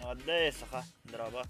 Эҕэрдэ саха, дорообо.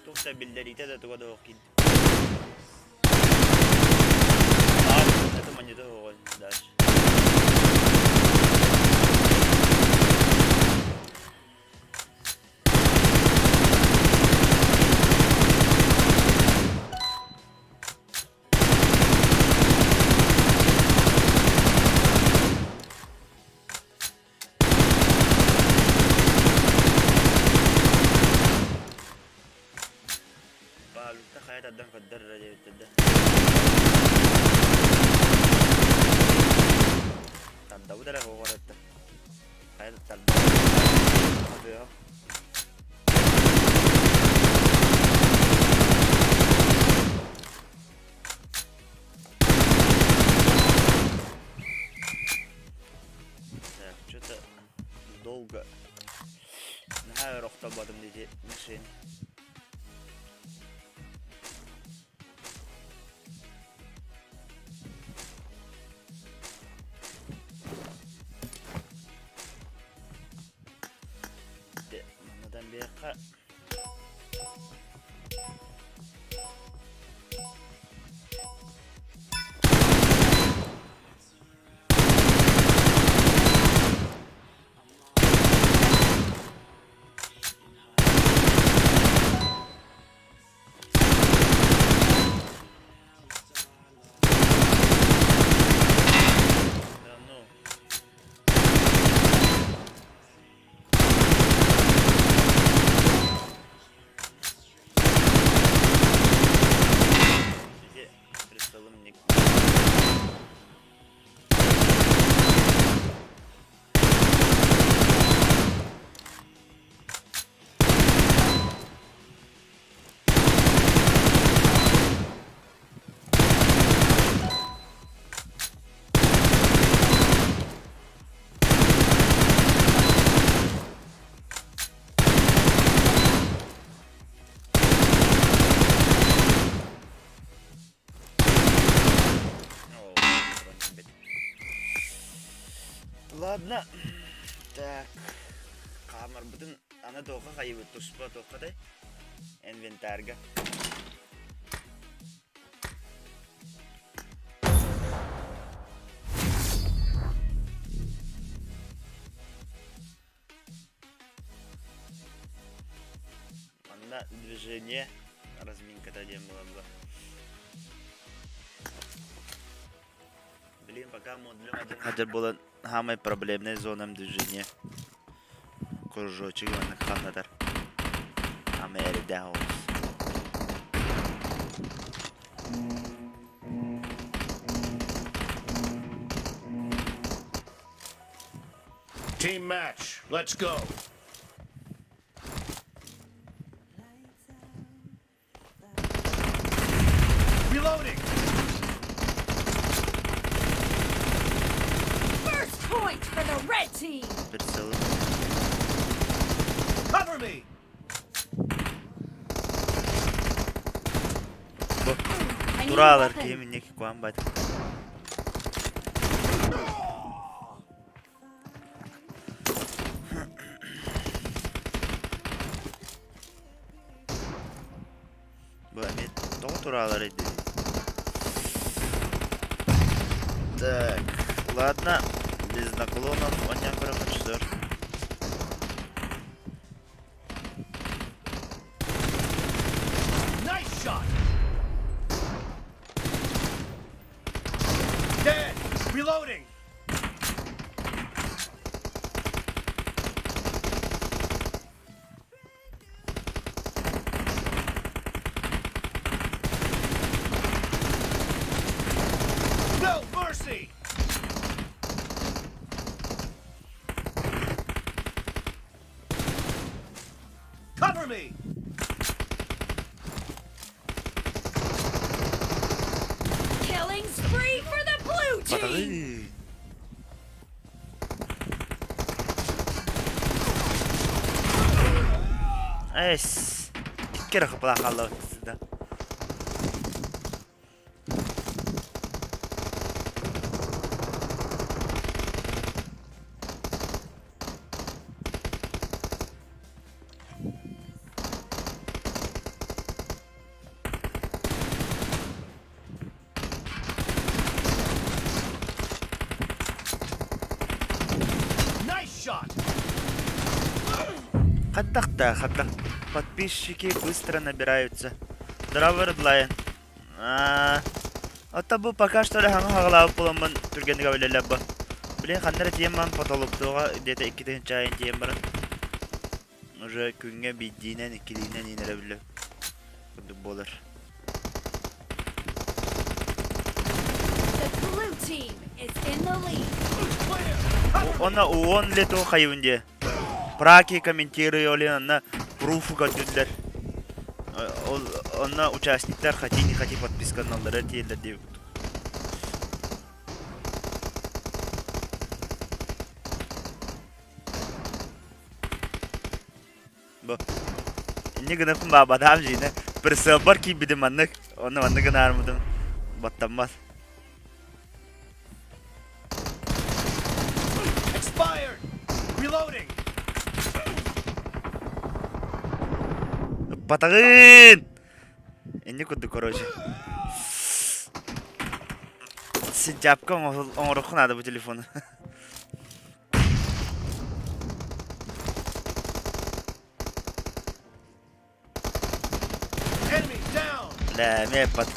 Туох да биллэриитэ да туга да суох киирдим. Аа, это монета суоҕа дальше. Баалыкта хайа тардан көрдөр диэбиттэр да. Тардабыт эрэ оҕоротто. Хайа тарда. Так, что-то долго. Наһаа өр охторботум дии машина. Маннадан биэххэ Да ну. Ити прицелым не Ладно. Так. Хаамарбытын аны туохха хайыбыт туспа туоххатай? Инвентарга. Манна движение разминката диэн буолла. Блин, пока модулем один хадыр буолан самай проблемная зонам движение. Кружочек маннык ханнатар. Самай эрэйдээх оҕус. Team match. Let's go. Reloading. First point for the red team. Прицелы. Cover me. Бу I need a тураалар weapon. киһи минники куан бат. туралар дии. Так, ладно, без наклонов оонньоон көрөххө чусор. Nice shot. Dead. Reloading. No mercy. Cover me. Killing spree for the blue team! Батаҕыы. Эс. Икки эрэ хапылаах хаалла да. Nice shot. Хайдах да, хайдах. Подписчики быстро набираются. Здорово, Редлайн. Аа, Оттон бу пока что эрэ хаҥа хаҕалаабыт буоламмын түргэнник үлэлэп бу. Блин, ханна эрэ тиийэн баран потолоктуоҕа где-то 2000 айын тиийэн баран уже күҥҥэ биирдиинэн, иккилиинэн иин эрэ биллэ курдук буолар. The blue team is in the lead. Clear. Cover me. Онно уон лето хайыбын диэ. Праки комментируй олин онно пруфу көрдүллэр. Ол онно участниктар хати не хати подписканаллара тиэллэр диэбит. Бу. Инньэ гыныппын баабадаам дьиинэ. Прицелбар киирбитим маннык. Онно маннык гынаармытым. Баттаммат. Expired. Reloading. Батаҕын! Инньэ курдук, короче. Синтяпка оҥоруохха наада бу телефону. Enemy down. Бля, эмиэ эппат.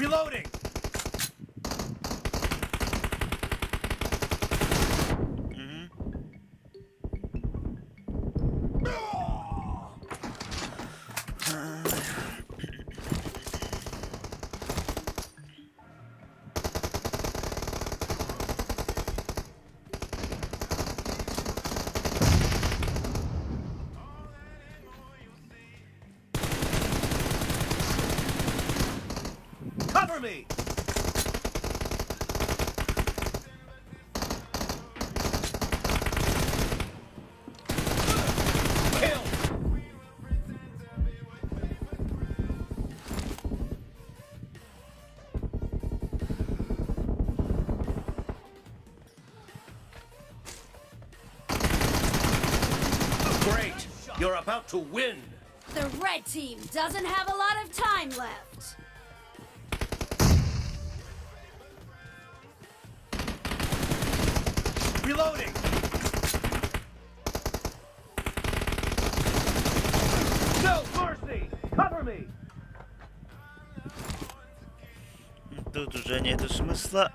Reloading. Мгм. Cover me. Kill. Great. You're about to win. The red team doesn't have a lot of time left. Reloading. No mercy. Cover me. Тут уже нету смысла.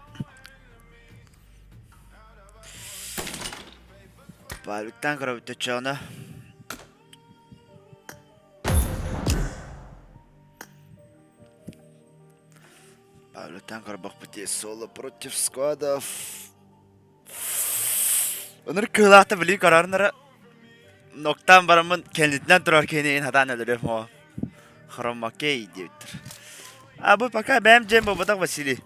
Павиктан көрөбүт Павликтан көрбөхпүт соло против сквадов. Өнөр кыылаахта билии көрөрнөрө ноктаан бараммын кэннитинэн турар киһини хатаан өлөрүөм оо. Хромакей диэбиттэр. А бу пока бэйэм дьиэм буолбатах Василий.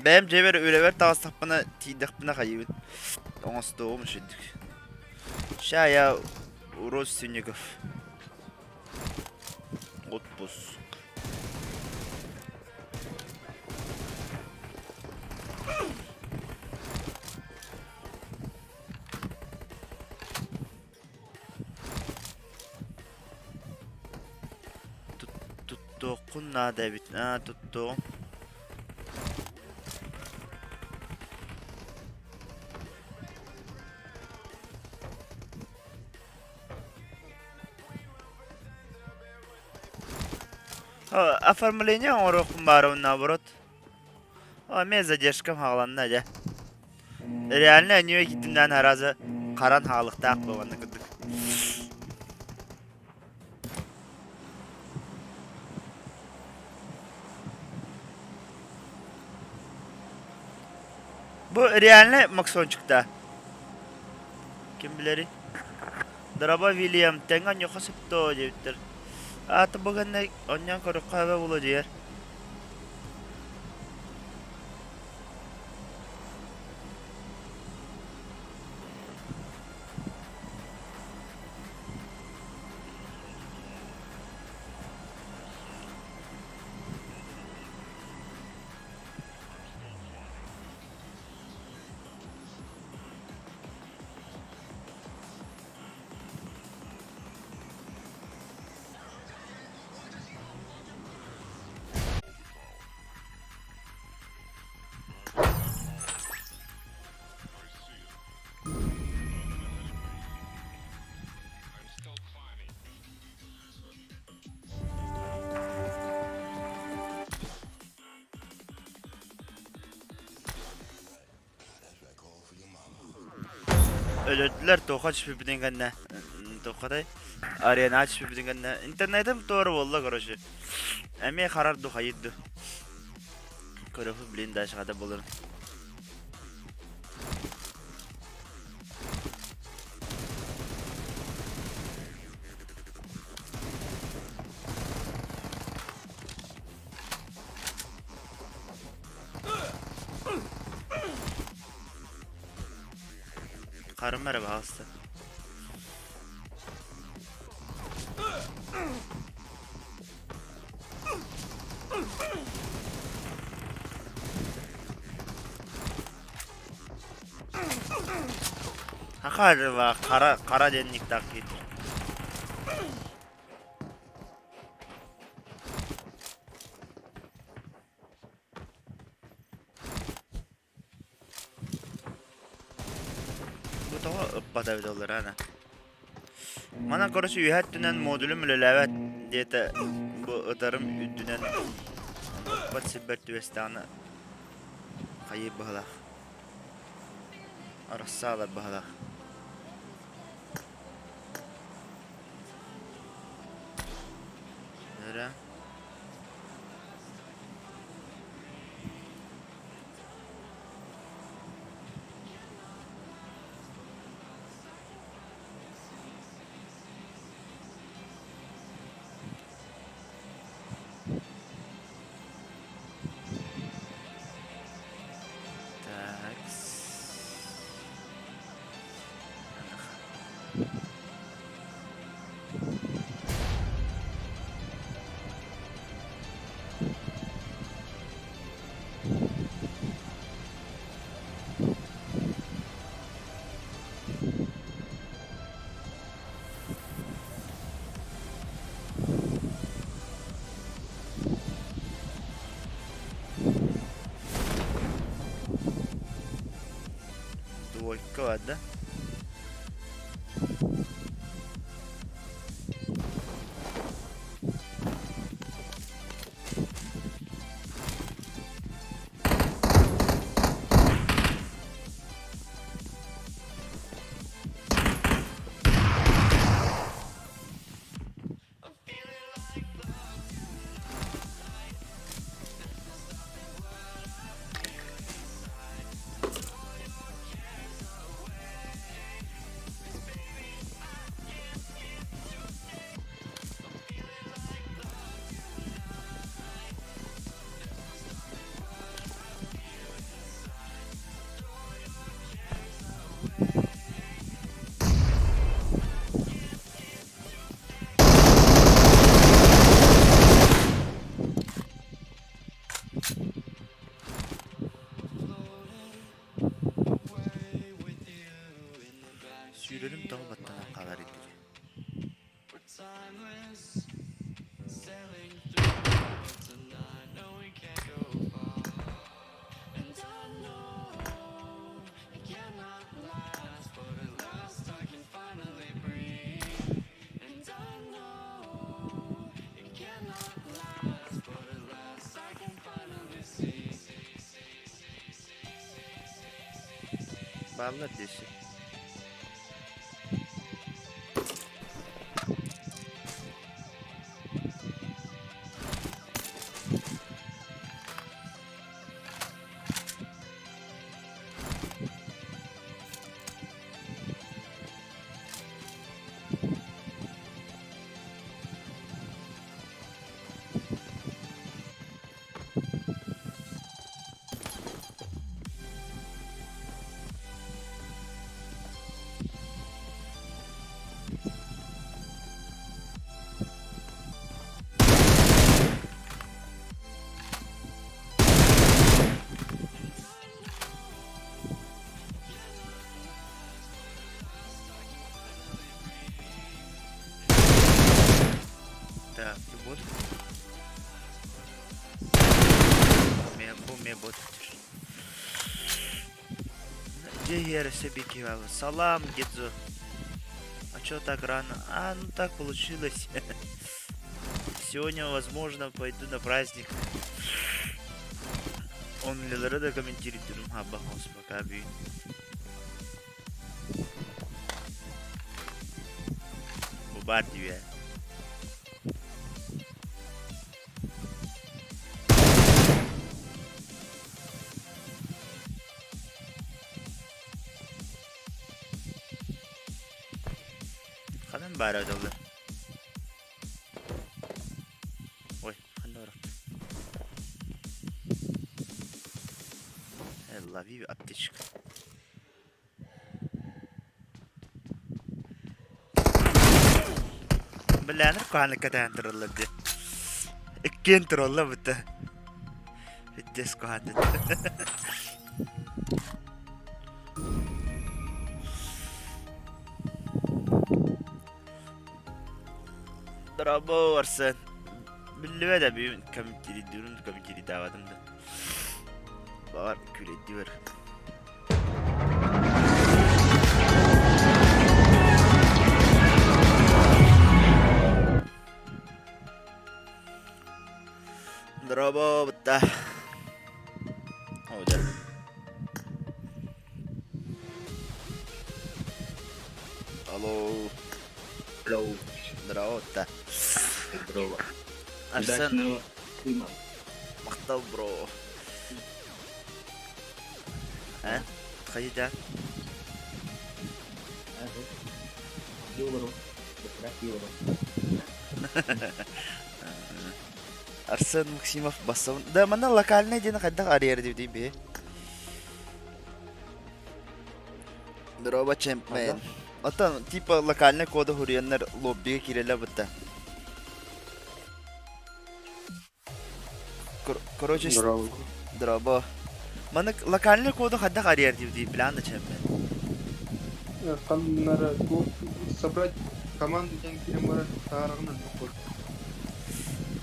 Бэйэм дьиэбэр үлэбэр таҕыстахпына тиийдэхпинэ хайыыбын. Оҥостуоҕум үчүгдүк. Ща я у родственников. Отпуск. Туттуоххун наада эбит. Аа, туттуоҕум. Оформление оҥоруохпун баарыбын наоборот. Эмиэ задержкам хааланна дьэ. Реально ньүө киттимнээн араза харан хаалыктаах буоланна курдук. Бу реально Максончикта. Ким билэрий? Дорообо Вильям, тэҥҥэ онньуохха сөп дуо диэбиттэр. Аата бу гэннэ онньоон көрүөххэ эбэ буолуо диэр. Өлөрдүлэр туохха түспүппүтүн кэннэ туоххатай аренаҕа түспүппүтүн кэннэ интернетим туора буолла короче эмиэ харар ду хайыр ду көрөфү блин дальше хата буларын Харым эрэ баҕаста. Хахарыла хара хара денниктах киирдир. Бу тоҕо ыппата эбитэ олор Манан короче үөһэ өттүнэн модулум үлэлээбэт диэтэ бу ытарым үрдүнэн ыппат сирбэр түбэстэҕинэ хайыыр быһалаах арассаалар быһалаах Эрэ Так. Двойка бар да? Бааллар диэси. Так, бот. Бу бот. Салам, Гидзо. А чё так рано? А, ну так получилось. Сегодня, возможно, пойду на праздник. Он да комментирует, пока Бу баар дии Ханан баара дылы? Ой, ханна барар? Лови аптечка. Билээнэр куһаҕаннык кэтэһэн тураллар дии. Иккиэн тураллар бутта. Бүттес куһаҕан Дорообо, Арсен. Биллибэт да бүгүн комментирийдиирим комментирийдаабатым да. Баҕар күлэйдибэр. Дорообо, бытта. О, дьэ. Алло. Hello. Здорово, да. Здорово. Арсен, Удачного стрима. махтал, бро. А? Подходи, да. Ага. Евро. Евро. Арсен Максимов бассабын. Да, манна локальный диэн хайдах арыйар дии би. Здорово, чемпмен. Оттон типа локальный коду хуруйаннар лоббига киирэллэр бытта. Короче, Здорово. Здорово. Маннык локальный коду хайдах арыйар дии билэн да чемпмен. Ханнара собрать команду диэн киирэн баран таарагынан код.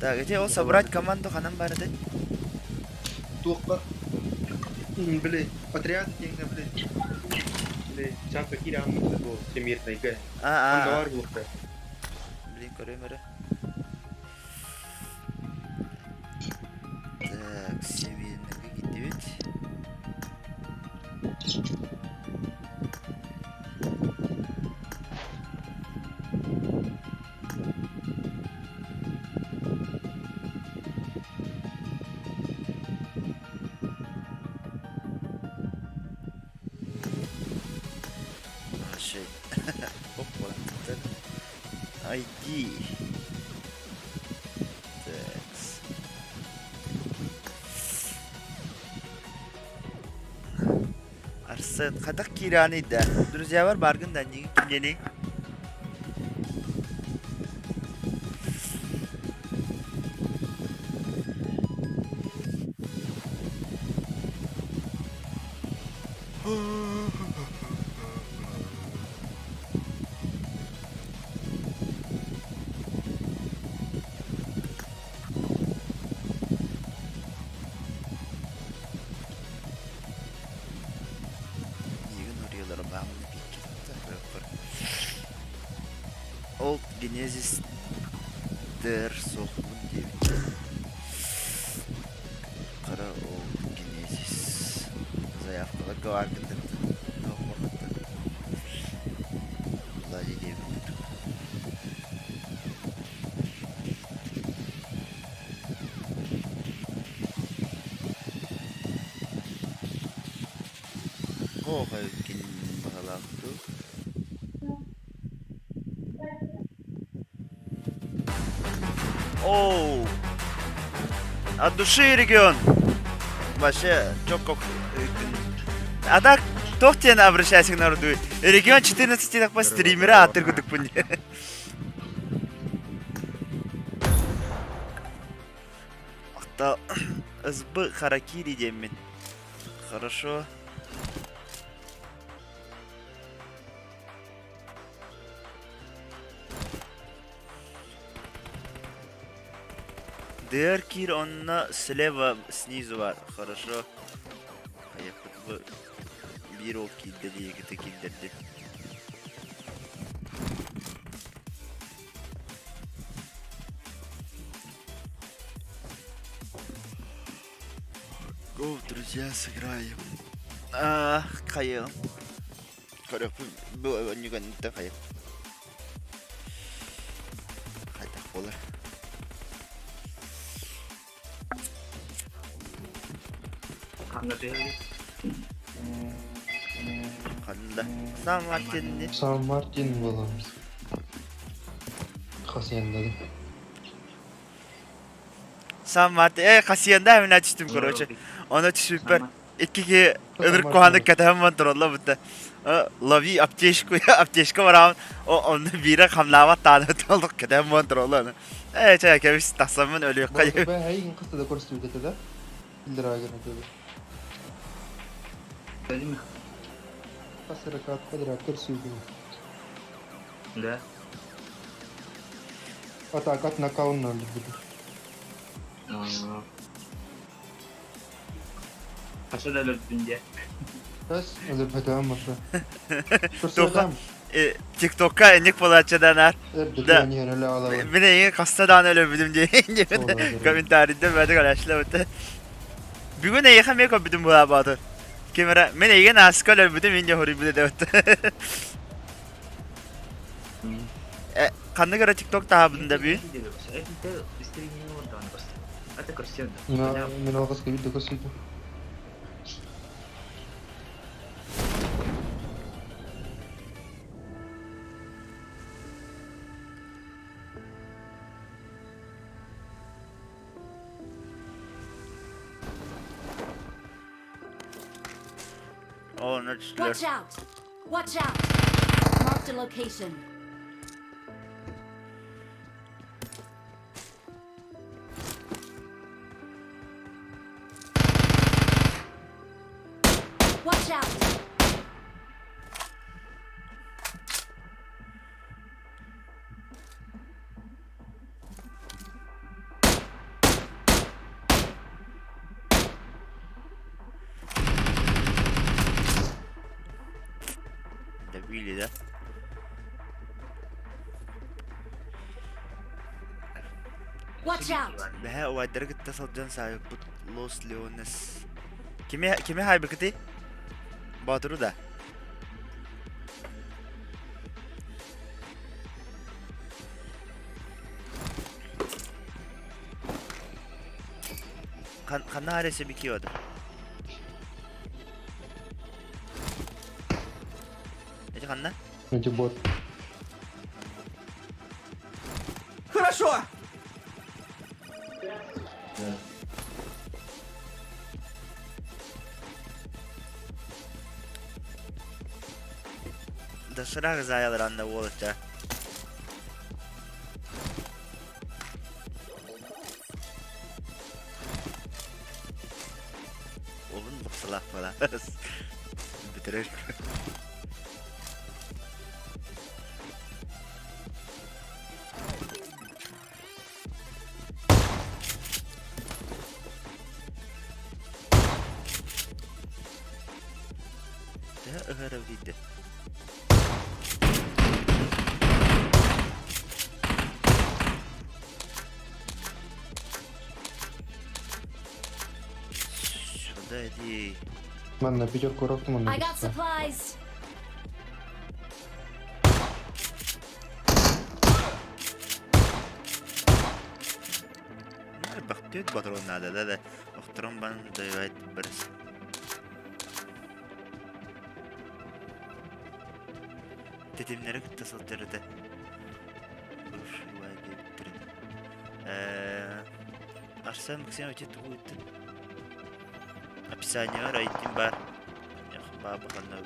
Так, эти ол собрать команду ханан бар этэй? Туохха били отряд диэҥҥэ били били чака киирэ ааммыт бу всемирныйга. А, Онно а, бар буолта. Блин, көрүөм эрэ. Так, всемирныйга киирдибит. А, shit. Опа. Так. ID. Такс. Арсен, хайдах киирээний да? Друзьялар бааргын да кимҥэний? Миигин уруйалара баамына бииккэ Ол Генезис дэр суохпун диэбит. Хара ол Генезис заявкаларга бааргын Оо, кин баһылаах дуу. Оу! От души регион! Вообще, чё как... А так, туох диэн обращайся к народу? Регион 14 по стримера аттыр кудукпун. Ахта СБ Харакири диэммин. Хорошо. Дыркир онно слева снизу бар. Хорошо. Хайаппыт бу биир ол киирдэ диэкити киллэрди. Го, друзья, сыграем. А, хайа. Көрөппүн бу өнньүгэнниттэн хайа. Хайдах буолар. Ханна түһэбит? Ханна? Сан Мартин Сан Мартин буолабыз. Хасиендада. Сан Мартин. Э, Хасиенда эминэ түстүм, короче. Оны түспүппэр икки киһи ынырык куһаҕаннык кэтэһэн баран тураллар будто лови аптечку аптечка бараҕын онно биирэ хамнаабат тааны толук кэтэһэн баран тураллар ээ чэ кэбис тахсаммын өлүөххэ Бу эйигин хаста да көрсүбүт этэ да? Иллэраагын этэ Көрдүм. Хас эрэ квадрат көрсүбүтүм. Да. Атака от нокаунна өлөрбүтүм. Хаша да өлөрдүн диэ. Бэс өлөрбөтөҕүм баша. Туха ТикТокка инник буолааччыдан аар. Да. Мин эйигин хаста даҕаны өлөрбүтүм диэн комментарийда бэйэтэ көрөөччүлэр Бүгүн эйиэхэ эмиэ көрбүтүм буолаабааты. Ким эрэ мин эйигин ааска өлөрбүтүм мин дьэ хоруйбут этэ Ханнык эрэ ТикТок таһаабытын да бүгүн? Мен алғашқы видео көрсөтүм. Оо, онно түстүлэр. Watch out! Watch out! Marked a location. Watch out! Добили, да? Watch out! Бэһэ убайдары кытта сылдьан саайыппыт Лос Леонес. Кими кими хаайбыкытый? Боотуру да? Ханна аресе бикиода? Эти ханна? Эти бот. Хорошо! Доширак заялар анда уолаттар. Уолун буксалаах буолаас. Бүтэрэр. Төһө ыһар эбитий Сюда иди. Манна пятерку роктум I got supplies. Бахтыт патрон надо, да, да. Охторон бан давай брось. Тэтимнэри кытта сылдьар этэ. Бывший диэбиттэрин. Э, Арсен Максимович тугу ыыттын? Описаниеҕар айдим баар. Баабы ханна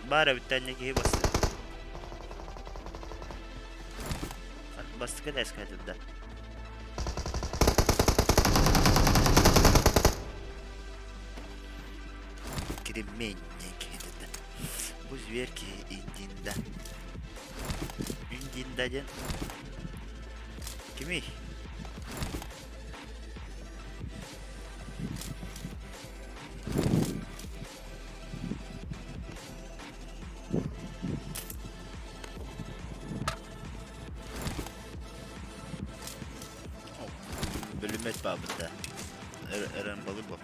Баар эбиттэннэ киһи басты. Бастыкы эскэ да. Кремень киһи Бу зверь киһи Индинда. Индинда диэн кимий? Бөлүмэт баабыта. Эрэн балы бу.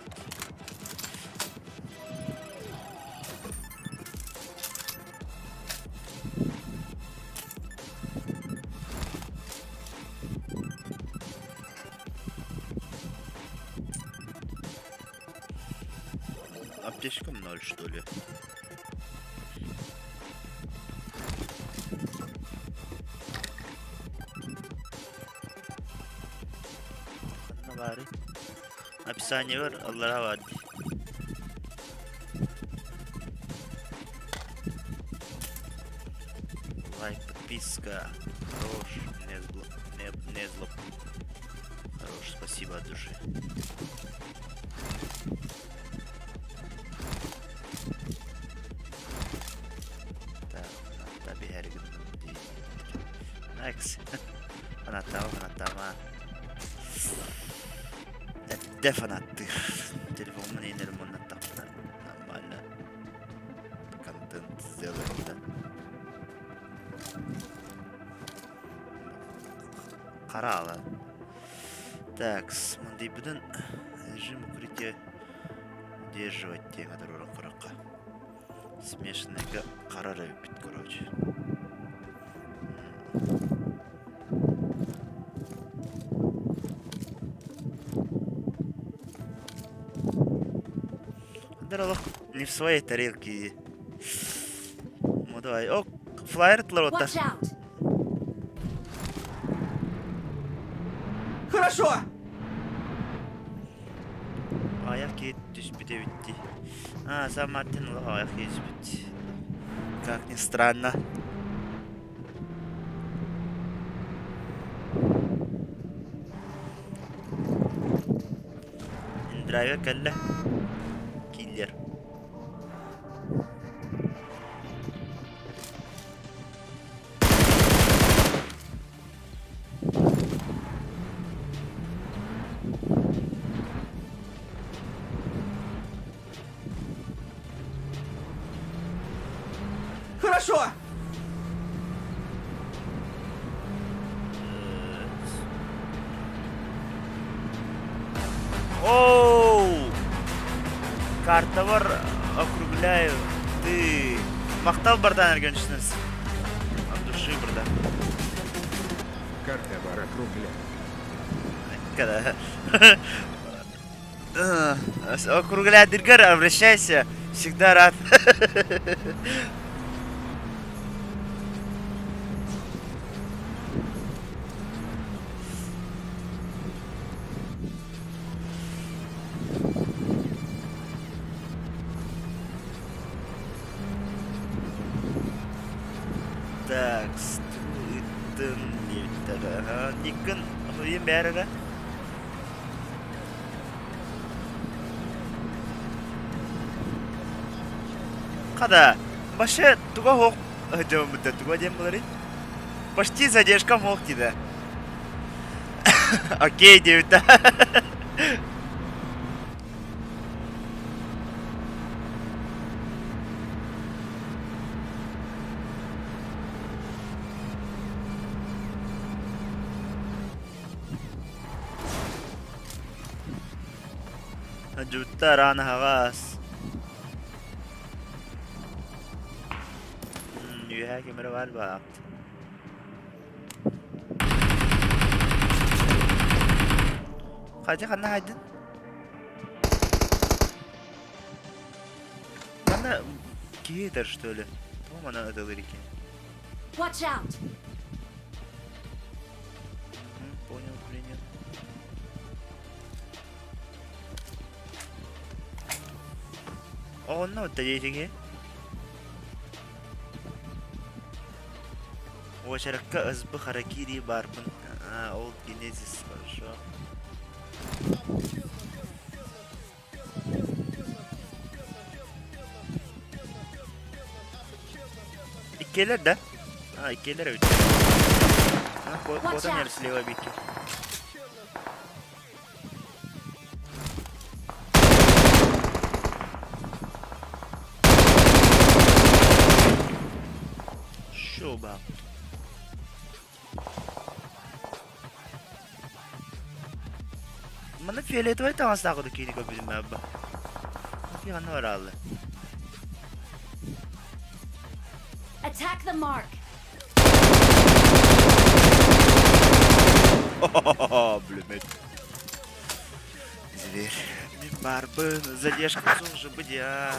Аптечкам ноль, что ли? Ханна баарый? Описание бар, аллара бар дии. Лайк, подписка. Хорош. Не зло. Не, не зло. Хорош, спасибо от души. Так, таби Next. Фанаттаама, фанаттаама. Эрдэ фанаттыыр. Телефоммун иинэрим уоннаттахпына нормально контент сделаем да. Хараала. Так, мандыйбытын режим укрытия удерживать диэн туруоран көрөххө. Смешанныйга харар эбиппит короче. Олох не в своей тарелке. Ну давай. О, флайер оттар. Хорошо! Аяқ киит түспүт эбит дии. А, сам Мартин аяқ кииспит. Как ни странно. Драйвер кэллэ. Киллер. Хорошо! Оу! Картабар округляю. Ты... Махтал братан эргенчнес. От души, братан. Картабар округляю. Когда... Округляй дыргар, обращайся. Всегда рад. Так, ыттын диэбиттэр. Никкын ыйын бээр эрэ. Хада, башы туга хоқ дьоммута туга диэн буларый? Почти задержка мох дида. Окей диэбитэ. Дьуттар аан аһаҕас. Үөһээ ким эрэ баар баахт. Хадьа ханна хайдын? Манна киһи ытар что ли? Тоҕо манан ытылыр икки? Watch out! Понял, принял. Онно отта диэтиги. Уочаракка СБ Харакири баарбын. А, ол Генезис, хорошо. Иккиэлэр да? А, иккиэлэр эбит. А, куотан иһэр слева бикки. Шоба. Манна фиолетовай таҥастаах курдук киһини көрбүтүм баабба. Ити ханна барааллы? Attack the mark. Блин, Зверь. Мин баарбын, задержка уже быть, а.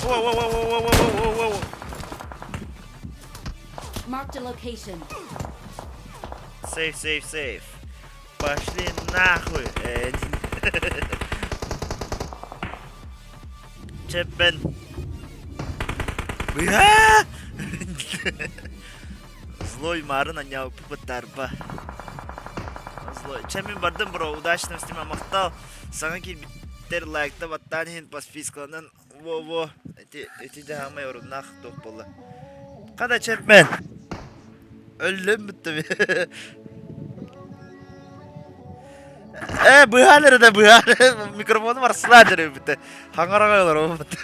Воу-воу-воу-воу-воу-воу-воу. Marked a location. Сейф, сейф, сейф. Пошли нахуй. Чэппен. Быа! Злой марын анньаабыппыт тарба. Злой. Чэ мин бардым бро, удачного стрима махтал. Саҥа киирбиттэр лайкта баттаан иһин подпискаланан во-во ити ити дьаһамай оруннаах туох буолла. Хада Чэпмен. Өллөм бүттүм. Э, быһаан эрэ да быһаан. Микрофону барсылаан эрэ бүттэ. Хаҥараҕа олоробут.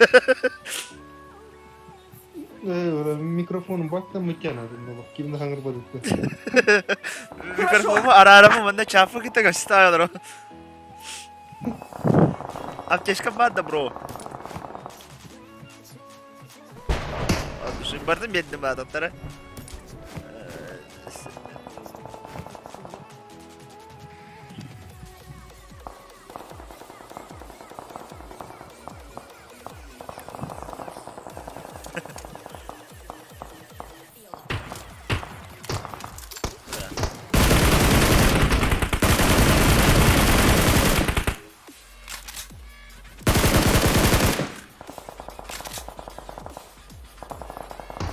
Микрофонун баттан мытяна кимна хаҥырбадытты. Микрофону араарамы манна чафы кытта көстө олоро. Аптечка бар да бро. Бардым биэрдим баататтара.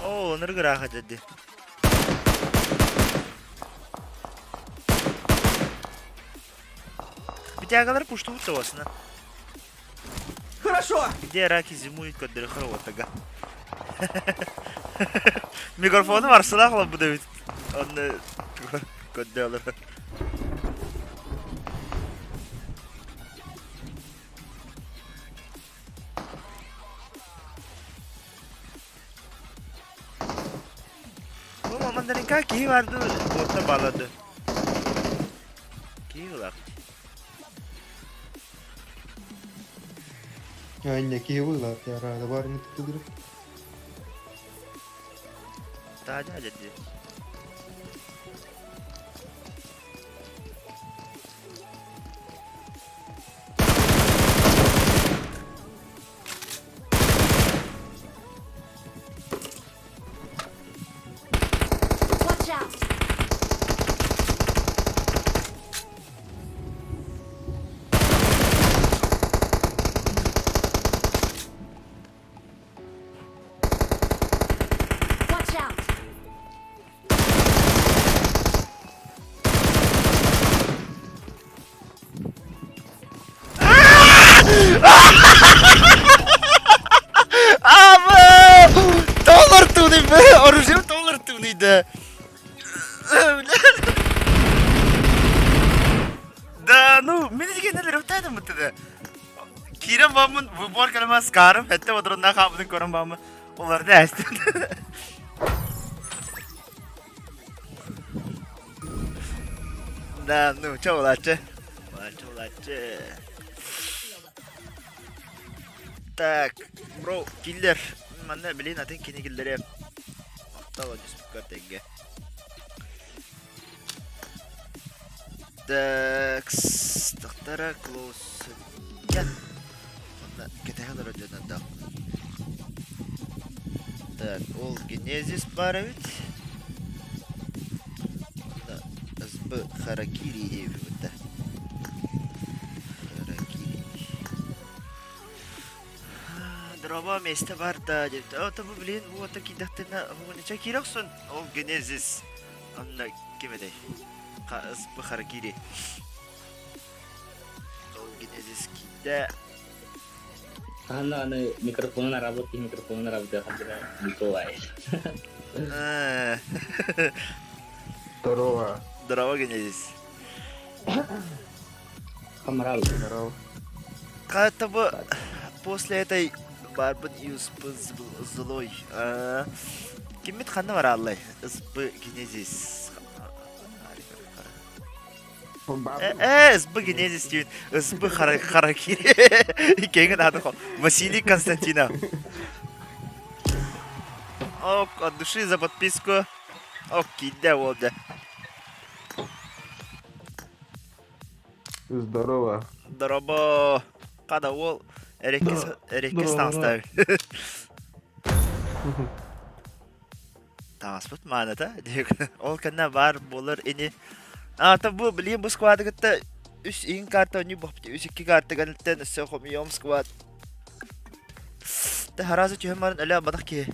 Оо, ынырык ыраах этэ дии. Битягалар пуштубут тоҕосуна. Хорошо! Где раки зимуют көрдөрөхөр уотага. Микрофону барсылаах олорбут эбит. Онно көрдөөлөр. Бу мандаринка киһи барды уотта баалады. Киһи ылар. Анне киһи буолла арада баар тутулур. Таажа деді. Watch out! Watch out! Аба! Толор тууный бе! Оружием толор тууный да. Да, ну, мин дигеннер өтәдем бутыда. Кирен бамын, выбор кэлэмэ скарым, хэтте бодорунна хаабытын көрөн бамын. Оларды әстим. Да, ну, чэ улааччы. Улааччы, улааччы. Так, бро, киллер. Манна билин атын кини киллере. Махтал түспүккэр тенге. Так, тахтара close. Онно кэтэһэ олорор дьоннордоох. Так, ол Генезис баар эбит. Онно СБ Харакири диэбиппит да. Харакири. Дроба место бар да диэбит. Ото бу блин, уота киирдэхтэринэ оһугунча киирэ охсун. Ол Генезис. Онно ким этэй? СБ Харакири. Ол Генезис киирдэ. Хаһан аны микрофонун арабыт киһи микрофонун арабыт хардыра Николай. Здорово. Здорово, Генезис. Хамарал. Здорово. Как-то бы после этой барбын юспы злой. Киммит ханна барааллай? СБ Генезис. Э, СБ Генезис диэн СБ Харакири. Кеңин аты Василий Константинов. Ок, от души за подписку. Ок, киирдэ уолда. Здорово. Здорово. Хада уол эреккес эреккес таҥастаабыт. Таҥаспыт мааната Ол кэннэ баар буолар ини. Аата бу билигин бу сквады кытта үс иин карта оонньуу боппут үс икки карта кэнниттэн өссө хомуйуом сквад. Тэ харааса түһэн баран өлө абатах киһи.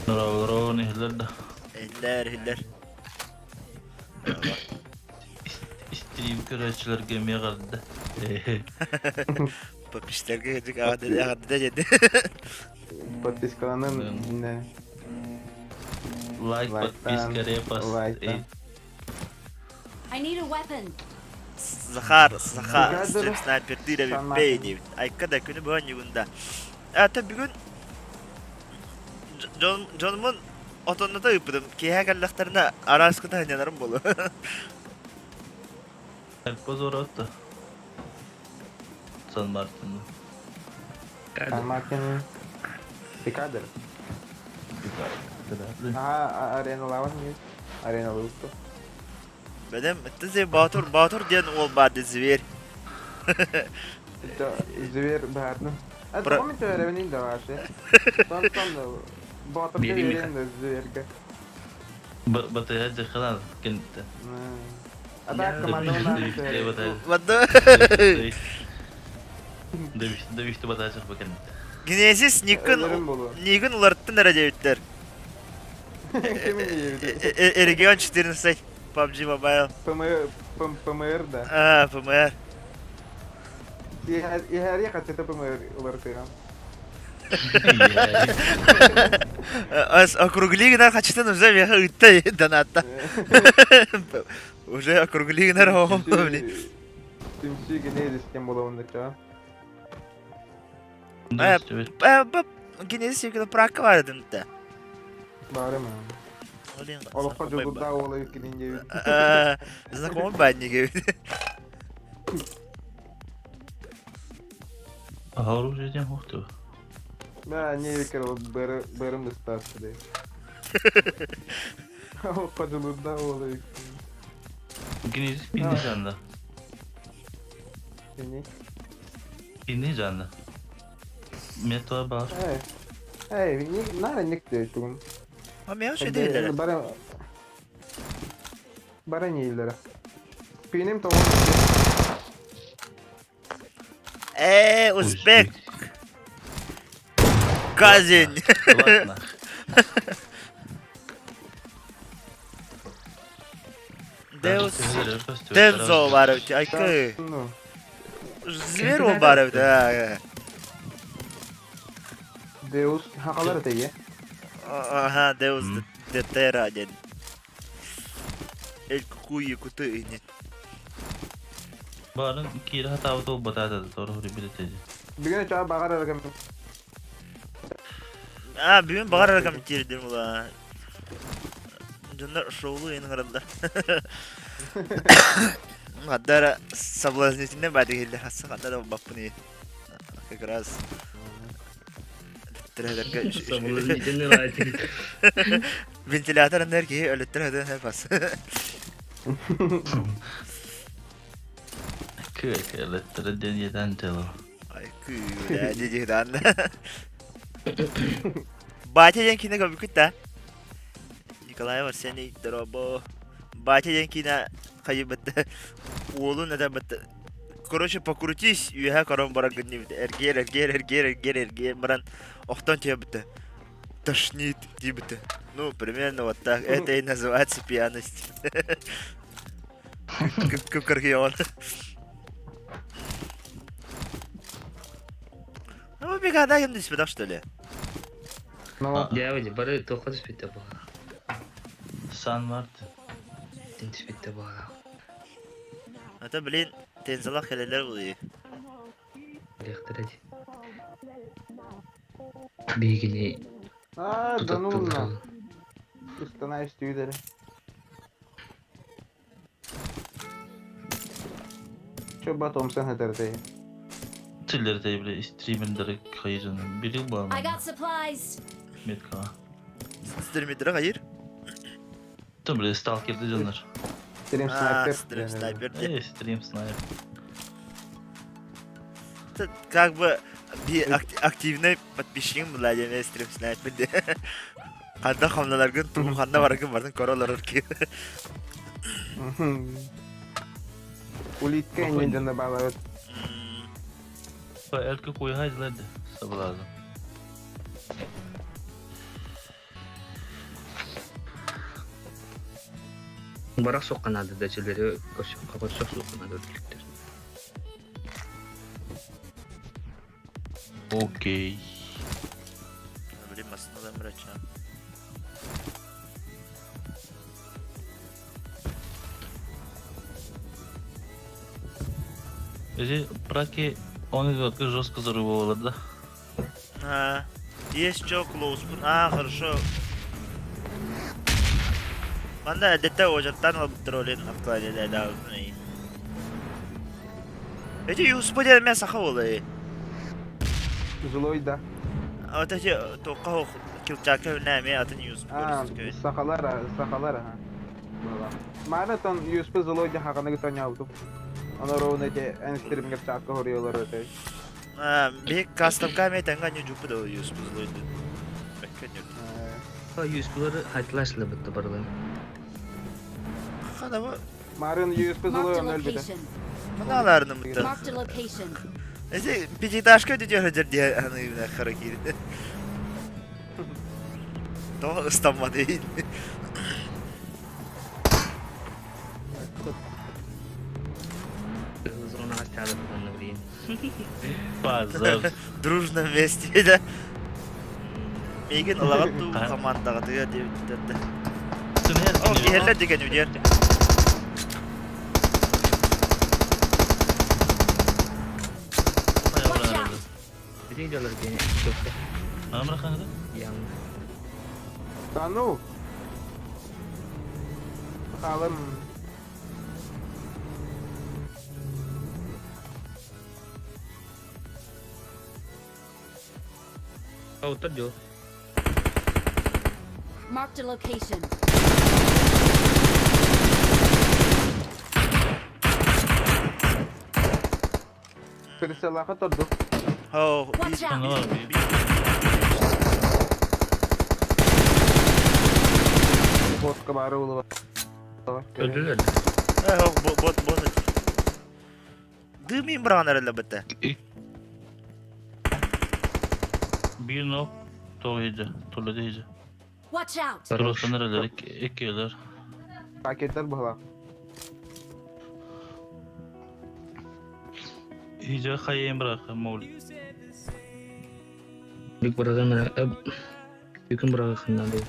Здорово, иһиллэр да. Иһиллэр, иһиллэр. Стрим көрөөччүлэргэ эмиэ эҕэрдэ. Подписчиктарга кырдьык эҕэрдэ диэди. Подпискаланан не Лайк, лайктан, подписка, репост. лайктан. I need a weapon. Захар, Захар, Бригадир стрим снайпердиир Сан эбиппэй Мартин. диэбит. Айка да күнү быһа ньугунда. Ата бүгүн дьон дьонумун отонното ыыппытым. Киэһэ кэллэхтэринэ арааскыта сынньанарым буолуо. Позоротто. Сан Мартин. Сан Мартин. Пикадер. Ага, ареналаабат есть. Ареналыыбыт. Бэдэм, это Боотур, Боотур диэн уол баар дии, зверь. Это зверь баарны. А Про- помните ревнин да вообще? Там там Боотур Бери верен да зверьга. Батыга дьахалан кентте. А так команда Ладно. Дövüştü батачак бакын. Генезис Никон Өлөрүм болу. Нигин уларыттын эрэ диэбиттэр. Кимин диэбит? Регион 14 PUBG Mobile. ПМР ПМР да. А, ПМР. Иһэри хачыта ПМР уларытыгам. Округли гынар хачытын уже меха ытта донатта. Уже округли гынар о, блин. Түмсүү Генезис кем болуун Генезис югила прака бар дымта. Баарым. Олоххо дьулурдаах уола иккинин диэбит. Знакомый бадник. Оружие диэн хуохту. Да, не викер бэрим быстаатты. Олоххо дьулурдаах уола иккинин. Генезис бинни жанна. Кини? Бинни жанна. Метро бар. Эй, эй, наара ник диэбит А мен şu değiller. Бары Бары нейлere. Пиним того. Э, узбек. Казень. Ладно. Deus. Denzo var evet. Aykı. Zero var evet. Deus хакалар этеге. Ага, Deus de Terra диэн. Эль Кукуй Якуты ини. Баарын киирэ сатаабыт уолбатаата да тоҕо суруйбут этэ дии. Бүгүн чаа баҕар эрэ кэм. А, бүгүн баҕар эрэ комментируйдум була. Дьоннор шоулу ин ыҥыраллар. Ханна эрэ соблазнительнай баады киһилэр хасса ханна да булбаппын ии. Как раз Соблазнительный баады. Вентилятор анныгар киһи өлөттөр өтөн бас. Кыа-кыалаттара диэн иэдээн дьыала. Ай кыа дии Батя диэн киинэ көрбүккүт да? Николаев Арсений дорообо. Батя диэн киинэ хайыбыт уолун это быт короче покрутись үөһэ көрөн баран гынныбыт эргиэр эргиэр эргиэр эргиэр эргиэр баран охтон түһэбит тошнит диэбитэ. Ну, примерно вот так. Это и называется пьяность. Кып-кыргыйон. Ну, бигада ким түспэтэх, что ли? Ну, Дьэ, бары туохха түспүттэ буолла. Сан Март. Тин түспүттэ буолла. Это, блин, тензалах кэлэлэр булуй. Билиэхтэрэ дии. Биһигини а, да ну тутаттылар. на. Ыстанаешь түйдері. Чё батомсан хатартай. Тиллерде bile стримердери кайырын. Biri I var mı? got supplies. Metka. Стримердері қайыр? Tüm bile stalker'de canlar. Стрим А, снайпер. стрим снайпер. Ey stream sniper. Это как бы активный подписчигим была деме стрим снайпер де. Ханна хамналаргын туу ханна баргын бардын көрө ки. Улитка энен балабыт. Elki koyu haydilerdi. Sabırladım. Барах соққанады да жерлері көрсөк көрсөк соққанады өлтүлүктөр. Okey. Блин, масына да мрача. Öyle браки onu diyor жестко зарубывала, да? А, есть чё, клоуспун. А, хорошо. Манда әдетте ожаттан алып троллин актуалия да. Эти юспо ден мен саха болай. Злой да. А вот эти тоққа килчака үнәме атын юсп А, көрүстүк. сахалар, сахалар, ха. Маратон юспе злой да хаганы гытан Аны ровно эти эн стримгер чакка хориолар өтө. А, бек кастомка ме таңга не жупы да юсп злой. Бекке не. Юспулары хайтылашлы бітті барлы. Хана бу Марын юспе злой Marked a он өлбүтэ. location. мыналарны мыта. Marked a location. Эти пятиэтажка өтө хажар дия аны на харакири. То ыстамма дейин. Зона астяды бұны білейін. Базар. Дружно вместе, да. Мегин алагат ту командаға тыга деп. О, киһэллэр деген үдер. Watch out! Видеолар бені көпті. Амра Яңы. Да ну. Халым. Ауттар жол. Marked a location. Переселаха торду. О, Watch out! Ботка бары улы. Öldüler. Э, бот бот бот. Дымин бран арала бітті. Bir nok тоғыйды, толады. Watch out! Тұрғысынан әлер, екеулер. Пакеттер була. Хиже хайын бірақ, мол. Бүк бараган Бүкін бараган ханнады.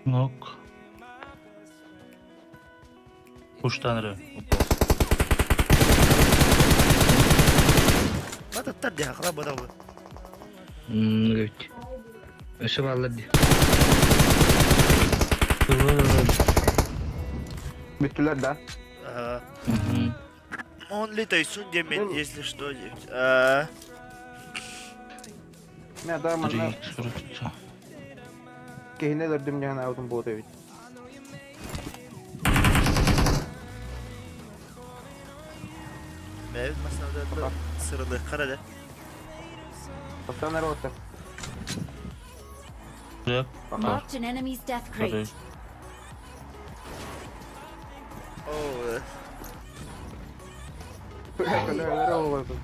Нок. Куштан эрэ упал. Батыттар дии хахала бодабы. Мм, Өссө бааллар дии. Бүттүлэр да. Ага. Он ли Тайсун диэммин, если что, диэбит. Аа. Мэ да манна 3 киһини өлөрдүм диэн аабытым буолуо эбит. Бэйэбит массыынабытыгар сырылыахха эрэ. Тохтоон эрэ уоттар. Yep. Marked an enemy's death crate. Оо, Өлөр оҕолорбун.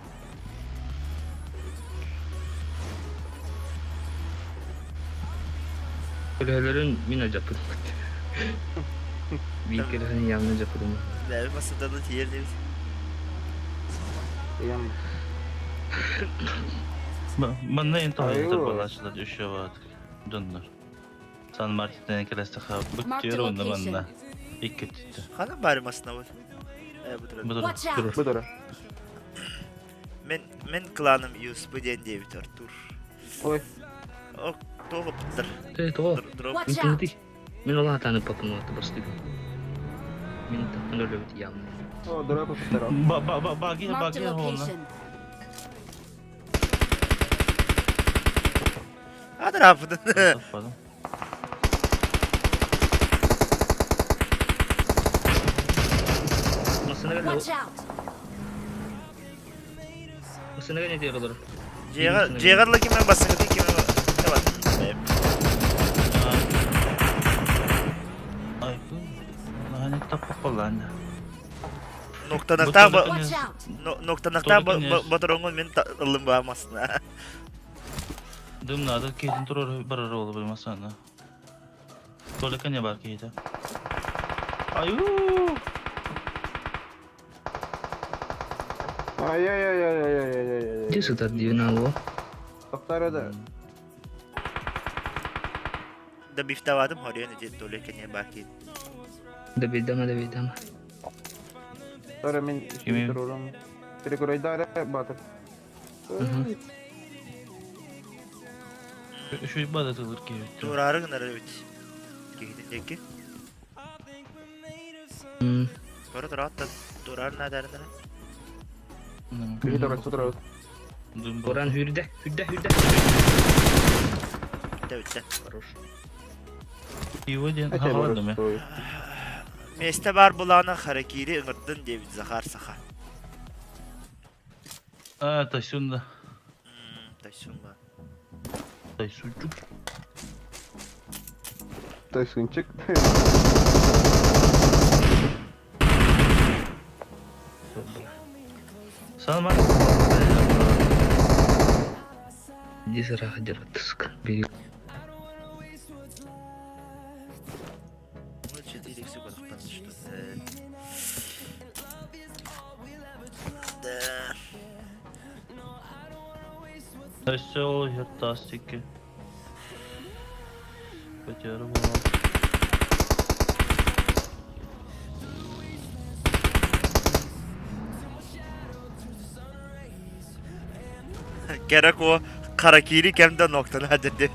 Көлөһөлөрүн мин алдьаппытым. Биир көлөһөнү явно алдьаппытым. Бэйэбит массыынабытын тиийэр диэбит. Ийэм Манна эн тоһуйдар Айуу. балаачылар еще баат дьоннор. Сан Мартинтэн кэлэстэхэ Marked a бүттүөр уонна location. манна икки өттүттэ. Ханан баары массыынабыт? Э, бу турар. Бу турар, Watch out. турар. бу тура. Мен мен кланым USB диэн диэбит Артур. Ой, Ок, туох ыппыттар? Э, тоҕо? Дроп. Watch Мин out! тыҥытый. Мин ол аатааны папым бастыгым. Мин тахтан өлөбүт явно. о, дроп ыппыттар. Ба ба ба баги Marked a баги уонна. location. Адрапыдын. Таппадым. Массыына Watch out! Массыына не диир олорор? Дьиэҕэ дьиэҕэр ла кимэн бассыҥытын кимэн табат. Ай бу наһаа таппаппалаан. Ноктанахтаа Watch out! ноктанахтаа ботороҥун мин ыллым баа масына. Дымнада киһитин турар барар оолу бу масана. Только не бар киһитэ. Аю! Ай-яй-яй-яй-яй-яй-яй-яй. Дии сытар дии наалуо. Тохтоор да. Да бифтаватым хорион ити только не бар киһит. Добейдама, добейдама. Тора мин Кими? турурум. Перекурайдара батыр. Үчүй бада тылыр киһит. Тураары гынар эбит. Киһитин диэки. Тура тура тураары надарына. Киһи тора сутура. Буран хүрдэ, хүрдэ, хүрдэ. Бүттэ бүттэ. Хорош. Его диэн хаалладым э. Миэстэ баар булаана харакири ыҥырдын диэбит Захар Саха. А, Тайсун да. Тайсунга. Тайсунчук. Тайсунчик. Салман. Иди сыраха дьарыттыск. Бери. Ну, 4 секунды что Да. Өссө ол хертастики. Көтөрү буолан. Керек о Харакири кэмдэ ноктаны хадырды.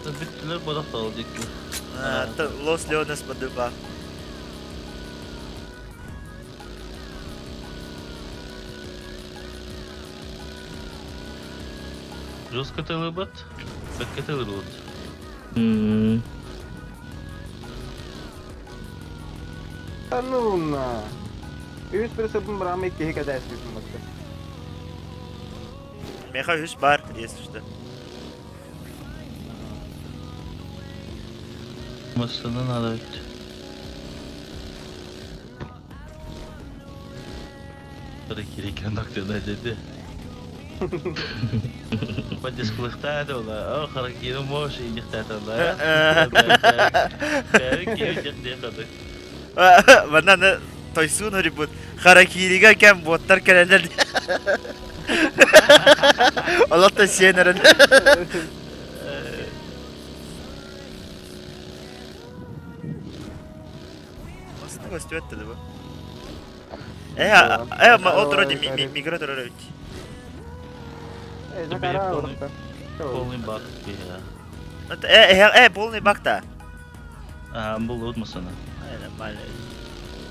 Бүттүлэр бодох тол дикки. Лос Леонес бадыба. Жестко тылыбыт, бэккэ тылыбыт. Да ну на. Үс бір сыпын бұрам киһи кэдээспитин батта. Меха үс бар, если что. Массыына надо ведь. Харакири кондуктор деди. Поддескулыктаа ола. О, харакири можешь и нихтаа ола. Бәрі кири дехады. Манна тойсуун хорибут. Харакирига кэм боттар кэлэлэр. Олохтон сиэн эрэн. Баста көстүбэт да бу. Э, э, ма отура ди микро турар эбит. Э, закара олохто. Полный бак я. Э, э, э, полный бак та. А, был отмасана. Нормально.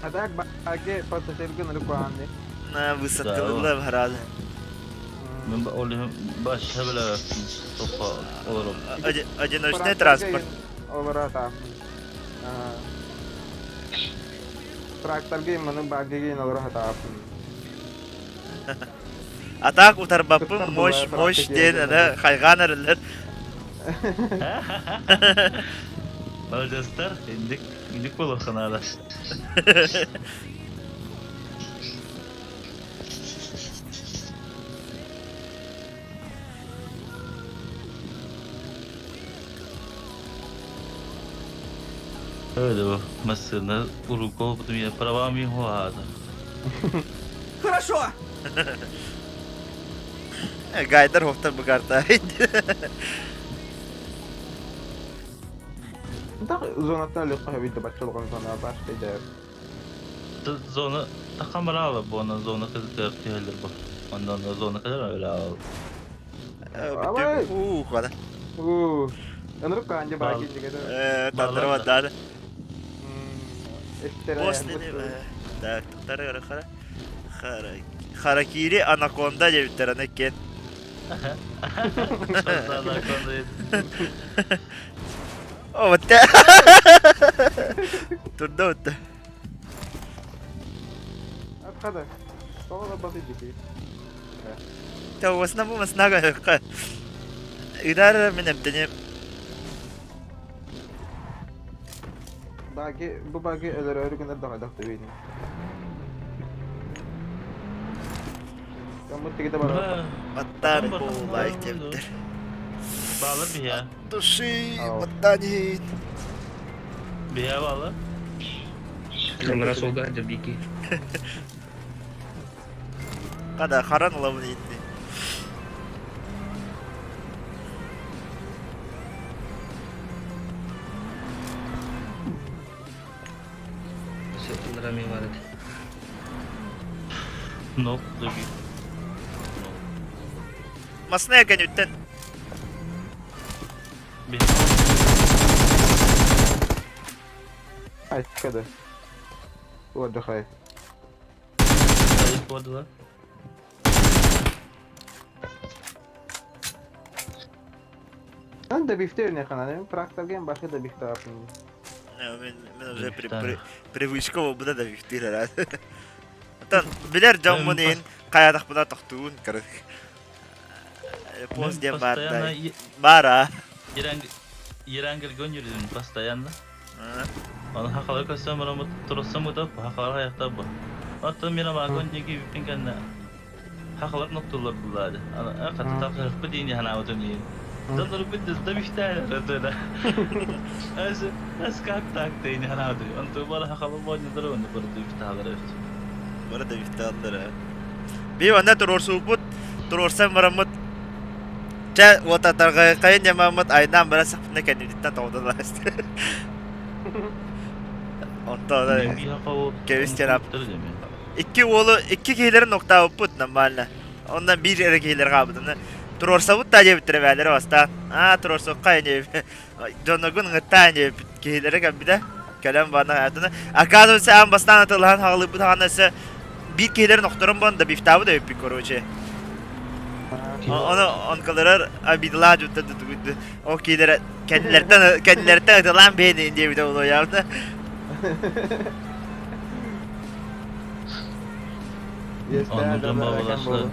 А так баке пассажирга нырыкуанды. На высадкалыла барады. Мен ол баш хабала топа олору. Одиночный транспорт. Олората. Тракторга маны багеге олоро хатаапын. А так утарбаппын мощь, мощь диэн аны хайҕаан эрэллэр. Молодецтар, индик, индик буолуохха наада. Öyle bu. Массыына урукку опытым я правам его ада. Хорошо! Гайдар хохтар быгарта. Так зонаттан өлүөххэ сөбүй да баччалҕан зона баар дэр. Зона такамарала бу она зона кызытыар түһэллэр бу. Оннон зона кызар öyle ал. Абай! Уу, хвата. Уу. Ынырык каанжы баа киндиге. Э, тандыры баддады. Эстере. После Так, тары хара. Хара. Харакири анаконда диэбиттэр аны кен. Анаконда. О, вот те. Турда вот. Откада? Тоҕо басы дики. Та бу маснага Ыдар мен эмтени Баги бу баги өлөрөөрү гынар даҕайдах түбейни. Каммыт тигите бар. Аттан бу лайк диэбиттэр. Баалар биһиэ. Души, Ау. аттан Биһиэ баалар. Номера солга дебики. Када харан ылабын инди. Номера ми барыт. Нок деби. Масная кәнүттен. Биһиэ. Айткада. Отдыхай. Подала. Ан да бифтер не хананы, тракторген башы да бифтер апын. Мен мен уже при при привычка болбута да бифтир ара. Тан билер жоммун ин каядах буна тохтуун кырык. Пост диэн бар да. Бара. Ерангел yürüdüm постоянно. Оны хақалар көссөм барамы турсам да хақалар аяқта бу. Аты мира магон деги бипин кәнне. Хақалар ноктулар булады. Ана каты тапшырып бу дини хана отын. Далар бит да бифтәр да. Әс әс как так дейни хана отын. Онто бара хақалар бойны дөрөндө бер бифтәләр. Бара да бифтәләр. Би анда турорсупут турорсан барамыт. Ча отатарга кайын ямамыт айнан бара сапны кәнүттен тоғдылар. Онто да Кебис терап. Икки уолу икки киһилэрин ноктаабыппыт нормально. Ондан биир эрэ киһилэр хаабытыны. Туруорсабыт да диэбиттэрэ бээлэрэ бастаан. Аа туруорсуохха диэбит. Дьонноргун ыҥыттаан диэбит киһилэрэ кэлбитэ. Кэлэн баана аятыны. Оказывается, аан бастаан атылаһан хаалыппыт хаана өссө биир киһилэрин охторон буолан да бифтаабыт эбиппит короче. Ону онкаларар обидалаа дьуттан тутугуйду. Ол киһилэрэ кэннилэртэн кэннилэртэн ытылаан биэни диэбитэ буолуо явно. Онну дьон бабалашлар.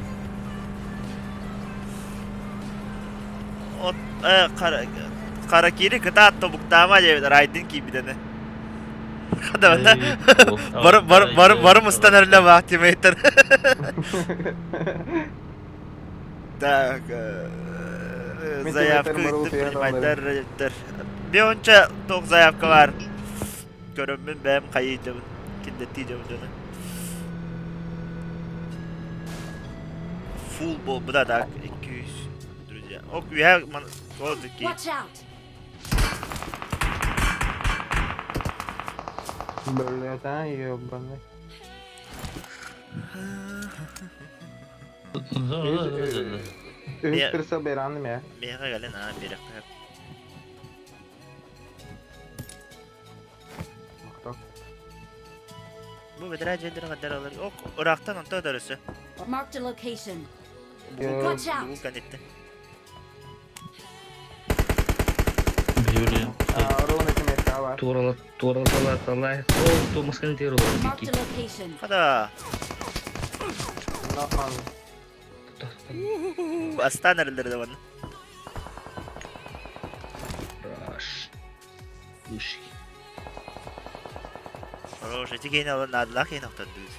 От э, Харакири кытаат тобуктаама диэбит Райдин киирбитэ Хадабата бар бар бар барым устан эрэлэ баах тимейтер. Так, Мен заявка тиммейтерим бар ыыттым, улуйан принимайдар, режиптер. Бионча тоқ заявка бар. Көрөммүн бэм хайыы дьабын. Киндеттии дьабын дьону. Фул буолбута так 200 друзья. Ок үһэ ман ки. Watch out! Блядь, а, ебаный. Үһүс кырса бераным я. Миэхэ кэлин аа биэрэххэ. Махтал. Бу бэтэрээ дьиэлэр хаддар алар. Ок ыраахтан онто өтөрөсө. Marked a location. Watch out! Бугул кэнниттэн. Туорала туорала Ол Томасканы тиэр олорор Marked дики. a location. Хада. Астан эрэллэр да манна. Раш. Уши. Хорош, эти кейни алан наадалаах кейни охтордубут.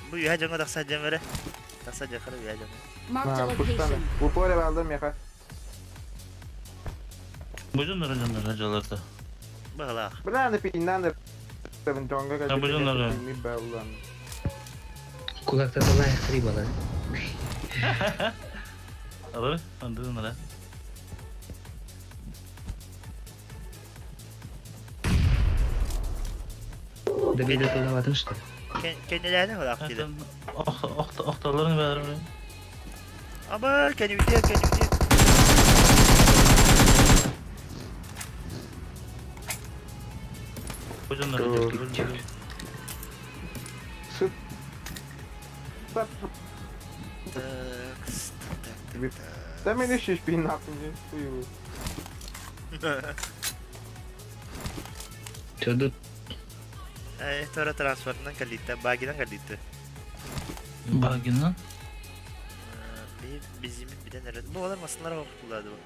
Бу үһэ дьоҥҥо тахса дьон эрэ. Тахса дьахара үһэ дьоҥҥо. Marked a location. Упоре алдым меха. Бу дьоннор дьоннор дьаларда. Быһалаах. Бля, на пиннан А бу дьоннор. Кулактаталай хрибала. Алыр, андыгынара. Да беде тулаватын что? Кэннилээни хылаах диде. Охталарын бәрі. Аба, кэннибитиэ, кэннибитиэ. Бу дьоннор Так, так, Да мен еще шпинат не хую. так. Чөдү Э, тора транспортынан калитта, багинан калитта. Багинан. Bizim биден эрэ. Бу олар масылар окулады бу.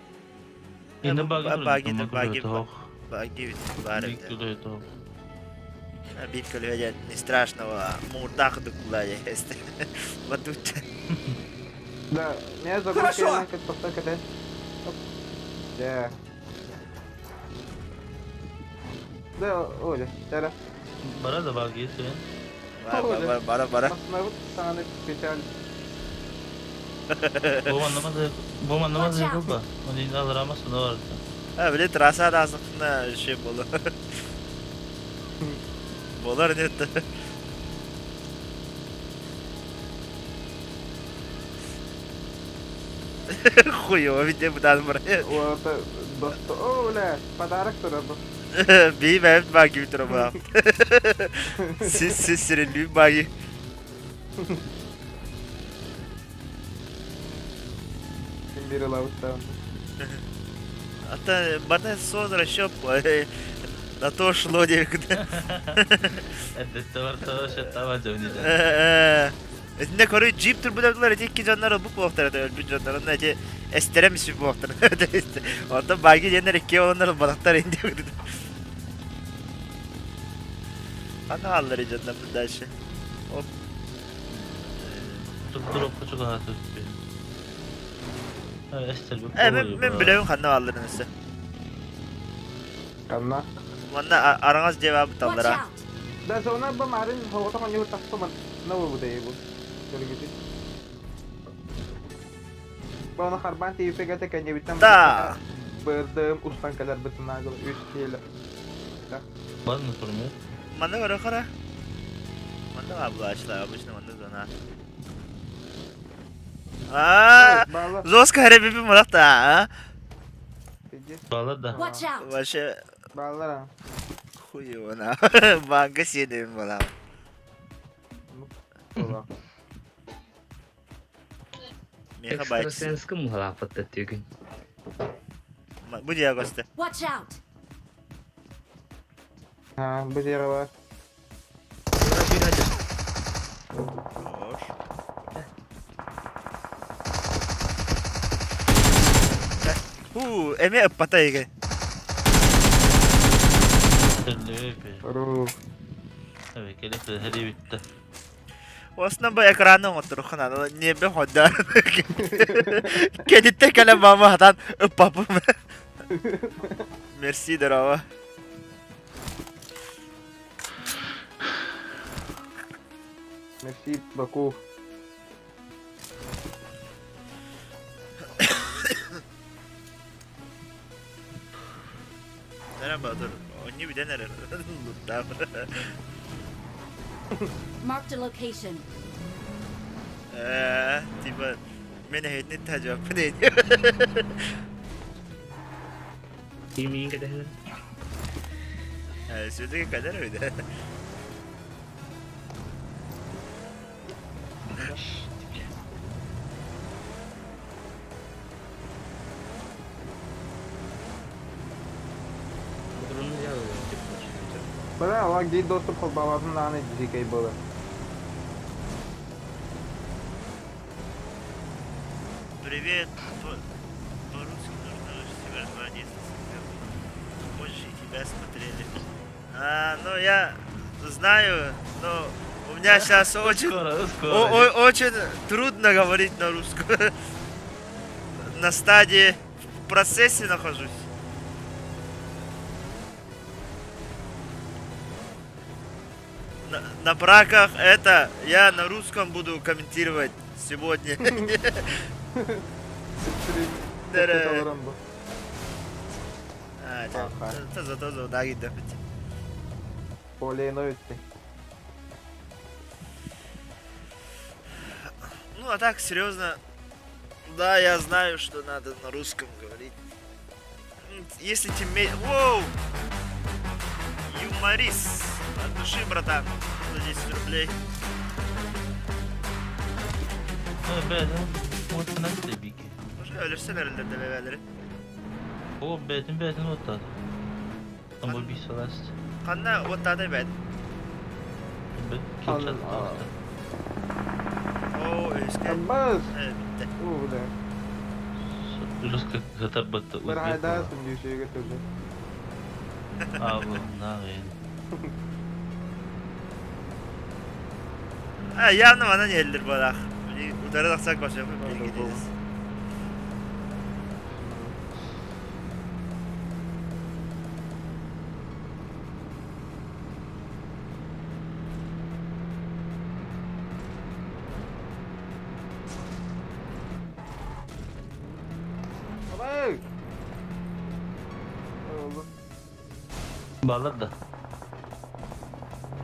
Инде багин. Багин, багин, баги бар эбит. Биир көлүһэ не страшного, муурдаах дукула есть. Батут. Да, меня Хорошо. загрузка Да. Да, Оля, да. Бара да баги сен. Бара, бара, бара. Основы станы печаль. Бу маннамаз бу маннамаз ба. Оны инде алырамас да бар. А, биле трасса да азыкна şey болу. Болар нет. Хуево, ведь будан бар. Вот, досто. Оля, подарок туда был. Би бэб баги тура Сис сис сирелүү баги. Бир лауста. Ата бата сон расчет на то шло девкде. Эдетте бар то шеттава жөөнү. Этинде көрü джип тур булар эти икки жоннор бу буохтар өлбүт жоннор онна эти эстерем үсү буохтар. Онтон баги диэннер икки олоннор балактар инде. Ана аллар жоннор дальше. Оп. Тур кучуга хатып. Эстер бу. Э мен мен билебин ханна алларын өссө. Канна. Манна араңаз жебабы Watch таллара. out! Да, зона ба марин хогото коню тахто ман. На бу дей бу. Көргүтү. Бана харбан ти пегате кене битам. Да. Бырдым устан калар битнагыл үч кило. Ладно, турму. Манна көрө кара. Манна аблашлар обычно манна зона. А, Бала. Зоска хәрәбипи мулакта, а? Бала да. Watch out! Вообще Балара. хуёво Банга седем була. Бала. Меха байт. Экстрасенс кым халапатта төгүн. Бу диагосты. Watch out! Ha, bu yere var. Хорош. Ху, эме ыппата иге. Ру. Evet, gelip hediye bitti. Осна бу экраны оҥотторуххун небе ходда. Кедитте кэлэн мама хатан ыппапым. Мерси здорово. Мерси Баку. Эрэ Батыр, онньу бүтэн эрэр. Луттаах. Marked a location. Ээ, типа, мен эһэтин таһдьаппын эти. Кимиин кэтэһэр? Все-таки кадер öyle. Бля, лак дии доступ холбаабатын даҕаны дьикэй буолар. Привет. По-русски нужно себя звонить. Позже тебя смотрели. А, ну я знаю, но у меня сейчас очень, Скоро, скоро. очень трудно говорить на русском. На стадии, в процессе нахожусь. На браках это я на русском буду комментировать сегодня. Стрим олорон бу. А, это зато за да Полейно үтти. Ну, а так, серьезно, да, я знаю, что надо на русском говорить. Если тебе... Воу! Юморис! От души, братан, за 10 рублей. Бэйэтин уоттанан тэбики. Может, өлөрсөн эрэллэр да бэбээлэри. Ол бэйэтин бэйэтин уоттаата. Там бу биир сылаас. Ханна уоттаата бэт. Бэт килчат. Оо, өскө. Бас! Бүттэ. Уу, бля. Жестко хатарбатта Бір айдасың дүйсеге тоже. А, бу, нагын. А, явно манан иһэллэр буолаах. Утары тахсар көрсөкпүт билигин Абай! Oldu. Балар да.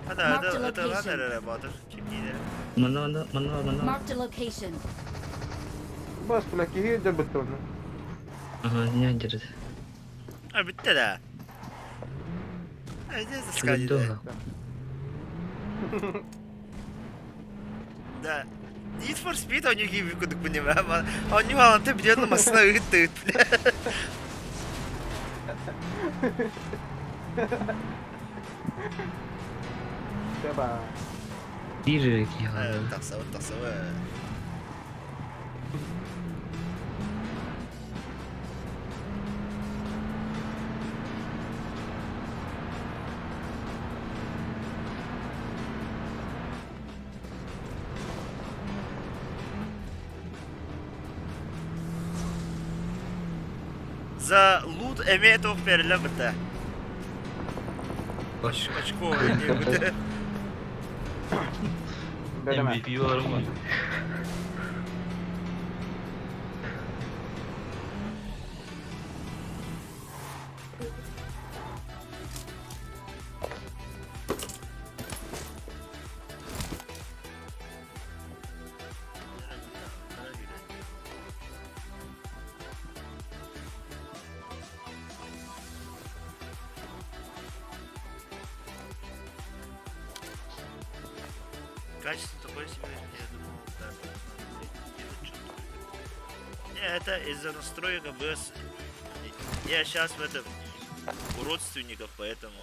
Hadi hadi hadi hadi эрэ Батыр кимниилэрэ. Манна манна манна манна. Marked a location. Бас бля киһи дьэ быттыбын. Аха, не дьэрит. А бүттэ да. А здесь сказать. Да. Need for Speed оонньуу киирбит курдук понимаю. Оонньуу хаалан билиэн массына ыыт ыыт. Тэба. Биир киһи хаалла. Тахсабыт тахсабыт. За лут эмиэ туох бэриллэн бытта. Очко диэбитэ. Бэлэмэ. MVP бар ма? Качество такое себе, я думал, да, делать что-то. Не, это из-за настроек OBS. Я сейчас в этом у родственников, поэтому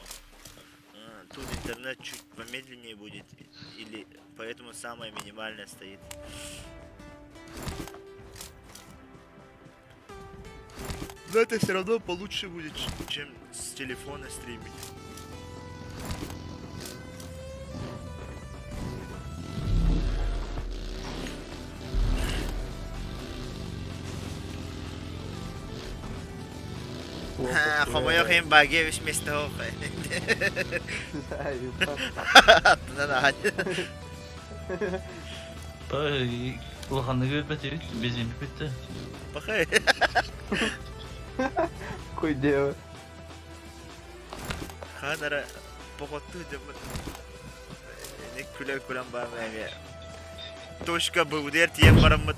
тут интернет чуть помедленнее будет, или поэтому самое минимальное стоит. Но это все равно получше будет, чем с телефона стримить. Хомойуох иһин баге үс миэстэ суох. Аттынан аһан. Улаханнык өлбөт эбит, без бүттэ. Пахай. Куй дева. Хаһан эрэ походтуу дьоммут күлэн-күлэн баран эмиэ точка БУДР тиийэн бараммыт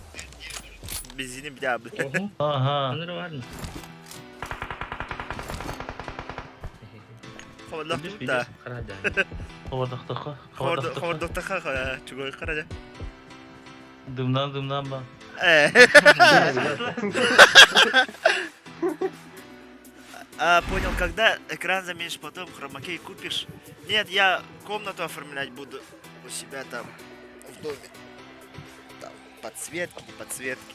бензини бүтээбит. Ага. Хобордохтута. Хобордохтоха. Хобордохтоха чугой харадя. Дымнан дымнан ба. А, понял, когда экран заменишь, потом хромакей купишь. Нет, я комнату оформлять буду у себя там в доме. Там подсветки, не подсветки.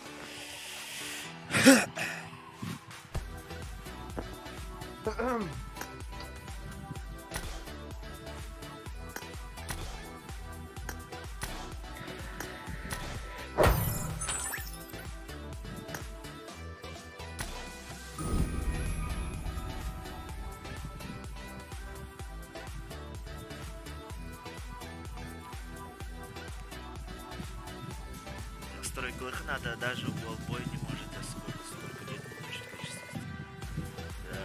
Настройках надо, даже Wallboy не может сколько, столько нет, не может качества. Да.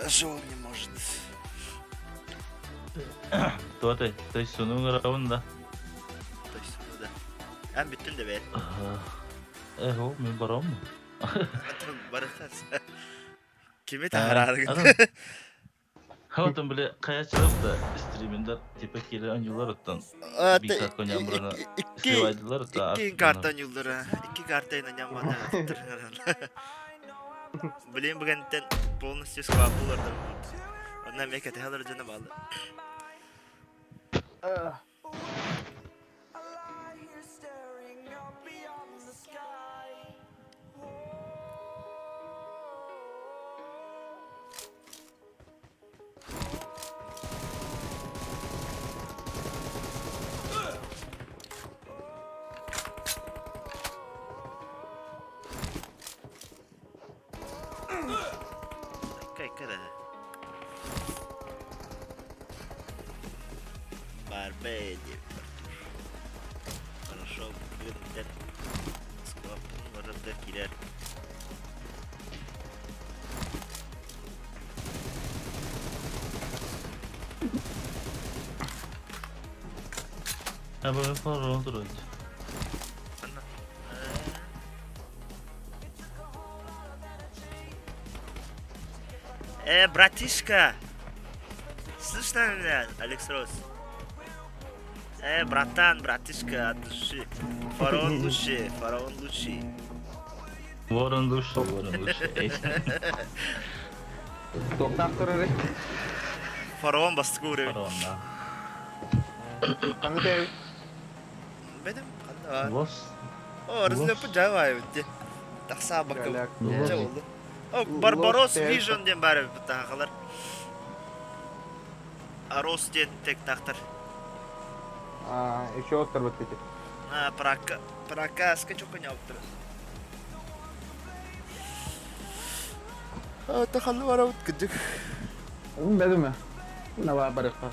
Даже он не может. Туотай, то есть сунун равын да. То есть, ну да. А, бүттүн да бэт. Эхо, мен барам. Барытас. Кими таһараары Хавтан биле каячылып да стриминде типа келе анюлар оттан. Бик конямрына. Икки икки карта анюлдара. Икки карта инаняммана. Блин, бүгүнтэн полностью сквабулар Онна мека тэхалар дьоно баалла. Кайкара. Барбе диэбит Артур. Хорошо, бүгүн скваппын барарда киирэр. Ha bu falan olur. Ханна? Э, братишка! Слышно меня, Алекс Рос? Э, братан, братишка, от души. Фараон лучше, фараон лучший. Ворон лучше, ворон лучше. Туохтаах турары? Фараон бастакы уровень. Фараон, да. Ханна тэбит? Бедем, ханна. Лос. О, разлепы жабай битте. Тахса бакы. Лос. О, Барбарос Vision диэн баар эбит тахалар. Арос диэн тек тахтар. А, еще оттар бит А, прака, пракаска чоконя оттар. А, тахалы барабыт кыдык. Бедиме. Нава барыха.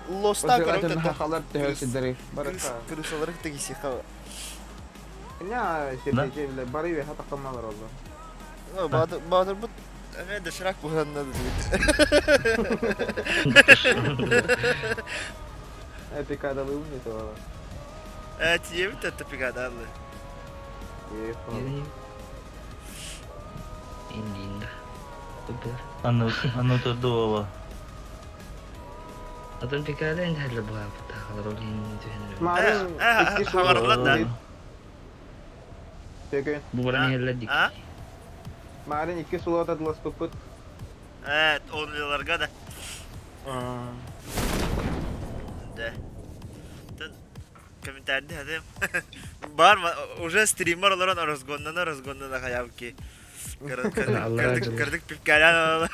Лоста Көрөтө көрөтө. хахалар төһө сидери. Барыха. Крысалар тегиси хава. Ня, сидери бары ве хата камалар олду. Баатыр баатыр бут эме доширак буһанна дедит. Эпикадалы умни то. Э, тиебит это пигадалы. Иннинда. Супер. Анны анны турду Атын пикада инде хәлле була тахалар ул инде түһәнер. Марын Хабарлар да. Теге. Бу баран хәлле дик. А? Марын икки сулота дласпыпыт. Э, онлыларга да. Да. Тут комментарий хадым. Бар уже стример олорон разгоннана разгоннана хаявки. Кырдык кырдык пипкалян.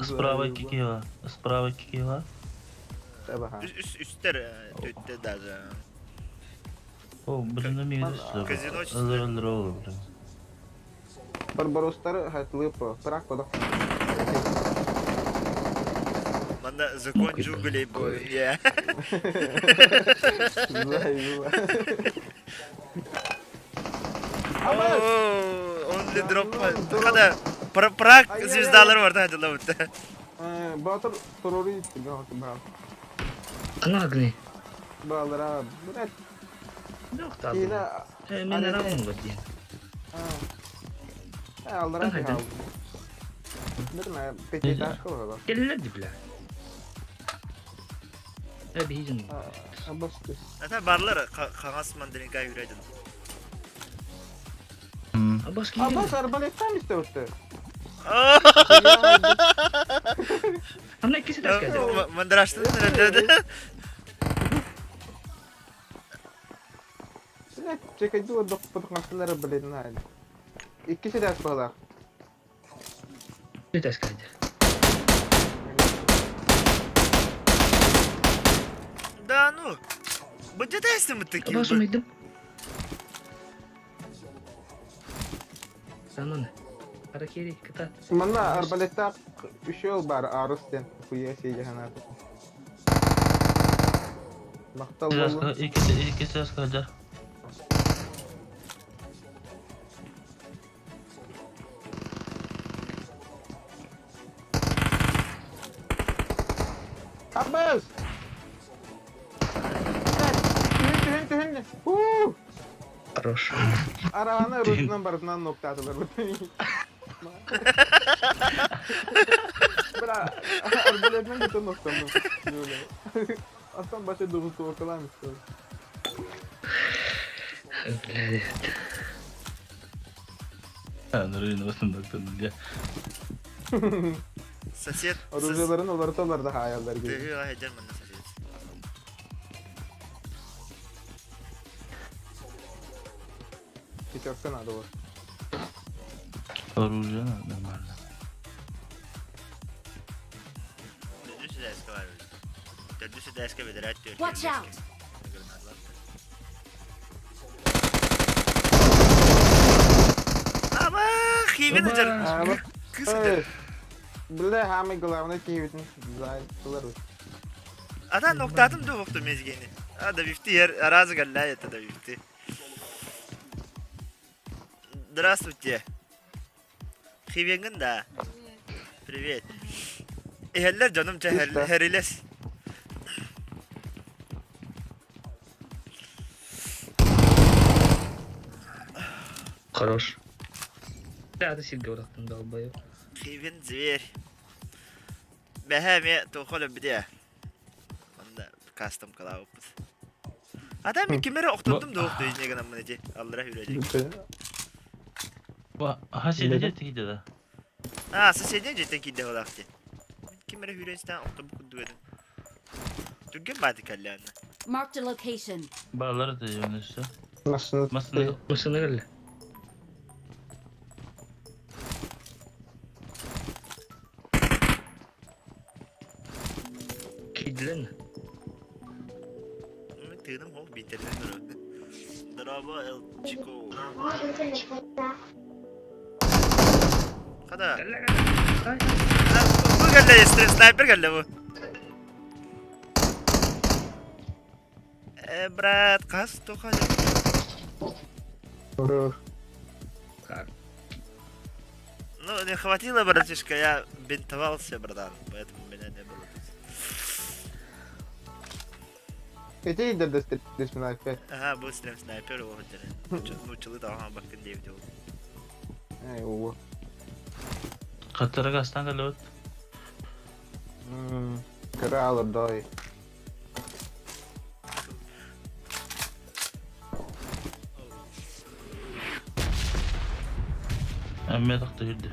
Справа кикила. Справа кикила. Үстер төттө даже. О, блин, ну Казино Өлөр блин. Барбаростар хатлып, прак пода. Манда закон джунглей бой. Я. Only drop. Kada. Прак звездалары барда хадылабыт. Батыр турору иттим. Анагны. Балара, блядь. Кина. Мен арамын бу диэн. Аллара хаалды. Бирме пятиэтажка буолар. Кэллэр ди бля. Э биһигин. Абас. Ата барлар хаҥас мандаринка юрайдын. Абас Абас арбалеттан истеутты. Ана иккиси таскады. Мандраштын dedi. Блядь, чекайду доппутукмастылары блин наайд. Иккиси дас балар. Таскады. Да ну. Бу дедесин мы такие. Абас умайдым. Сананы. Аракери кыта. Манна арбалеттак үшөөл бар арыс ден хуя сейжаханат. Мактал болду. Иккиси аскадар. Абас! Түһүн түһүн түһүн. Уу! Хорош. Араны ручынан барытынан ноктатылар. Бра, арбалетмен бүтін ноктанdım. Астан башы дугу туокалам исто. Блядь. Нұрын осында я. Сосед. Оружияларын олар да хаялдар gibi. Тыгы хадер манна сосед. Пятерка надо вот. Оружие нормально. Төрдүсү дәске бар. Төрдүсү дәске бедерет Watch out! Ама хибин жар. Кыз. Бля, самый главный киевитин. Зай, Ата ноктатым да бокту мезгени. А да бифти ер разы галла это да бифти. Здравствуйте. Хибенгин да. Привет. Эхеллер жаным херилес. Хорош. Да, ты сильно говорил, долбоёб. Хибин зверь. Бэхэ ме тухолы биде. Онда кастом калауппут. Ата мен кимере охтоттум да охту ине гана мына Аллара хүрәжек. Хаси де тиде да. А, соседний жеттен кидде олақты. Кимере хүрәжтен охту кудду эдим. Дүрген бады калланы. Marked a location. Балар да yönüsü. Машина. Машина. Машина келді. Кийдилер Тыным хол битерлер. Драба el Chico. Када? Бу келді, снайпер келді бу. Э, брат, қас тоқа. Ну, не хватило, братишка, я бинтовался, братан, поэтому меня не было тут. Эти да снайпер. Ага, был стрим снайпер, вот, ну, челы там, бакын дейв делал. Эй, о. Каттарга астан келет. Кралыр дай. Әмме такты жүрді.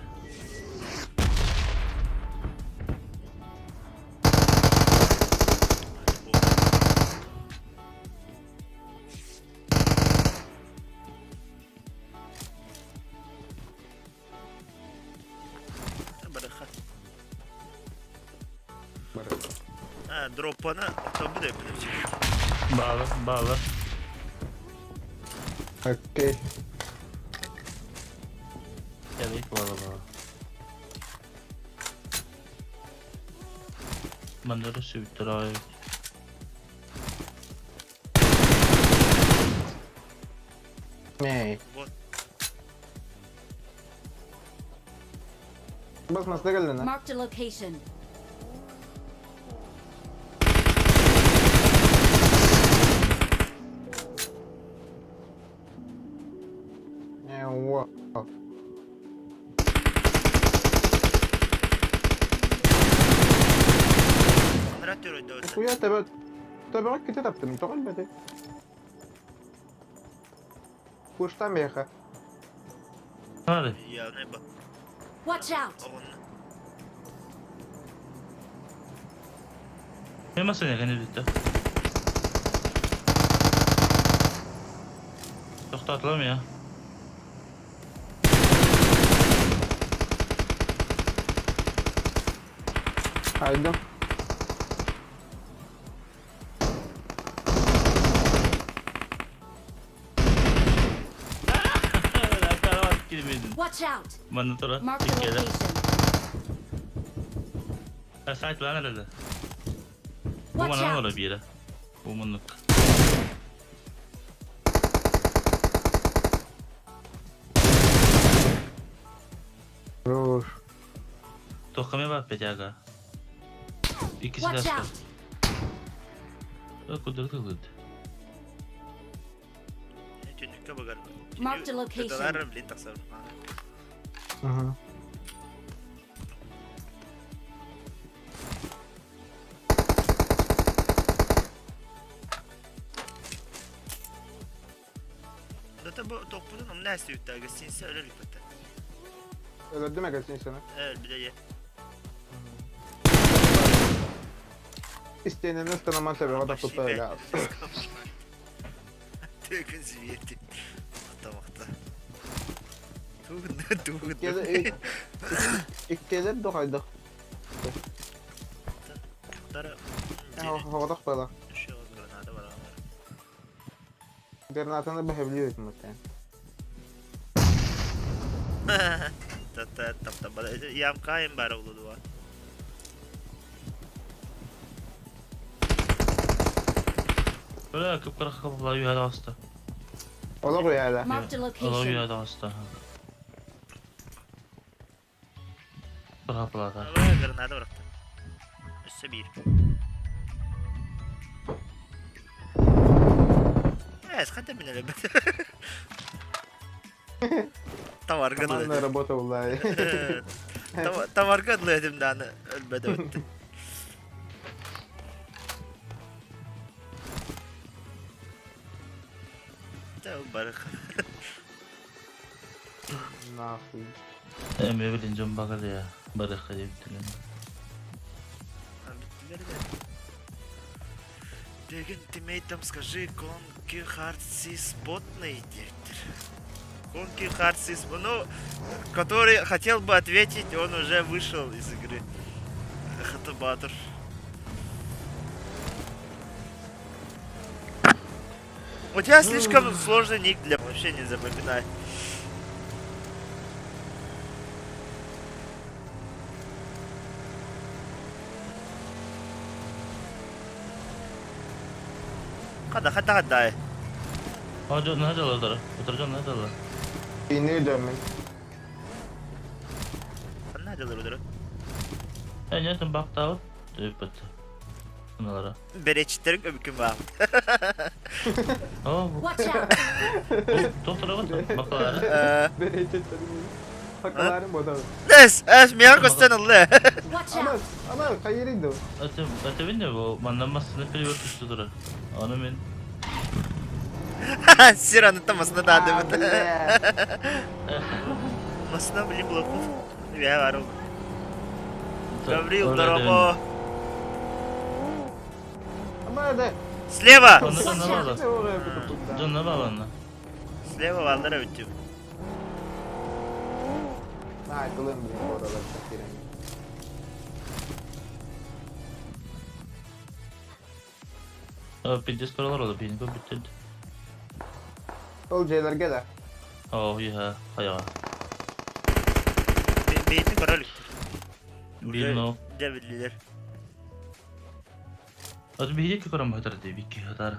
Бараха. А, дропаны отобы да өпініп Bağlı, bağlı. Окей. Gerek bağlı bağlı. Manları sübüttür abi. Ней. Вот. Бас маста кэллин Marked a location. Ээ, Куйа төбө төбөҕө кити таптым, тоҕо элбэтэй? Куштан миэхэ. Hadi. Watch out! Ne masaya ne bitti? Çok tatlı mı ya? Айдым. Watch out! Манна тура. Mark the location. Сайт lan herhalde. Bu Watch bana out! var bir yere. Bu mınlık. Хорош. Тохкаме бар петяга. Иккиси Watch да out! Кудырды кылды. Түннүккэ быгар. Marked a location. Тыталар блин тахсар. Угу. Зато бу тохпутун умна эстибиттэ гостиница өлөр бүппэттэр. Өлөрдүм гостиницаны. Өлбүтэ дьэ. Истиэнэни ыстанаман төбөҕө тахсыбыта өлө. Түгүн сибиэти. Махта махта. Тугун тугун. Иккиэлэр дохайдах. Тара. Хоҕотох буола. Граната бар. Гранатаны бэһэбилии өтүмүттэн. Та та та ям кайым бар олду. Бля, кып-кыра капла үйәді асты. Олох үйәлә. Marked a Ала location. үйәді асты. Бір каплада. Граната бырахты. Өссө биир. Эс, хата мен эле. Таварга Командная работа була. Таварга дылы даны өлбөдө өттү. Та барых. Нахуй. Эми билин жон багалы я. Барыхка деп тилен. Деген тиммейтам скажи, Конки Хардси спотный директор. Конки Хардси, ну, который хотел бы ответить, он уже вышел из игры. Хатабатор. У тебя слишком сложный ник для вообще не запоминай. Хада, хада, хада. Hadi ne hadi Oturacağım ne hadi Ини дөмүн. Ханна делар удара. Ya ne baktı Dövüp bitti. Bunlara. Беречтерин öbüküm var. Aa bu Watch out! doktora bak. Baklar. Беречеттерин. Хакаларын бода. Эс, эс, миян костен аллы. Watch Ана, out! ана кайырынды. Öte öte ne bu? Manlanmasını перевод üstü dura. Onu men Сир аны тамасына да деп. Масына блин блоков. Я вару. Гаврил, здорово. Ама да. Слева. Onu ne bağlı? Can ne bağlı Слева валдара өттүм. Най, тылым блин, боралар кирен. Пиздец paralar oldu. Benim bu bitti. Ол жайларга да. Oh ya, hayır. Бейтин король. Bir no. Дебилилер. Hadi bir iki kuram hatar diye bir iki hatar.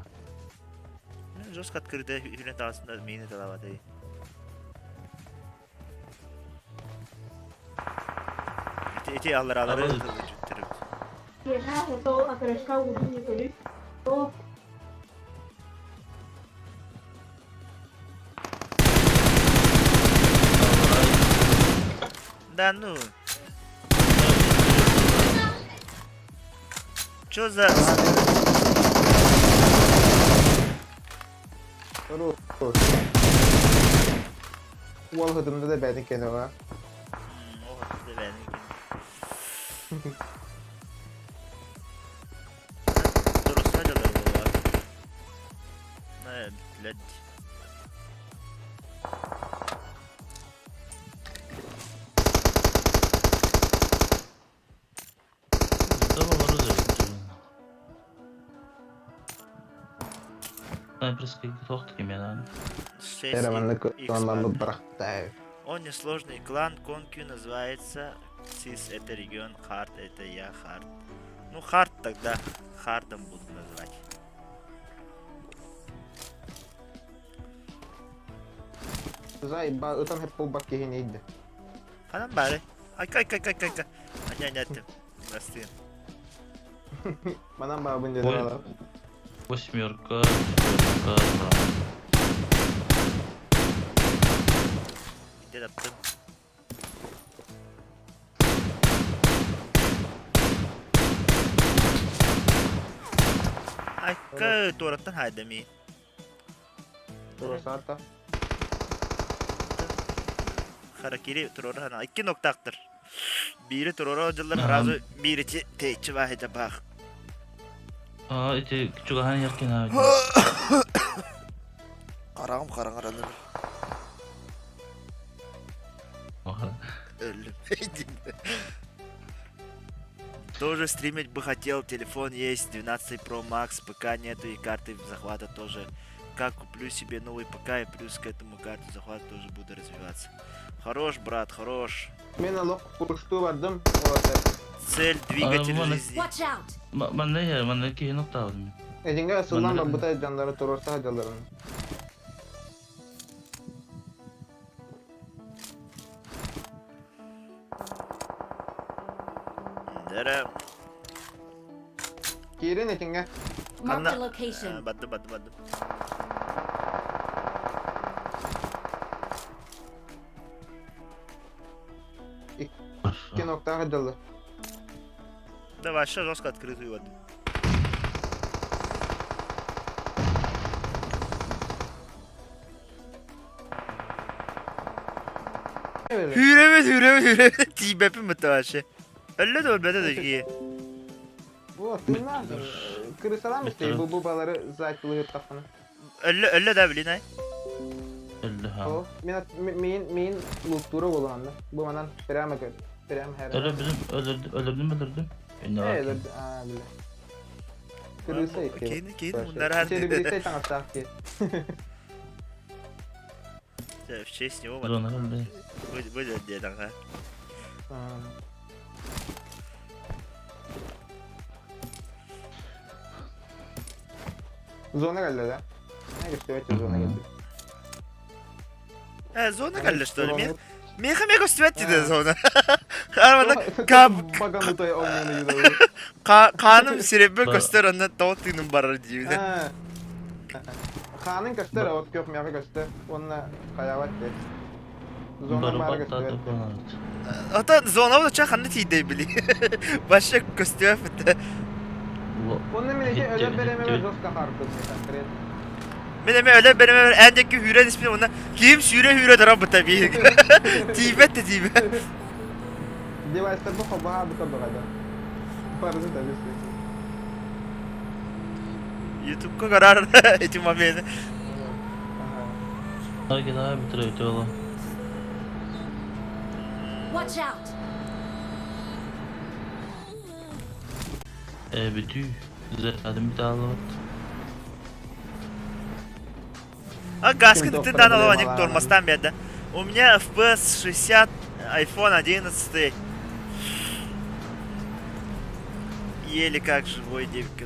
Жестко открытая хүрен тағасында мені талабады. Ити алларалары Абыл. ылбыттарым. Да ну. Чё за... Уол хытымда да бэйэтин кэнэҕэ. Ол хытымда бэйэтин кэнэ. Туруса дьалар буолуо. Блядь. Снайперский тохт кимиэнэ. 6 Он несложный клан Конкю называется. Сис это регион, Хард это я, Хард. Ну Хард тогда Хардом буду называть. Зай, ытан хеп буолбат киһини иийдэ. Ханан баары. Айка айка айка айка. Аня аня аттым. Прости. Манан баабын дедим алар. Восьмерка, четверка, два. Где таптым? Айка туораттан хайдами. Турасаата. Харакири туруора хана. Икки ноктаактар. Биири туруора дьыллар сразу бииричи тэйчи баахыта баах. Аа, ити чугаһан яркин аа. Хараҕым хараҥаранар. Өллүм. Тоже стримить бы хотел, телефон есть, 12 Pro Max, ПК нету и карты захвата тоже. Как куплю себе новый ПК и плюс к этому карту захвата тоже буду развиваться. Хорош, брат, хорош. Мен олох пушту бардым. Цель двигатель жизни. Watch out! Манна иһэр, манна киһи нохтаабытым. Эдинге ысыллан барбыта дьоннору туруорса сылдьалларын. Дара. Киирин этиҥҥэ. Marked a location. Бадды, бадды, бадды. Икки ноктаах дьаллар. Да вообще жестко открытую воду. Hüreme hüreme hüreme тиийбэппин бытта вообще. Өллө да өлбөтө да кии. Бу тыыннаах кырысалаам истей бу бу балары заачылыһыттахпына. Өллө өллө да блин ай. Өллө ха. О, мен мин мин луктура болон Бу манан прямо көр. Прямо хэр. Өлөрдүм, өлөрдүм, өлөрдүм. Э, а, бля. Кырыса икки. Кейин кейин мундаран. Серебристый таҥастаах ки. В честь него Зона өллө. Будет дедом, а? Зона кэллэ да? Не көстүбэт зона кэллэ. Э, зона кэллэ что ли? Меха меха көстүбэт диде зона. Армана кап Баганутай огненный Кааным сиребе көстөр онна тоҕо тыыным барар диибит. Хаанын көстөр, от көх мяҕы көстөр. Онна хайабат де. Зона бары көстөр. Ата зона бу ча ханна тиийдэй били. Баша көстүбэ фитте. Онна мен эти өлөр береме жестко хардым конкретно. Мен эме өлөр береме эндекки хүүрэн испин онна киим сүүрэ хүүрэ таран быта би. Тиийбэт да тиийбэт. Девайстар бу хобаха бу тобаҕада. Барыны да билсин. Ютубка карар эти моменты. Watch out! Э, бүтүү. Зарядым бүтэ аалыбыт. А гаска Ким ты доктор данного проблема никто тормозтан беда. У меня FPS 60, iPhone 11. Еле как живой девка.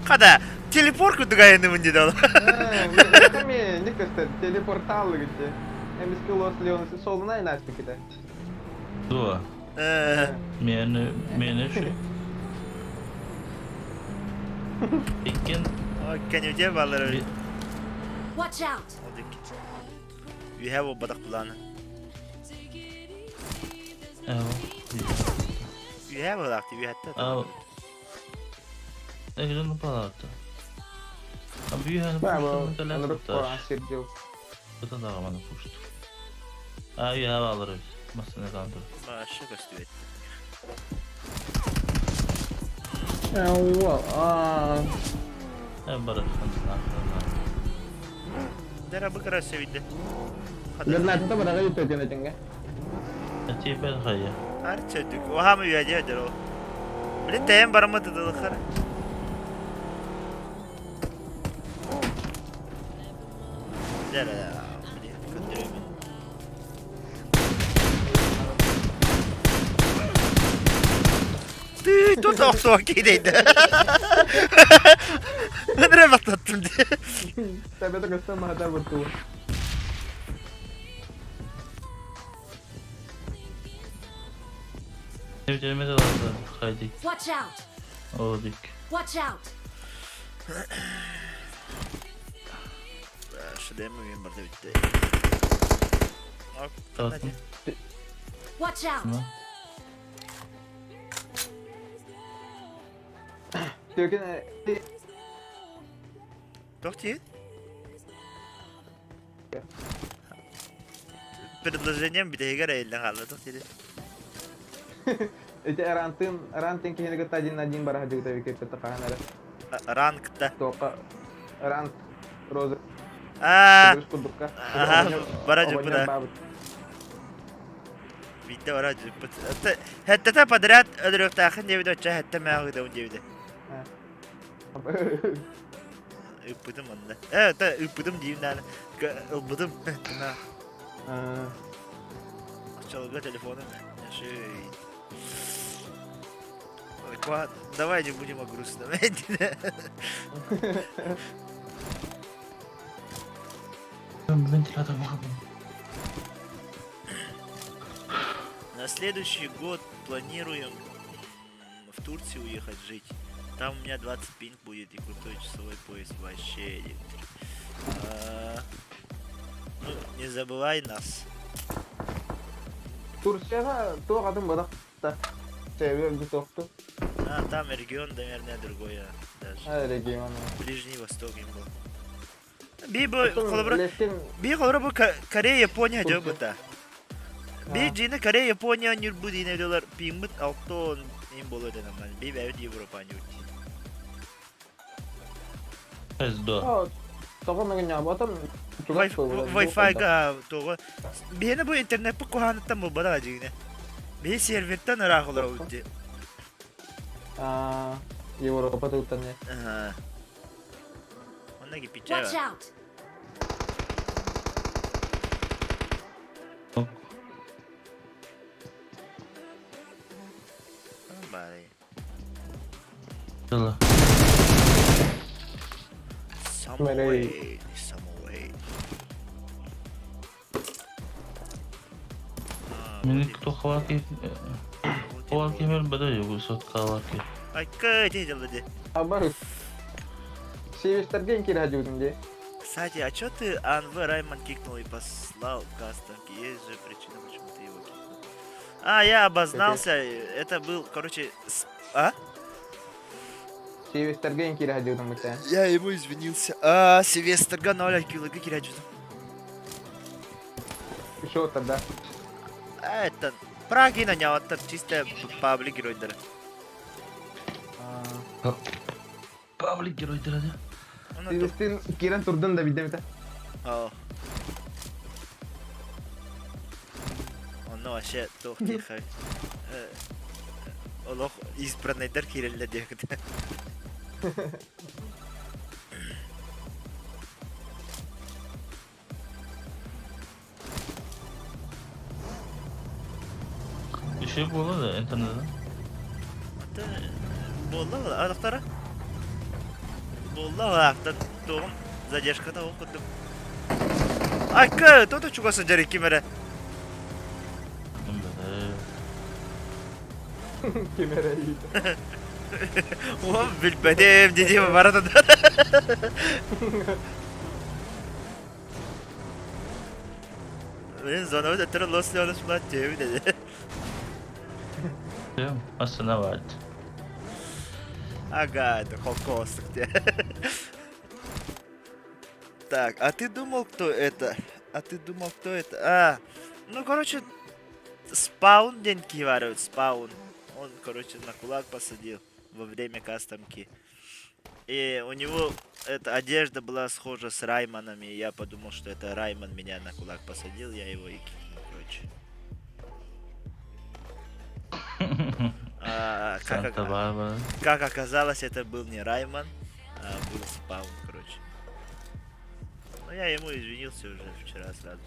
Хада, телепорт кудугайны мне дал. Мен не көстөр телепортал где. Эмиски лос леон солуна инаспиките. Дуо? Миэнэ миэнэ үчүгэй. Иккин Кэнүдэ балары. Watch out! Үһэ буолбатах планы. Үһэ буолаахты, үһэттэ. Эһигин палата. Маша көстүбэт. Дара бу красивый. Гранатата бараҕа үтөтүн этиҥҥэ. Арча дүк. Оһам үйәде дер ол. Блин, тәйен барамы тыдылыхар. Дер, блин, көндөрөмүн. Ты тут охсуа киирейді. Нöre баттаттым ди. Тэбэтэ көстөн маһата бутуу. Watch out! Watch out! Шлем мен барда битти. Watch out! Төкін Тоқти? Предложением бүтэһигэр эйиллэн хаалла туох дири? Ити Эрантын, Эрантын киһини кытта один на один бара сылдьыбыта эбит хаһан эрэ. Ранкта. Туохха Рант Роза Аа, курдукка. бара дьыппыта. Биирдэ бара дьыппыт. Хэттэтэ подряд өлөрүөхтээххин диэбитэ оччо хэттэ мээҕи диэбитэ. Ыппытым онно. Э, это ыппытым диим наана. Ылбытым. Оччолорго телефоным. Давай не будем о грустном. Вентилятор На следующий год планируем в Турцию уехать жить. Там у меня 20 пинг будет и крутой часовой пояс вообще. А, ну, не забывай нас. Турцияҕа туох атын бадахта туохту. А, там регион, наверное, другой даже. А, регион. Ближний Восток им был. Би бу холобура би холобура бу Корея Япония дьэ бута. Би дьине Корея Япония ньурбу дине доллар пииммит алтон им боло дэнаман. Би бэбит Европа ньурти. Сдо. Тоҕо мэгинньаабатым Wi-Fi-га тоҕо биһиэнэ бу интернеппит куһааныттан буолбатах дьиҥинэ. Биһи сервертэн ыраах олоробут дии. Европа тылтан Онно киппиччэ Watch out! Бары. Дылы. Самуэй, Самуэй. Мин кто хватит? Хватит мер бада югу сотка Айка, иди делай. Абар. Севестерден кире дии. Кстати, а чё ты АНВ Раймон кикнул и послал кастомки? Есть же причина, почему ты его кикнул. А, я обознался. Это был, короче, с... А? Севестерден кире бутэ. Я ему извинился. А, Сильвестрга 0 килога кирячу. Что тогда? А, это... Праги на него, там чисто паблик геройдера. Паблик геройдера да? Севестин кирен турдун да бидем это. О. Онно вообще туох тихо. Олох избранныйдар киирэллэр диэхит. Еще было да интернет. Буолла адахтара. Буолла ахтан тугум задержката ол курдук. Айка, то чугас сылдьар ким эрэ. Ким эрэ ыйыта. Уом билбэтим дии бара да. Блин, зонабыт өттөрө Лос Леонос була түһэбит dedi. Aslında vardı. Ага, это холкостик тебе. Так, а ты думал, кто это? А ты думал, кто это? А, ну, короче, спаун день киваривает, спаун. Он, короче, на кулак посадил во время кастомки. И у него эта одежда была схожа с Райманом, и я подумал, что это Райман меня на кулак посадил, я его и кикнул, короче. А, Санта-Барбара. Как оказалось, это был не Райман, а был Спаун, короче. Ну, я ему извинился уже вчера сразу.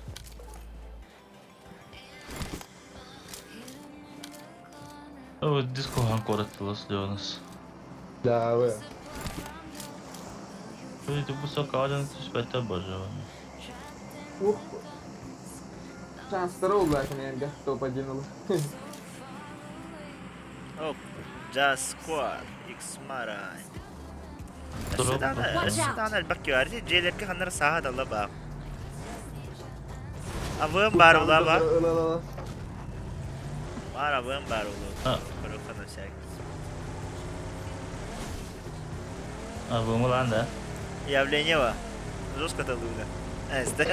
О, диско анкора Лос Леонос. Да, вы. Ты высоко түспэттэ боже. Ух. Шанстары oldu кинилэргэ топ-1 ылы. О, Just Squad, X-Mara. Дроп. Watch out. Сюда элбэх киһи дьиэлэргэ ханнара сааһа далла баа. Авым бар ула ба. Ыла-ыла. Бар авым бар ула. А. Короче, всякий. А, bu mu lan da? Явление ва. Жестко талыга. Эсте.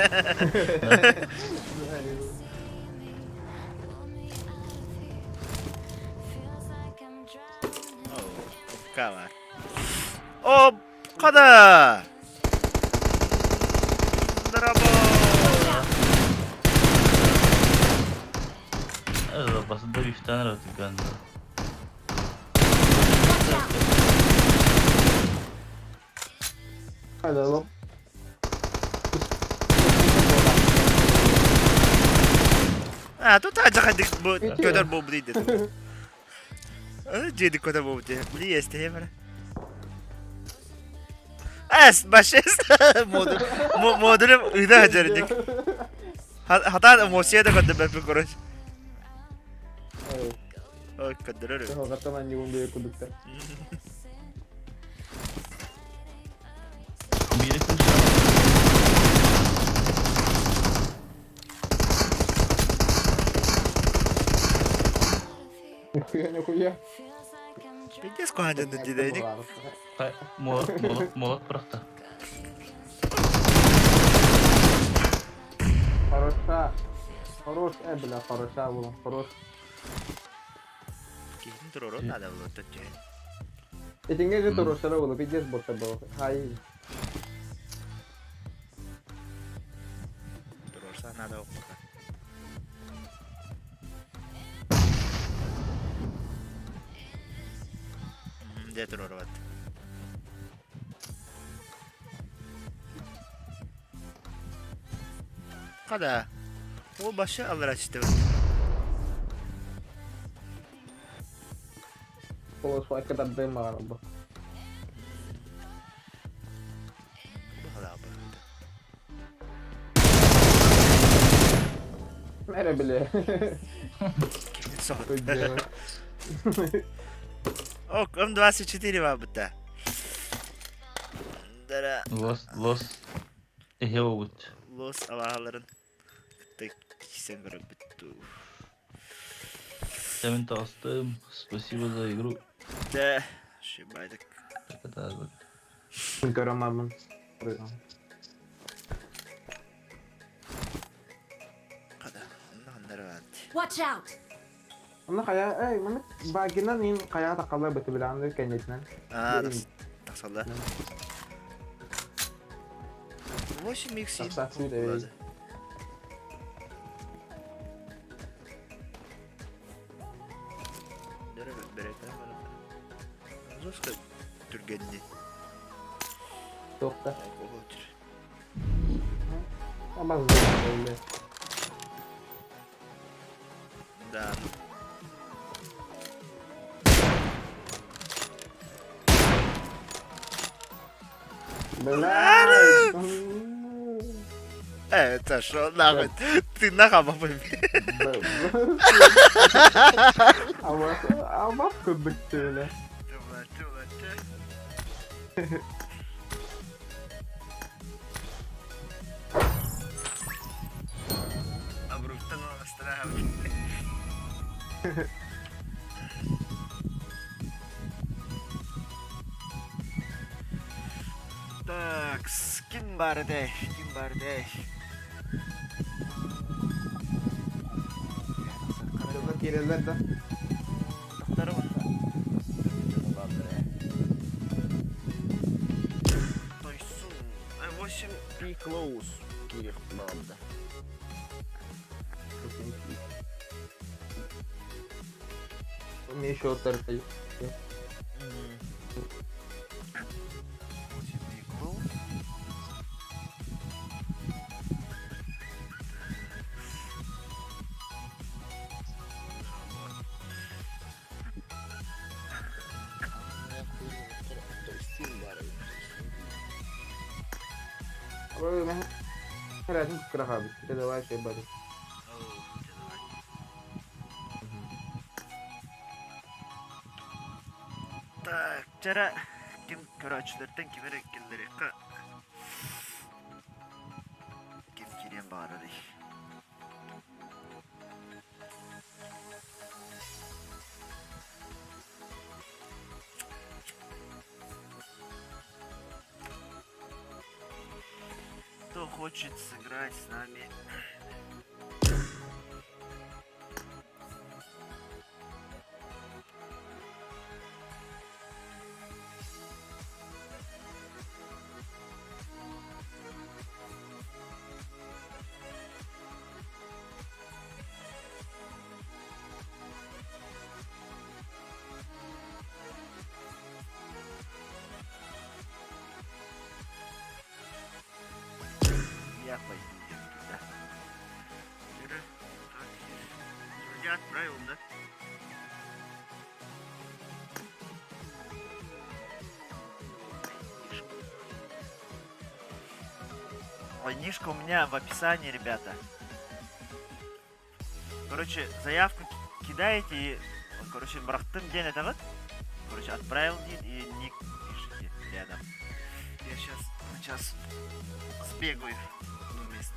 Кава. О, када! Драво! Evet, basında bir tane rakip bende. Watch out! Hadi oğlum. А, тут ажаха дик бу көтөр бу дейди. Жеди көтөр бу дейди. Били есте хемер. Эс, башес. Модуль модуль ыда хажардик. Хата эмоция да көдө бэпи короче. Ой, көдөрөр. Хогаттан аньюгун бэйэ кудукта. Biri kız. Нихуя, нихуя. Пиздец куһаҕан дидейник. Молот, молот, молот bıraktı. Хороша. Хорош, бля, хороша була, хорош. Киһин турорун надо было төттө. Этиңге же хорошара була, пиздец бота был. Хай. Турорса надо пока. Дэ турорват. Када. О башы аллар ачты. Полосфайка тардым маған бу. Бу хала бу. Мере биле. Соһут. Ок, М24 бар бутта. Дара Los, los. Ehe ogut. лос алааларын кытта кисен көрөп бүттү. Semin tastım. Спасибо за игру. Дэ, шибайдык. Это вот. Көрөмамын. Када. Онна бар. Watch out! Онна кая, эй, маны багынан ин кая такалар бөтө биле кенетинен. А, тахсалла. 8 икс. Тахса, сүрэ. Жестко түргенни. Тохта. Алкоголь. Абаз бөле. Да. Бля. Это что нахуй? Ты нахуй Абас абас курдук түүлэ. Абруптан Так, ким баар этэй? Ким баар этэй? Дьоннор киирэллэр да. Тохтору уонна Тойсун. 8 P close киирих буолда. Мне еще торты. 8 P close. Ой, мен разница крахабы. Это давай ще баду. Так, чара ким көрөөччүлэртэн ким эрэ киллэриэххэ ким кириэн баҕарарый? Кто хочет сыграть с нами? Я пойду туда. Я отправил, да? Ой, нишка у меня в описании, ребята. Короче, заявку кидаете и, короче, бырахтым диэн этэҕит. Короче, отправил и ник пишите рядом. Я сейчас на час сбегаю в одно место.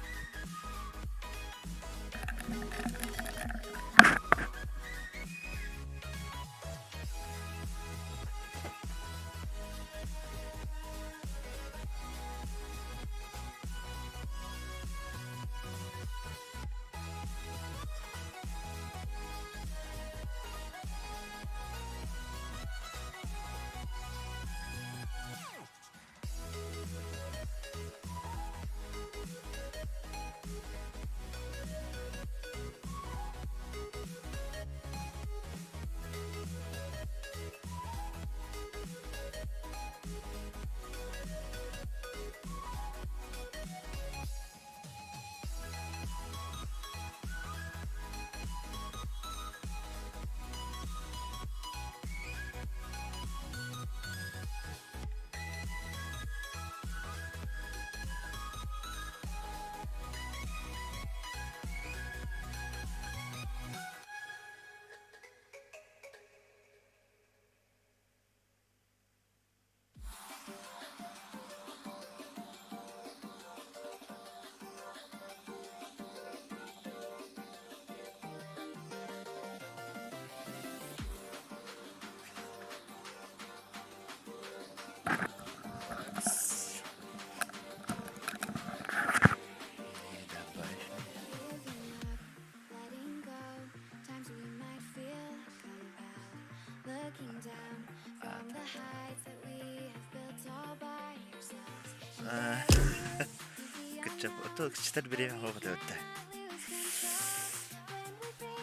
Кыччатар бириэмэ суох этэ.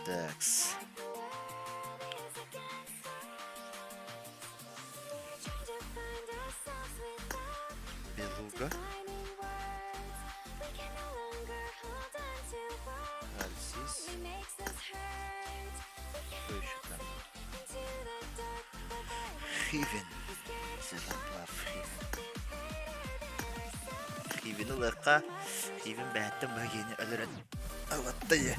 Такс. Белуга. Альсис. Что еще там? Хивен. Хивен. Хивин ылыахха. Хивин бэһэттэн быһа өлөрөн ылатта дьэ.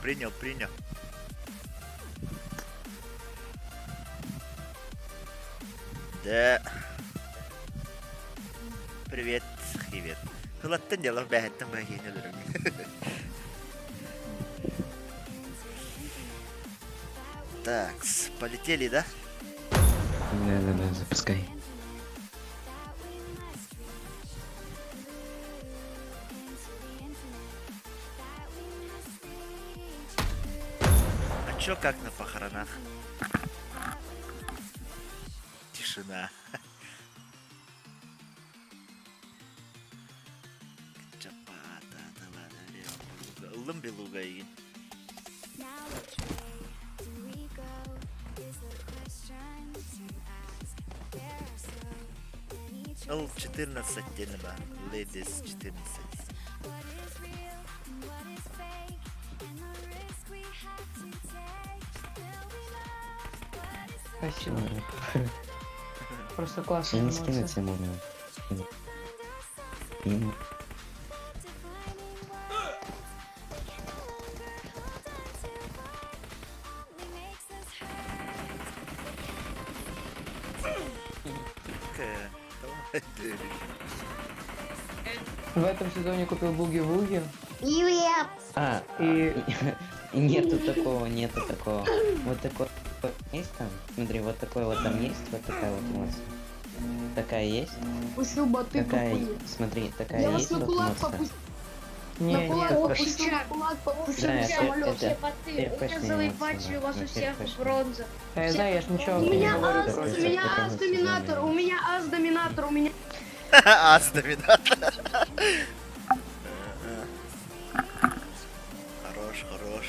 Принял, принял. Да. Привет, привет. Ылаттан дьалах бэһэттэн быһа өлөрөн. Так, полетели, да? Да-да-да, запускай. А чё как на похоронах? Тишина. Ыллым белуга игин. Ыл 14 диэн ба. Ladies 14. Спасибо. Просто Я классная не скину эмоция. тебе мумию. Скину. Им. В этом сезоне купил Буги-Вуги. А, И нету такого, нету такого. Вот такой вот есть там? Смотри, вот такой вот там есть, вот такая вот эмоция. Такая есть? Пустил боты Такая, тупые. смотри, такая Я вас есть на вот кулак эмоция. попустил. не, На не, кулак это попустил, на кулак попустил Да, это- самолет. это- Все боты. У меня РПшные залайпачили эмоции, у вас да, у всех РПшные. бронза. А я знаю, я ж ничего У не меня говорю ас, против. у меня ас доминатор, у меня ас доминатор, у меня Ас доминатор. Хорош, хорош.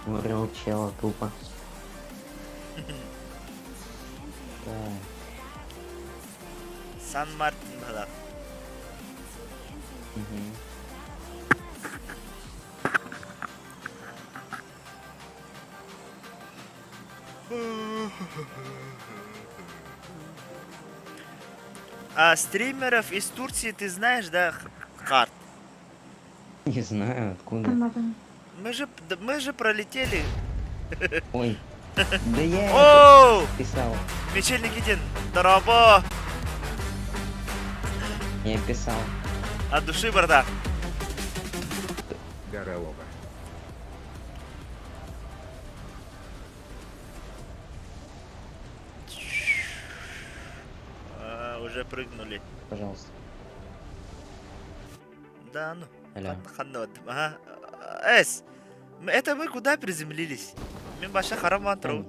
Врел чела тупо. Так, Сан-Мартин баһылаах. мгм. А стримеров из Турции ты знаешь, да, Карт? Не знаю, откуда. Мы же, да мы же пролетели. Ой. Да я это Оу! писал. Мичель Никитин, дорого! Я писал. От души, братан. Горелова. А, уже прыгнули. Пожалуйста. Да, ну. Алло. Ханна Ага. Эс, это мы куда приземлились? Мин баша хараман тру.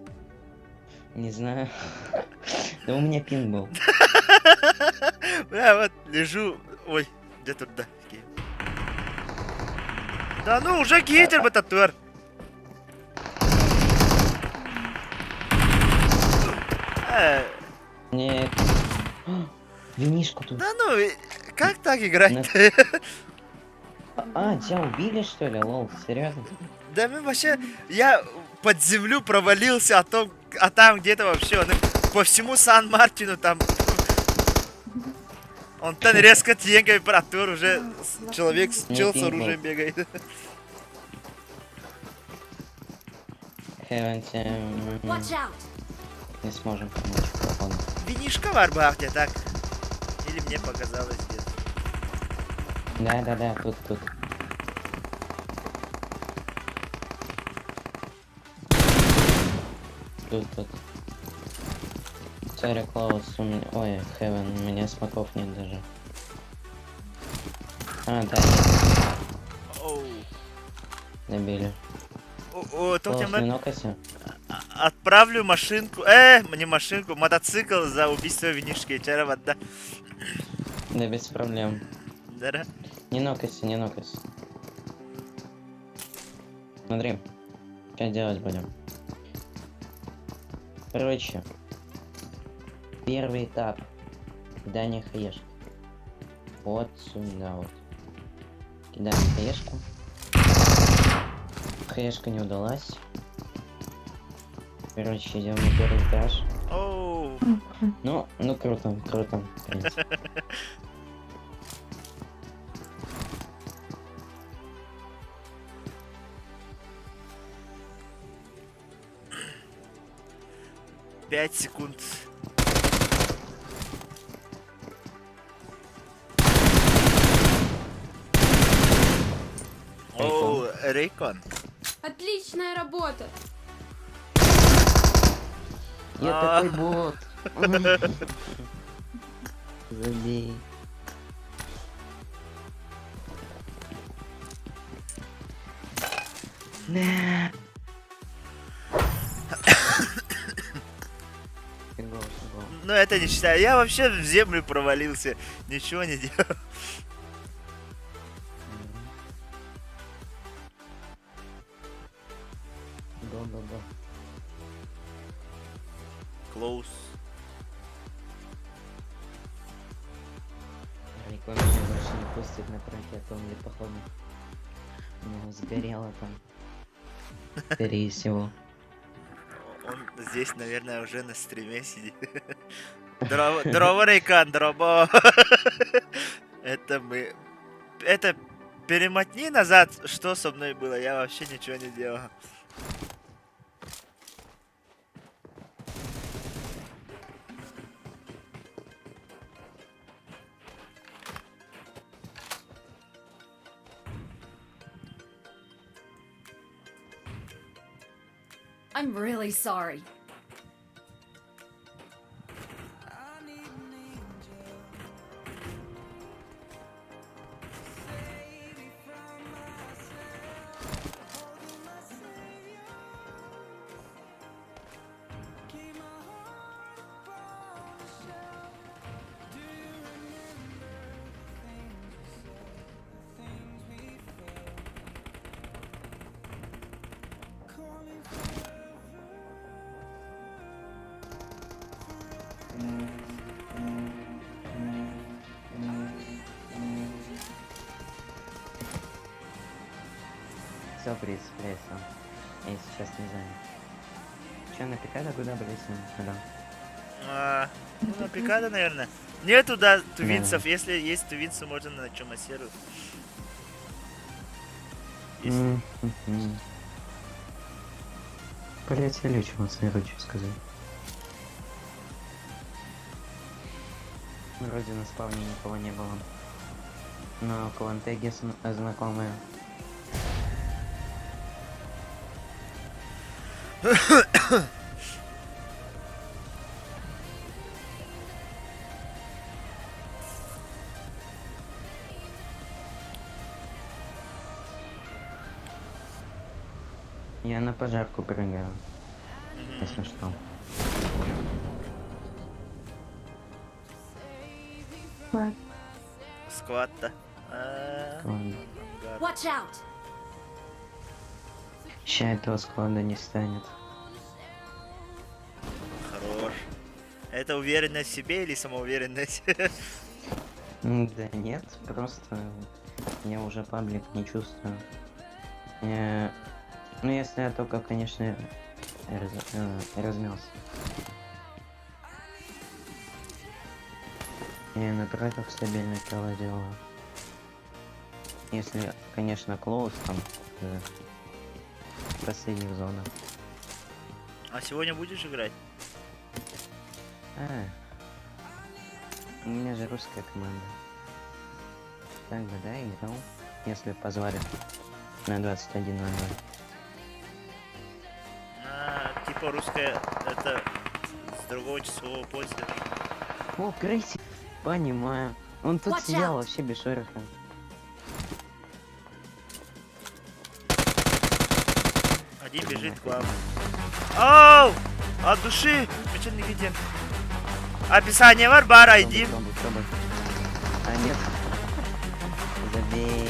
Не знаю. Да у меня пинг был. Бля, вот лежу. Ой, где тут да? Окей. Да ну, уже гитер бы татуэр. Нет. Винишку тут. Да ну, как так играть? А, тебя убили что ли? Лол, серьезно? Да мы вообще, я под землю провалился, а, то, а там где-то вообще, он по всему Сан-Мартину там. Он там резко тенькой протур уже человек, Не, чел с пинг был. оружием бегает. Хевен, тебе, Watch out! не сможем помочь, походу. Винишка в арбах где так? Или мне показалось где-то. Да-да-да, тут, тут. Тут, тут. Sorry, Клаус, у меня... Ой, Хевен, у меня смоков нет даже. А, да, есть. Оу. Добили. О, о, Клаус, Токтем, не нокайся. отправлю машинку, не машинку, мотоцикл за убийство винишки. Чара да. Да без проблем. Да, Не нокайся, не нокайся. Смотри, что делать будем. Короче, первый этап. Кидание хаешки. Вот сюда вот. Кидаем хаешку. Хаешка не удалась. Короче, идем на первый этаж. Оу. Ну, ну круто, круто. в принципе. 5 секунд. Оу, Рейкон. Отличная работа. Я А. такой бот. Забей. На. Фигово, фигово. Ну это не считаю. Я вообще в землю провалился. Ничего не делал. Go, go, go. Close. Рейкон меня больше не пустит на паркет, он мне походу. У него сгорело там. Скорее всего. Он здесь, наверное, уже на стриме сидит. Дорообо, Рейкан, дорообо. Это мы. Это перемотни назад, что со мной было. Я вообще ничего не делал. I'm really sorry. Все, присо. Я сейчас не знаю. Че, на Пикадо куда бросим? Да. А, ну, на Пикадо, наверное. Нету, да, тувинцев. Если есть тувинцы, можно на Чумасеру. Если- М-м-м. Блять, я лечу, хочу сказать. Вроде на спавне никого не было. Но клантеги знакомые. Я на пожарку прыгаю, если что. Сквад-то. А, Ладно. ангар. Watch out! Ща этого склада не станет. Хорош. Это уверенность в себе или самоуверенность? Да нет, просто я уже паблик не чувствую. Ну, если я только, конечно, размялся. Я на треках стабильно кило делаю. Если, конечно, close там, в последних зонах. А сегодня будешь играть? А, у меня же русская команда. Так бы, да, играл, если позвали на 21.00. А, типа русская, это с другого часового пояса. О, крыси! Понимаю. Он тут Watch сидел out. вообще без шороха. Один бежит к вам. Оу! От души! Мичел Никитин. Описание Варбара, иди. Пробуй, пробуй. А, нет. Забей.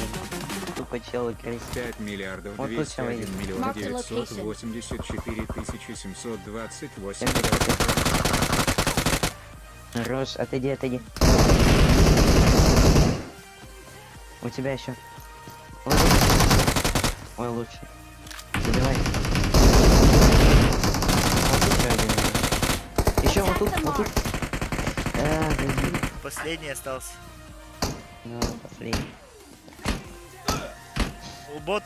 Тупо челы крысят. 5 миллиардов Вот тут всё 201 есть. миллион Mark the location. 984 728. Хорош, отойди, отойди. У тебя еще. Ой, Ой, лучше. Забивай. Вот At тут, the вот тут. mark. А, блин. Последний остался. Ну, последний. У бот.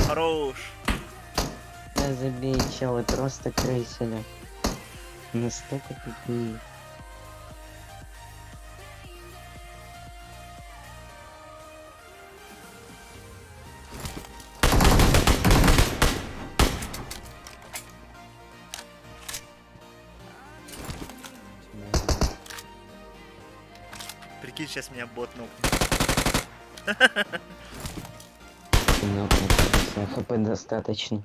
Хорош. Да забей, челы, просто крысили. Настолько тупые. Прикинь, сейчас меня бот нокнет. Много, хп достаточно.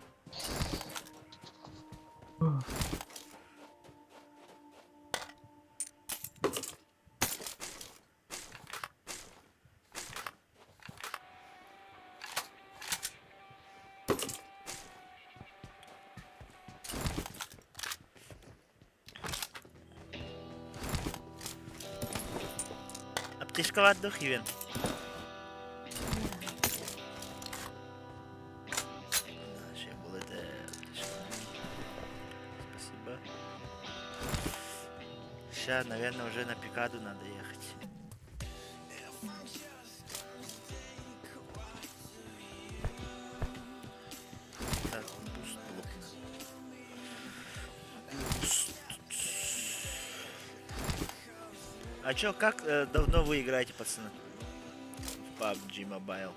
Аптечка отдох, Ивен. Был это аптечка. Спасибо. Сейчас, наверное, уже на Пикаду надо ехать. Так, буст блок. Буст. А чё, как давно вы играете, пацаны? В PUBG Mobile.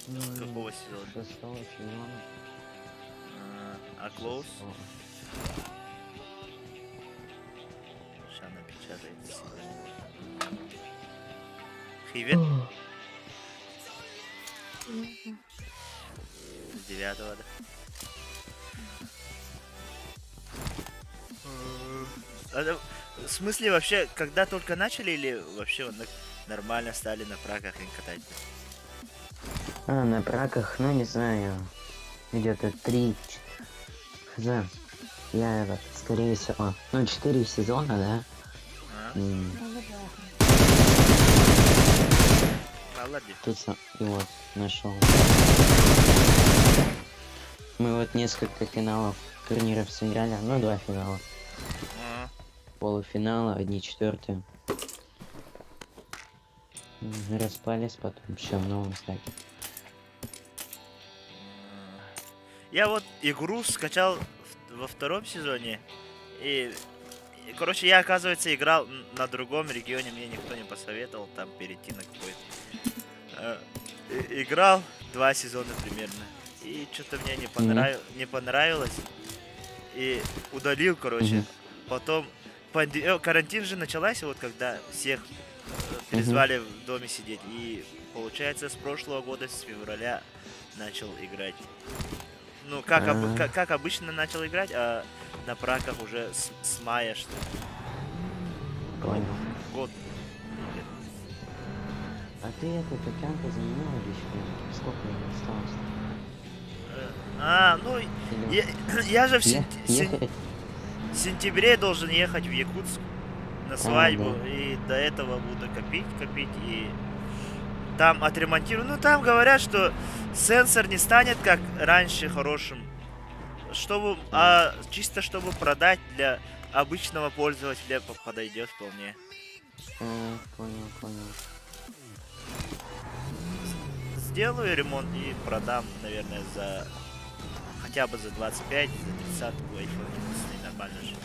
С какого сезона? Шестого сезона. А Close? Шестого. Сейчас напечатается. Привет. С 9-го, да? В смысле вообще, когда только начали или вообще нормально стали на праках и катать? А, на праках, ну не знаю. Где-то три. Да. Я этот, скорее всего. Ну, 4 сезона, да? А? Молодец. Тут его нашел. Мы вот несколько финалов турниров сыграли, ну два финала. А. Полуфинала, одни четвертые. Распались потом еще в новом стаке. Я вот игру скачал во втором сезоне. И, короче, я, оказывается, играл на другом регионе. Мне никто не посоветовал там перейти на какой-то. Играл 2 сезона примерно. И что-то мне не понравилось. И удалил, короче. Потом карантин же началась, вот когда всех призвали в доме сидеть. И получается, с прошлого года, с февраля, начал играть. Ну, как обычно начал играть, а на праках уже с мая, что ли. Понял. Год. А ты эту Татьянку заменил или еще нет? Сколько ей осталось? А, ну, Или я же в ехать? сентябре должен ехать в Якутск на свадьбу, да. и до этого буду копить, копить, и там отремонтирую. Ну, там говорят, что сенсор не станет, как раньше, хорошим. Чисто чтобы продать для обычного пользователя подойдет вполне. А, понял, понял. Сделаю ремонт и продам, наверное, за хотя бы за 25, за 30 iPhone 11 нормально же.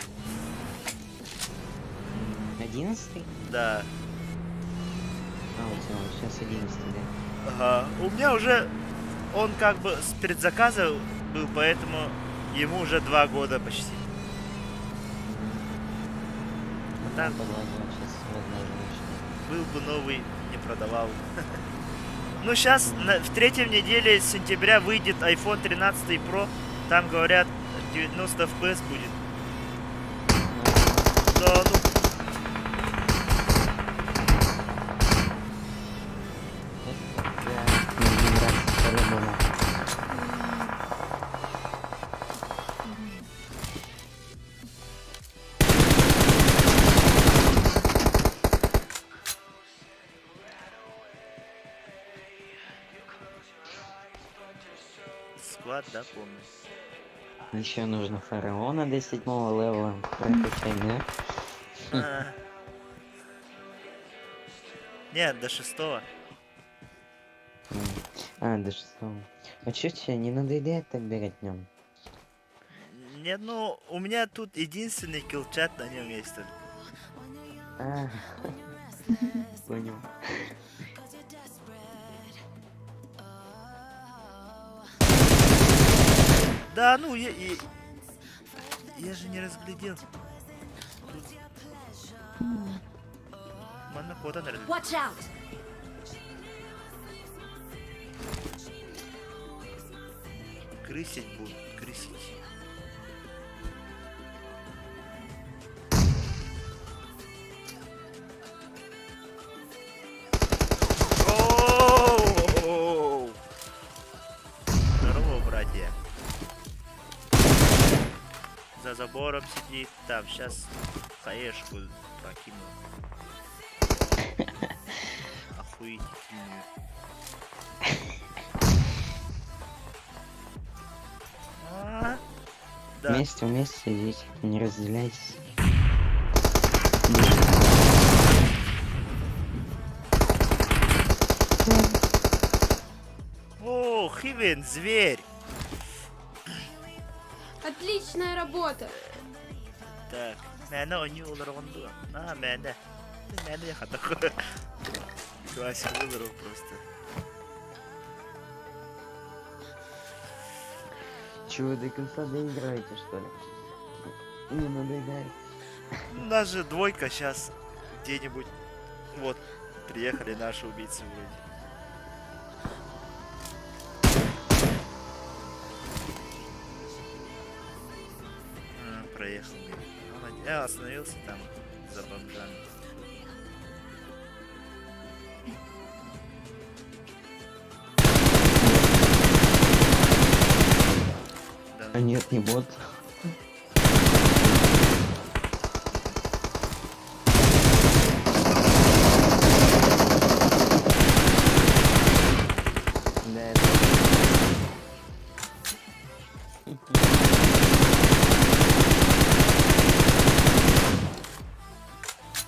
11-й? Да. А, у тебя сейчас 11-й, да? Ага. У меня уже он как бы с предзаказа был, поэтому ему уже 2 года почти. Ну, Так. по 2 года сейчас, возможно, еще. Был бы новый, не продавал. Ну, щас, в третьей неделе сентября выйдет iPhone 13 Pro. Там, говорят, 90 FPS будет. Да, ну... Да, мне нравится по-любому. Склад, да, помню. Еще нужно фараона до седьмого левела прокачать, да? А. Нет, до шестого. А, до шестого. А чё тебе не надоедает так бегать днем? Нет, ну, у меня тут единственный киллчат на нем есть только. А, понял. Да, ну, я же не разглядел. Тут... Манна кода, наверное. Watch out! Крысить будут, крысить. Оу! Здорово, братья. За забором сидит, там сейчас хаешку прокину. Охуительную. А, да. Вместе, вместе сидите, не разделяйтесь. О, Хивен, зверь. Отличная работа. Так, мэнэ они олоргонду. А, мэнэ. Мэнэ я хатах. Классика выбрал просто. Чего вы до конца доиграете, что ли? Не надоедает. У нас же двойка сейчас где-нибудь. Вот, приехали наши убийцы вроде. А, проехал мимо. Он остановился там за бомжами. Да. А нет, не бот. Да, это...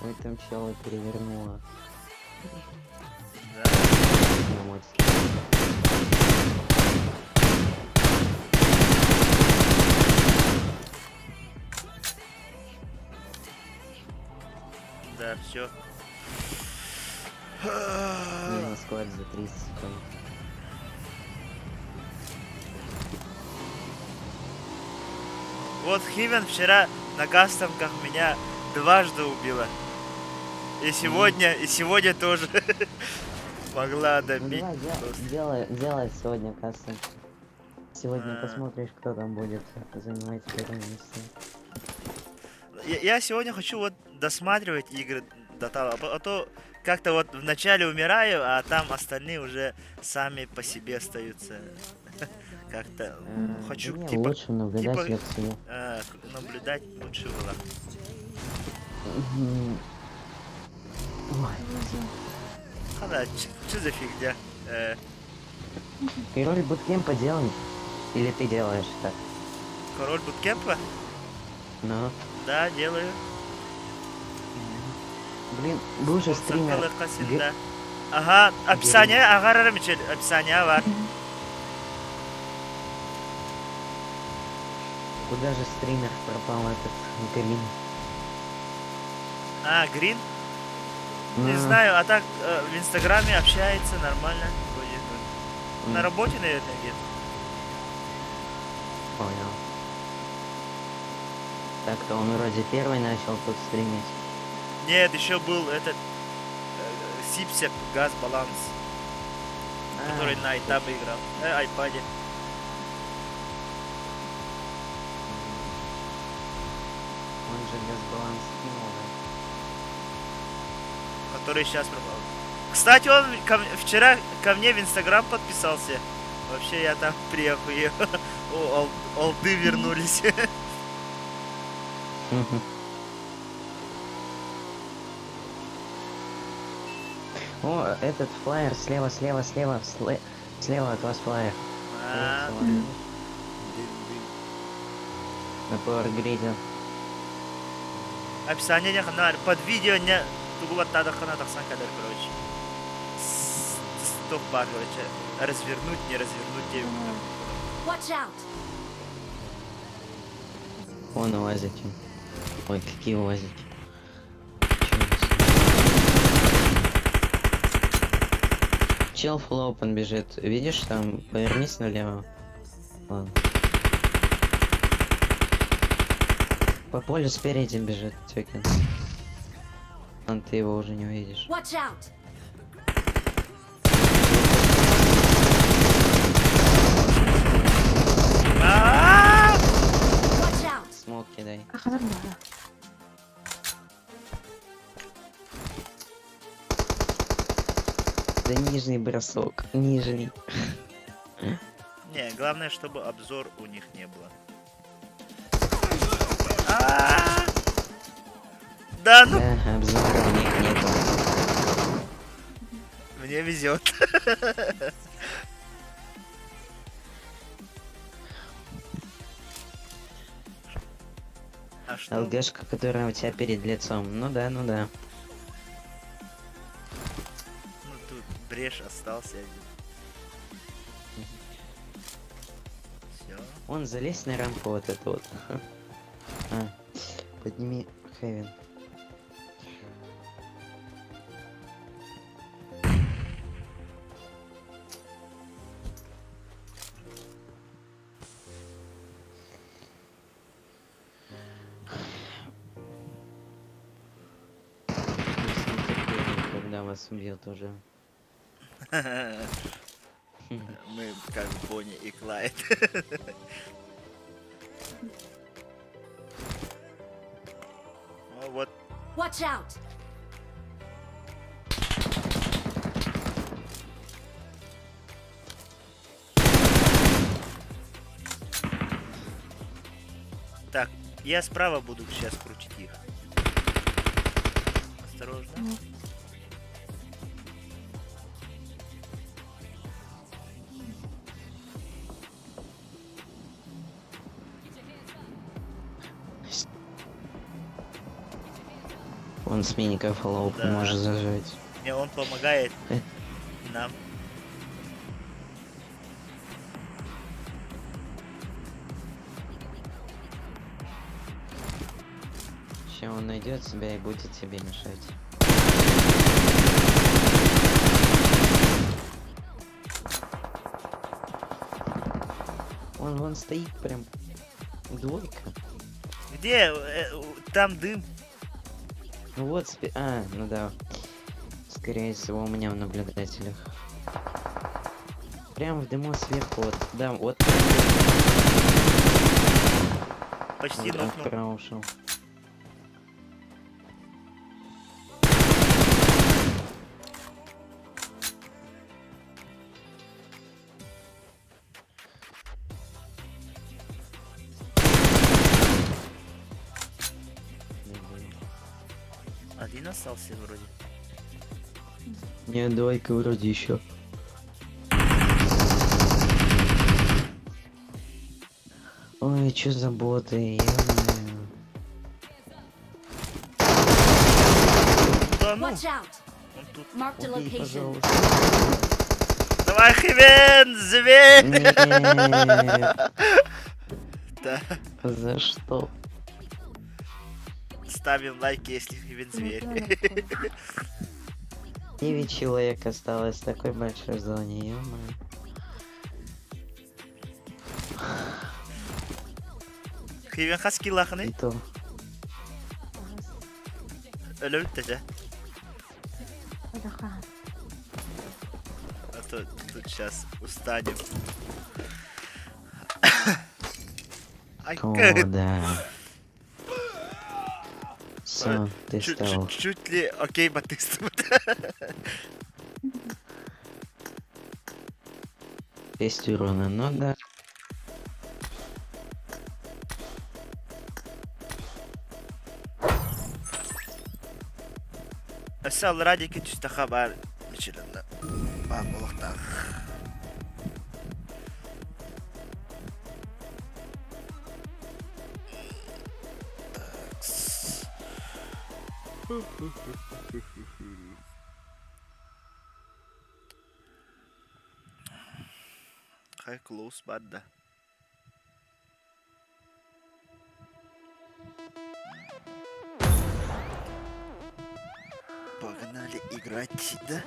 Ой, там чела перевернула Да. на мотике. Да, все. Не на склад за 30 секунд. Вот Хивен вчера на кастомках меня дважды убила. И сегодня тоже могла Ну добить. давай, просто. делай сегодня кастом. Сегодня А. посмотришь, кто там будет занимать первое место. Я сегодня хочу вот досматривать игры до того, а то как-то вот вначале умираю, а там остальные уже сами по себе остаются. Как-то хочу Да не, типа, лучше наблюдать типа, лекцию. наблюдать лучше было. Ой. Хана, что за фигня? Король буткемпа делай. Или ты делаешь так? Король буткемпа? Ну. Да, делаю. Блин, был же стример. Г... Ага, описание, ага, Мичель, описание, var. Куда же стример пропал этот Грин? А, Грин? Не знаю, а так в Инстаграме общается нормально. Вроде. На работе, наверное, где-то. Понял. Так-то он вроде первый начал тут стримить. Нет, еще был этот Сипсеп Газ Баланс, который на айтабе играл, айпаде. Он же Газбаланс скинул, да? Который сейчас пропал. Кстати, он вчера ко мне в Инстаграм подписался. Вообще я там приохуел. О, олды вернулись. О, этот флаер слева, слева, слева, слева от вас флаер. А, Вот, дым, дым. На Power Grid. Описание диэн ханна баар? Под видео не тугу баттаатаххына тахсан кэлэр, короче. Стоп баар, короче. Развернуть, не развернуть диэбит курдук. Watch out! Вон УАЗики. Ой, какие УАЗики. Чел full open бежит. Видишь там? Повернись налево. Ладно. По полю спереди бежит Тёкин. Ладно, ты его уже не увидишь. Watch out! А-а-а! Watch out! Смок кидай. Да нижний бросок. Нижний. Не, главное, чтобы обзор у них не было. А-а-а! Да ну, Да, обзора у них нету. мне везет. А что? ЛГшка, которая у тебя перед лицом. Ну да, ну да. Ну тут брешь остался один. Все. Он залезь на рампу вот эту вот. А, подними Хевен. С нетерпением, Когда вас убьет уже. Мы как Бонни и Клайд. О, вот. Watch out! Так, я справа буду сейчас крутить их. Осторожно. Он с миника фоллоу Да. может зажать. Не, он помогает нам. Сейчас он найдет себя и будет тебе мешать. Он вон стоит прям. Двойка. Где? Там дым. Ну вот, А, ну да. Скорее всего, у меня в наблюдателях. Прям в дыму сверху, вот. Да, вот. Почти Он нокнул. вправо ушел. Один остался вроде. Не, двойка вроде еще. Ой, чё за боты, ё-моё. Да ну, Watch out! он тут. Marked a Убей, location. пожалуйста. Давай, Хивен, зверь! Нет, Да. за что? Ставим лайки, если Хивен зверь. 9 человек осталось в такой большой зоне, ё-моё. Хивен хас киллахны. И то. Өлөбүт да. А то тут сейчас устанем. Ай, О, как- да. Все, ты стал. Чуть ли окей, батист. 6 урона, ну да. Өссө радики түстэхэ баар мичилинна. Баар буолуохтаах. Хай close барда. Погнали играть, да?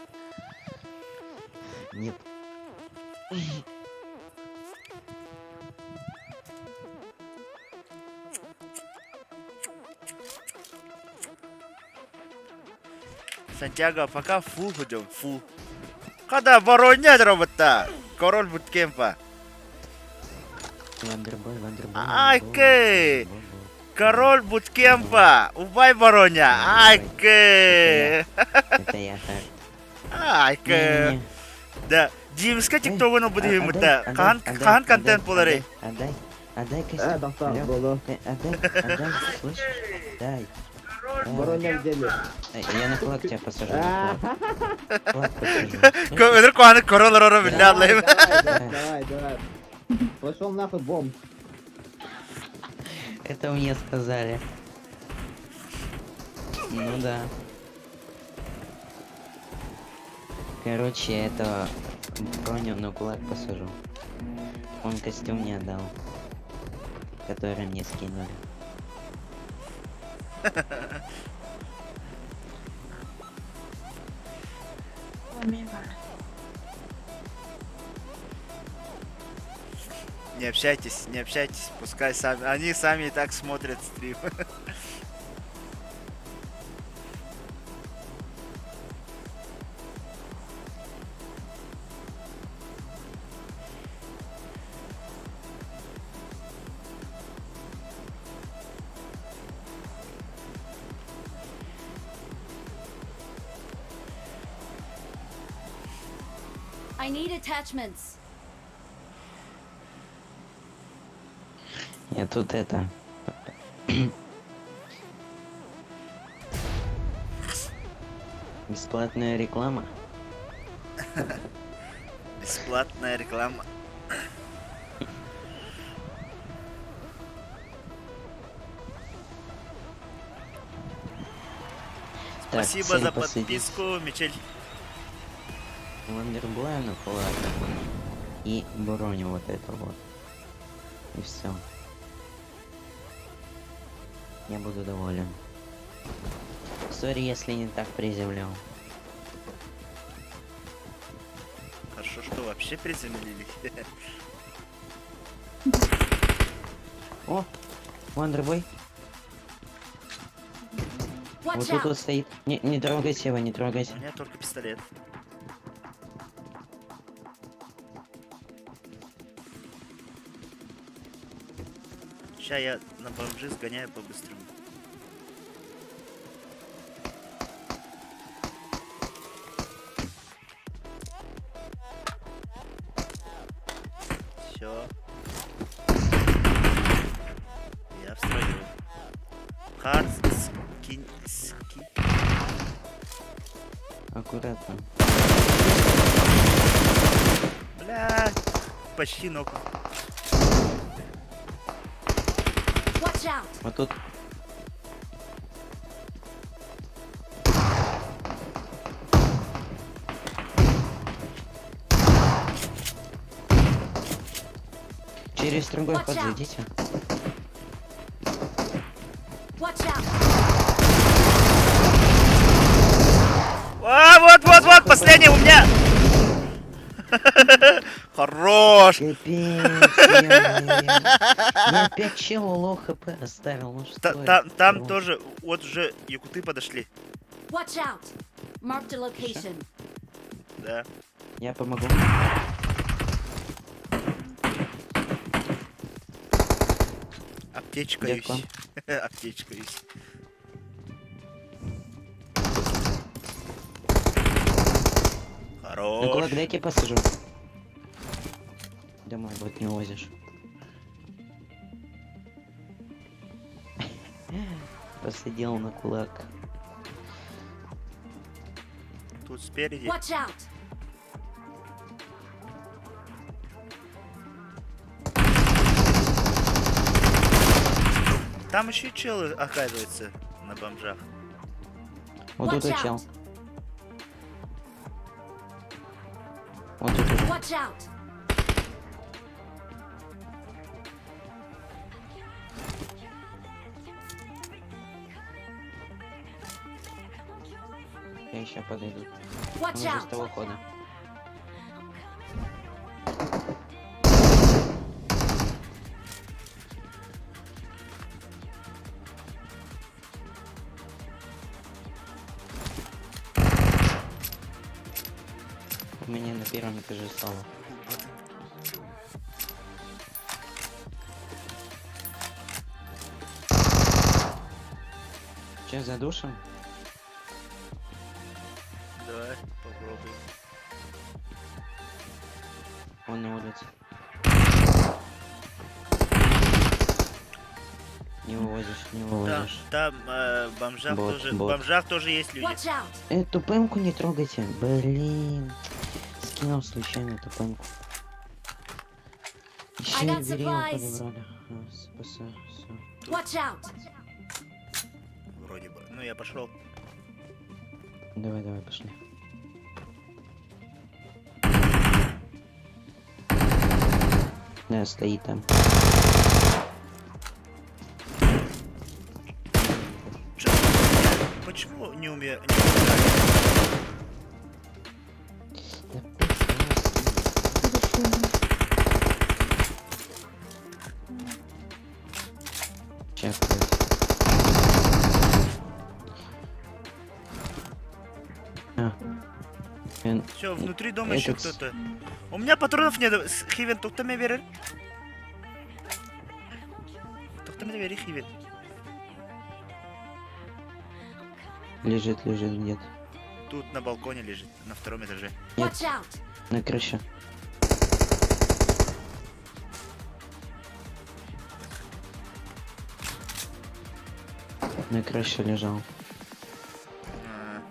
Нет. Сантьяго, пока фул идем, фул. Когда воронять робота? Король буткемпа. Вандербой, Вандербой. Окей. Король буткемпа. Убай вороня. Айке. Это я так. Айке. Да. Димска тиктогун будет ему да. Кан кан контент полары. Отдай, отдай костюм. Алло, Отдай, отдай, слышишь? Дай. Броня в деле. Я на флаг тебя посажу. на флаг. Флаг посажу. Ödür kohanı король роро билля алайым. Давай, давай, давай. Пошел нахуй, бомб. Это мне сказали. Ну да. Короче, я этого броню на кулак посажу. Он костюм не отдал. Который мне скинули. Не общайтесь, не общайтесь, пускай сами, они сами и так смотрят стрим. I need attachments. Я тут это... Бесплатная реклама. Бесплатная реклама. Так, Спасибо цель за посадить подписку, Мичель. Вандербоя на кулак и броню вот это вот. И все. Я буду доволен. Sorry, если не так приземлил. Хорошо, что вообще приземлились. О! Вандербой. Watch Вот тут out! вот стоит. Не, не трогайте его, не трогайте. У меня только пистолет. Сейчас я на бомжи сгоняю по-быстрому. Все. Я в строю. Хард скинь скинь. Аккуратно. Бля, почти ног. Watch out! Вот тут. Через другой Watch ход out. зайдите. Watch out! А, вот, вот, вот, последний у меня. Хорош. Капец, ё-моё. Я опять челу low HP оставил, ну что это Там такое? тоже, вот уже якуты подошли. Watch out! Marked a location. Да. Я помогу. Аптечка Где есть. клан? Аптечка есть. На Хорош. кулак дай-ка я посажу. Домой вот не возишь. Посадил на кулак. Тут спереди. Watch out! Там еще и челы, оказывается, на бомжах. Вот Watch тут чел. out! Вот тут. Watch out! Я еще подойду. Watch Он уже с out! того хода. У меня на первом этаже стало. Че, задушим? Давай, попробуем. Он на улице. Не вывозишь, не Там, вывозишь. там бомжах Бот, тоже, бот. бомжах тоже есть люди. Watch out! Эту пэмку не трогайте. Блин. Скинул случайно эту пэмку. Еще I got и берил supplies. подобрали. А, СПС, всё. Watch out! Вроде бы. Ну, я пошел. Давай, давай, пошли. Да, стоит там. Чё? Почему не умер? Не умирали? Да пусть она стоит. Чекает. А. Все, внутри дома еще Этот кто-то. У меня патронов нет. Хивен, тухтаме верер. Тухтаме вери Хивен. Лежит, лежит где-то. Тут на балконе лежит, на втором этаже. Нет. Watch out! На крыше. На крыше лежал. А,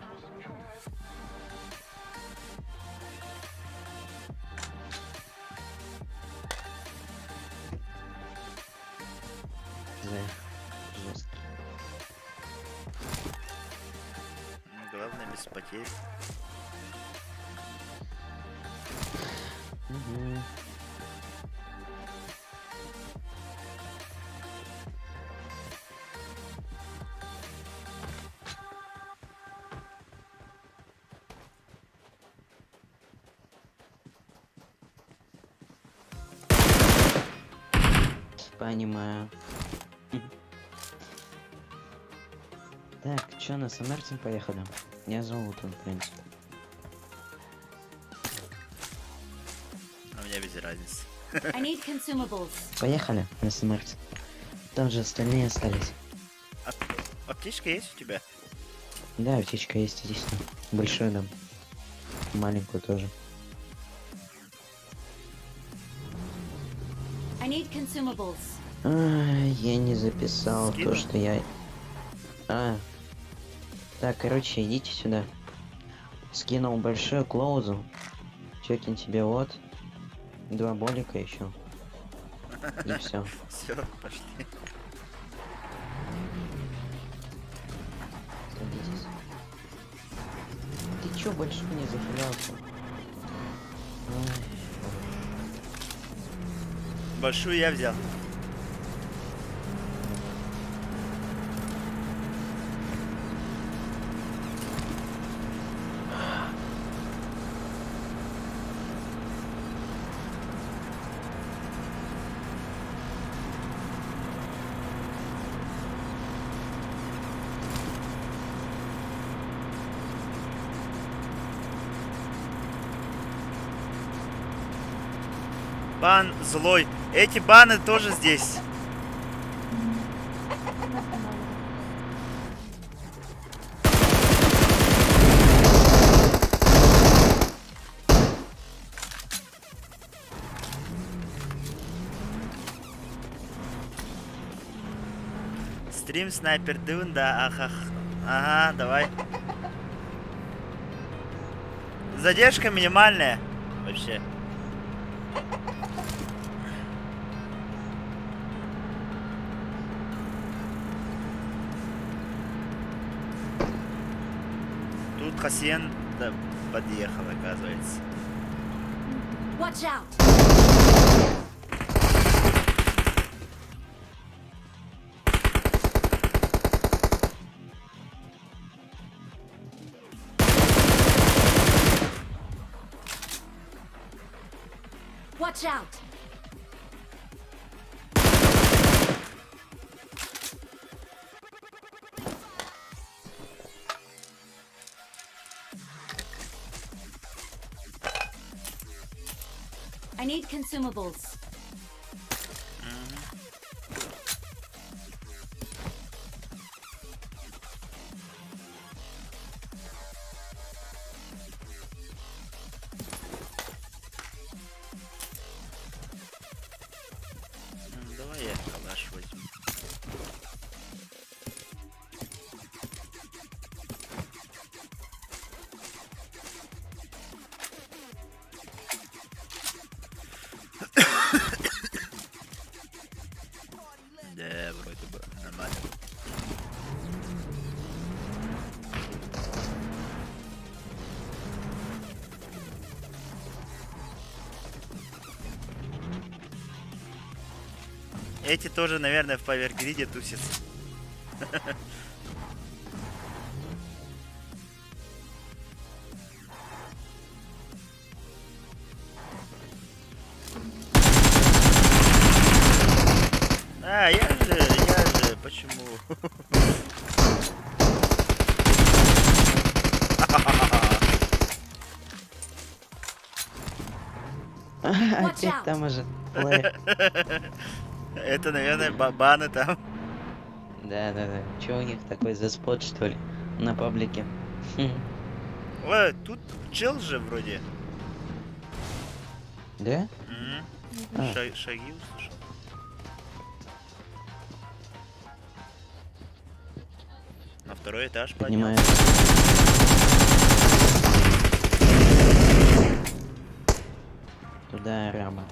За жесткий. ну, Главное без потерь. Мгм. Понимаю. Так, чё, на Самартин поехали? Я золотом, в принципе. А у меня без разницы. I need consumables. Поехали на Самартин. Там же остальные остались. Аптечка есть у тебя? Да, аптечка есть, единственное. Большую дам. Маленькую тоже. I need consumables. Ай, я не записал Скинул? то, что я... А. Так, короче, идите сюда. Скинул большую клоузу. Чекин тебе вот. Два болика еще. И все. Все, пошли. Садитесь. Ты чё большой не захилялся? Ай, Большую я взял. Бан злой. Эти баны тоже здесь. Стрим снайпер дын, да, ах, ах. Ага, давай. Задержка минимальная. Вообще. Хасиен подъехал, оказывается. Watch out! Watch out! I need consumables. Давай я калаш возьму. Да, вроде бы нормально. Эти тоже, наверное, в Павергриде тусятся. А, я же, почему? Опять там уже. Это, наверное, баны там. Да-да-да. Че у них такой за спот, что ли? На паблике. Ой, тут чел же вроде. Да? А. Шаги услышал. На второй этаж поднялся. Туда рама.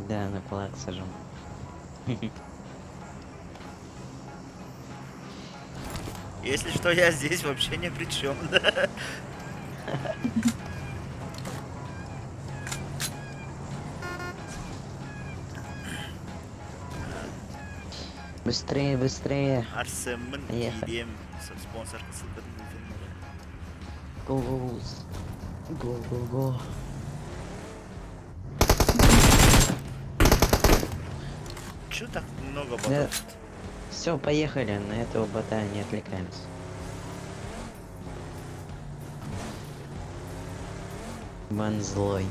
Да, на кулак сажу. Если что, я здесь вообще ни при чем. Быстрее, быстрее. Арсеммин Поехали. киирим спонсор ссылкатын Go, go, go, go. Чё так много Да. ботов? Все, поехали, на этого бота не отвлекаемся. Бан злой.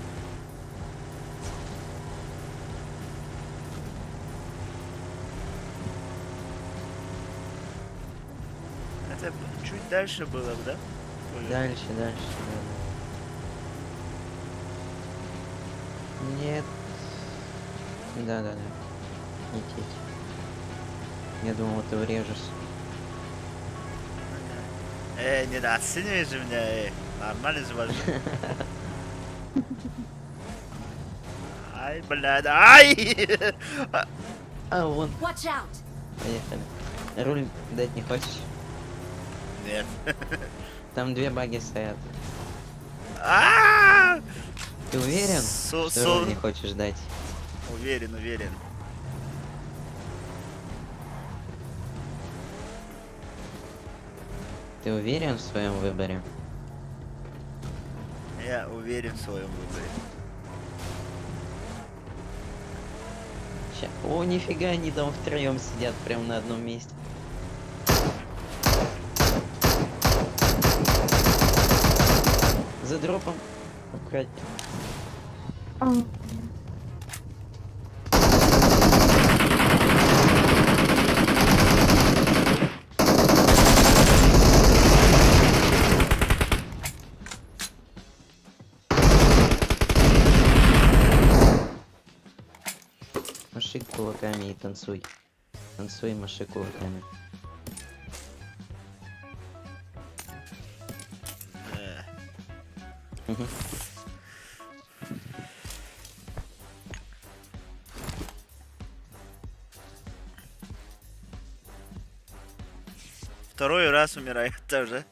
Это чуть дальше было бы, да? Ой, Дальше, дальше, да. Нет. Да-да-да. Лететь. Я думал, ты врежешься. Эй, недооценивай же меня, эй. Нормально же вожу. Ай, блядь, ай! А, вон, Watch out! поехали. Руль дать не хочешь? Нет. Там две баги стоят. А! Ты уверен, что руль не хочешь дать? Уверен, уверен. Ты уверен в своем выборе? Я уверен в своем выборе. Ща. О, нифига, они там втроем сидят прямо на одном месте. За дропом. Аккуратнее. Маши кулаками и танцуй. Танцуй, маши кулаками. Мгм. Второй раз умирает тоже.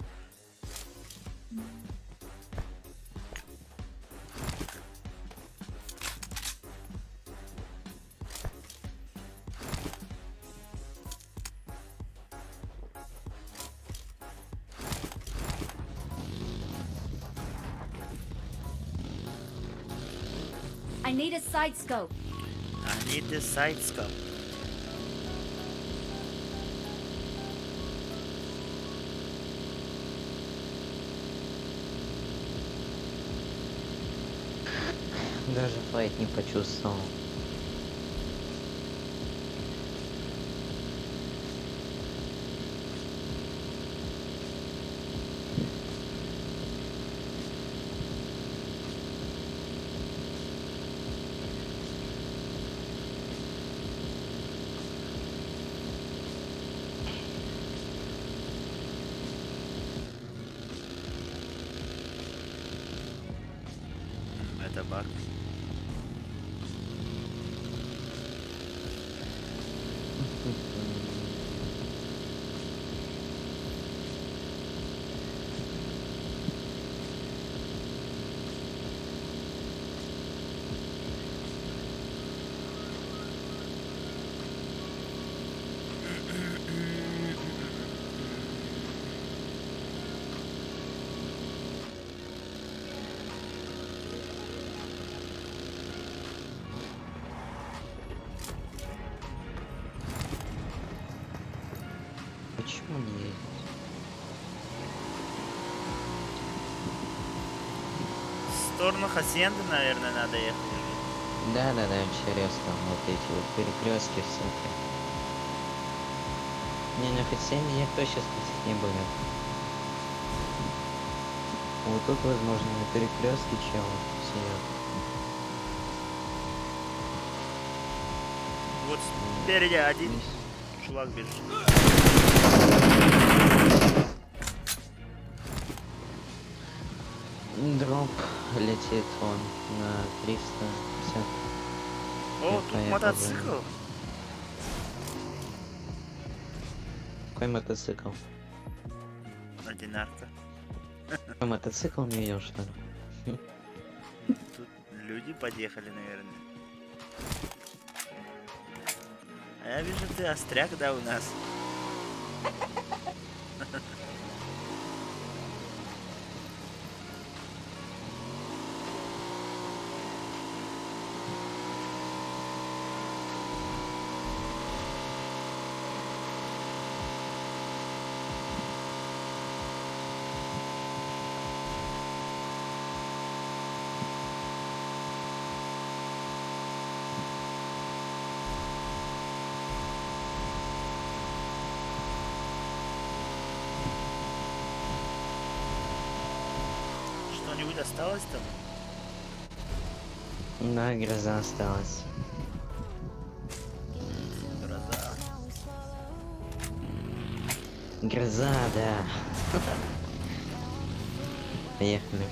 I need a side scope. I need the side scope. Даже файт не почувствовал. Это баг. Почему не едет? В сторону Хасьенды, наверное, надо ехать. Да-да-да, через там вот эти вот перекрестки всякие. Не, на Хасьенде никто сейчас крутить не будет. Вот тут, возможно, на перекрестке чел сидят. Вот спереди один чувак бежит. Дроп летит он на 350. О, Я тут поехал мотоцикл. Какой мотоцикл? Одинарка. Какой мотоцикл не видел, что ли? Тут люди подъехали, наверное. А я вижу, ты остряк, да, у нас. Что-нибудь осталось там? Да, гроза осталась. Гроза. Гроза, да. Поехали.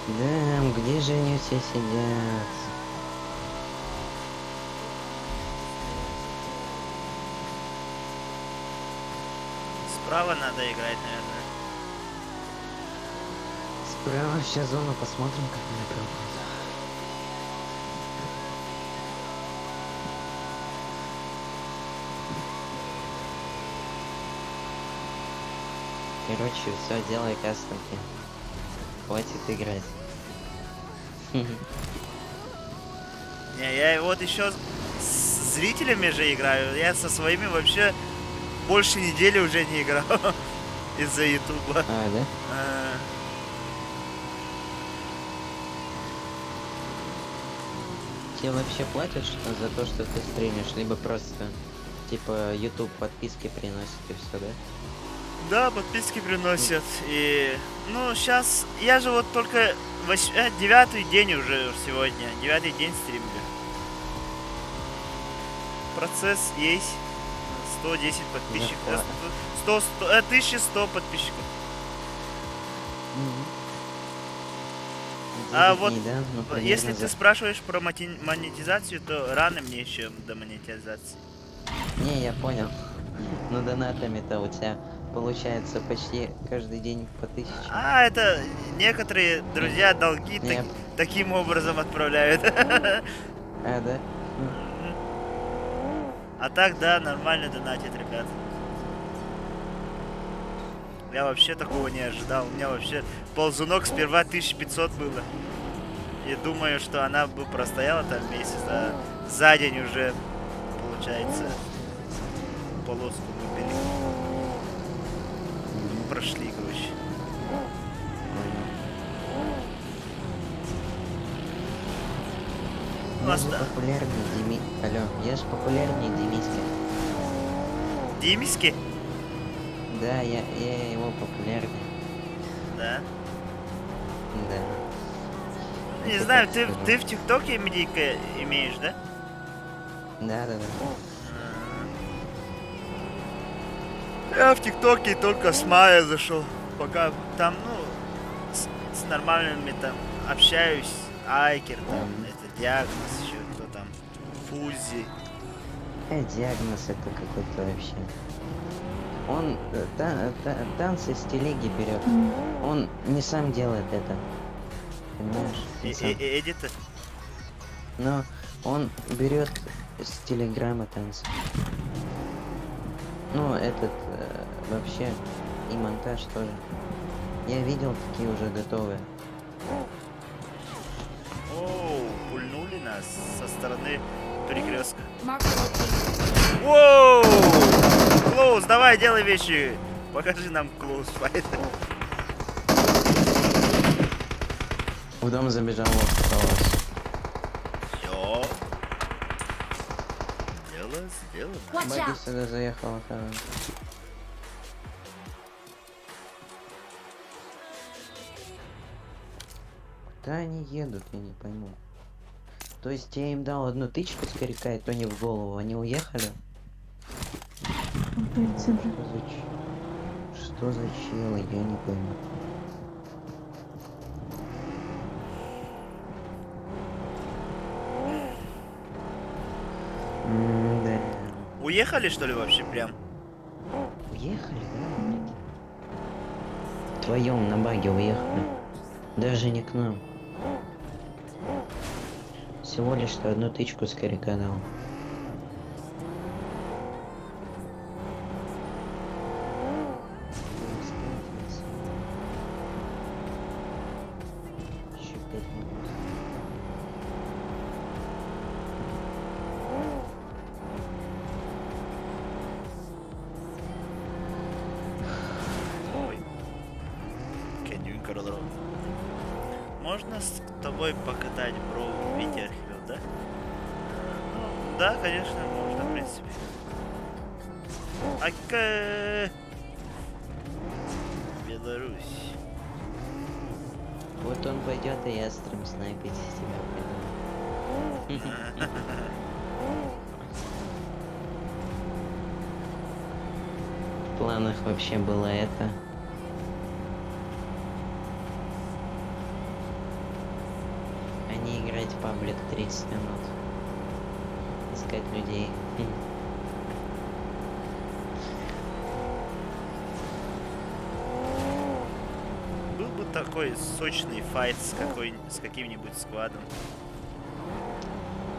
Да, где же они все сидят? Справа надо играть, наверное. Справа сейчас зону посмотрим, как она проходит. Короче, все, делай кастомки. Хватит играть. Не, я вот еще с зрителями же играю. Я со своими вообще больше недели уже не играл из-за Ютуба. А, да? А. Тебе вообще платят что за то, что ты стримишь, либо просто типа YouTube подписки приносит и все, да? Да, подписки приносят. И, ну, сейчас я же вот только девятый день уже сегодня. Девятый день стримлю. Процесс есть. 110 подписчиков. Зарплата. 100, 100, 1100 подписчиков. А 9 вот дней, да? Ну, если примерно ты за... спрашиваешь про монетизацию, то рано мне еще до монетизации. Не, я понял. Ну, донатами-то у тебя получается почти каждый день по 1000. А, это некоторые друзья долги Не, таким образом отправляют. А, да? А так, да, нормально донатят, ребят. Я вообще такого не ожидал. У меня вообще ползунок сперва 1500 было. И думаю, что она бы простояла там месяц, а за день уже, получается, полоску выбили. Прошли, короче. Я же популярнее Дими... Алло, я же популярнее Демиски. Демиски? Да, я его популярнее. Да. Да. Не Это знаю, так ты, скажу. ты в ТикТоке медийка имеешь, да? Да. Я в ТикТоке только с мая зашел. Пока там, ну, с нормальными там общаюсь. Айкер там, это Диагноз еще, кто там, Фузи. Диагноз это какой-то вообще. Он танцы с телеги берет. Он не сам делает это. Понимаешь? Не сам. Эдита? Но он берет с телеграмма танцы. Ну, этот вообще и монтаж тоже. Я видел такие уже готовые. Оу, пульнули нас со стороны перекрестка. Воу! Close, давай, делай вещи. Покажи нам close fight. В дом забежал вот. Все. Дело сделано. Баги сюда заехал. Куда они едут, я не пойму. То есть я им дал одну тычку с коряка, и то не в голову. Они уехали? Что за, Что за челы, я не пойму. Да. Уехали, что ли, вообще прям? Уехали, да? Вдвоем на баге уехали. Даже не к нам. Всего лишь что одну тычку с коряка дал. Еще 5 минут. Ой. Кэньюн Королров. Можно с тобой покатать, бро, Витя Архивел, да? Ну, да, конечно, можно, в принципе. Ака... Беларусь. Вот он пойдет, а я стрим снайпить тебя пойду. В планах вообще было это. А не играть в паблик 30 минут. Искать людей. Был бы такой сочный fight с каким-нибудь сквадом.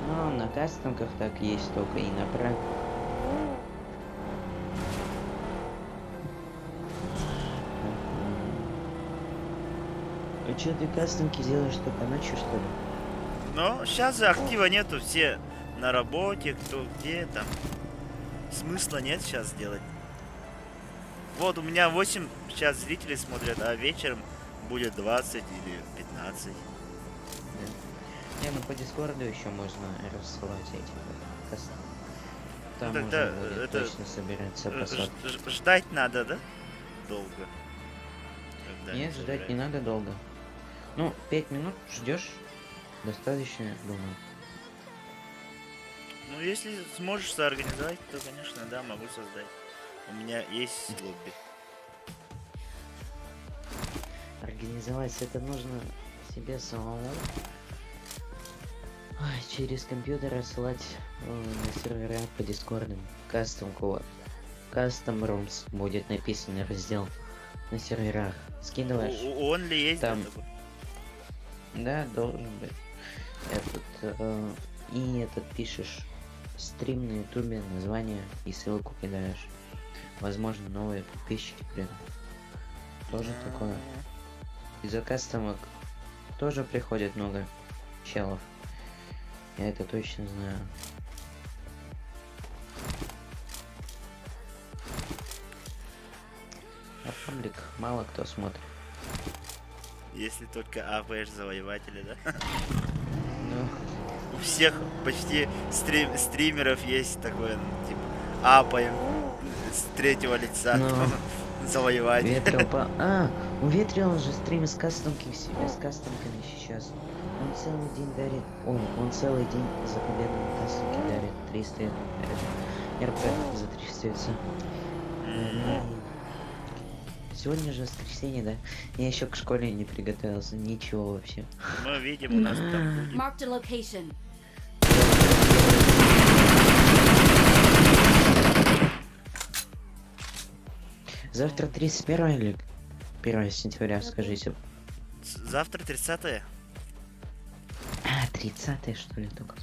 Ну, на кастомках так есть только и на пранках. А чё ты кастомки делаешь только ночью, что ли? Но сейчас же актива нету, все на работе, кто где там. Смысла нет сейчас делать. Вот у меня 8 сейчас зрителей смотрят, а вечером будет 20 или 15. Не, ну по Дискорду еще можно рассылать эти кастомы. Там Ну, тогда можно будет это точно собираться по сотке. ждать надо, да? Долго. Когда Нет, они ждать не собираются. надо долго. Ну, 5 минут ждешь, достаточно, думаю. Ну, если сможешь соорганизовать, то, конечно, да, могу создать. У меня есть лобби. Организовать это нужно Себе самому Ой, через компьютер рассылать на сервера по дискордам. Кастом код. Custom Rooms будет написан раздел на серверах. Скидываешь. Он ли есть? Там. Да, такой? Да, должен быть. Этот, и этот пишешь стрим на ютубе, название и ссылку кидаешь. Возможно, новые подписчики придут. Тоже такое. Из-за кастомок тоже приходит много челов. Я это точно знаю. А паблик мало кто смотрит. Если только АПШ завоеватели, да? Ну, У всех почти стримеров есть такое, ну, типа, апаем с третьего лица, Ну. там, завоеватель. Ветрил по... А, у Ветрила же стрим с кастомки, с кастомками сейчас. Он целый день дарит... Ой, он целый день за победу на кастомке дарит 300 РП за 300 яйца. М, Сегодня же воскресенье, да? Я еще к школе не приготовился, ничего вообще. Мы видим, у нас там будет. Marked a location. Завтра 31 или 1 сентября, скажите. Завтра 30 А, 30 что ли только?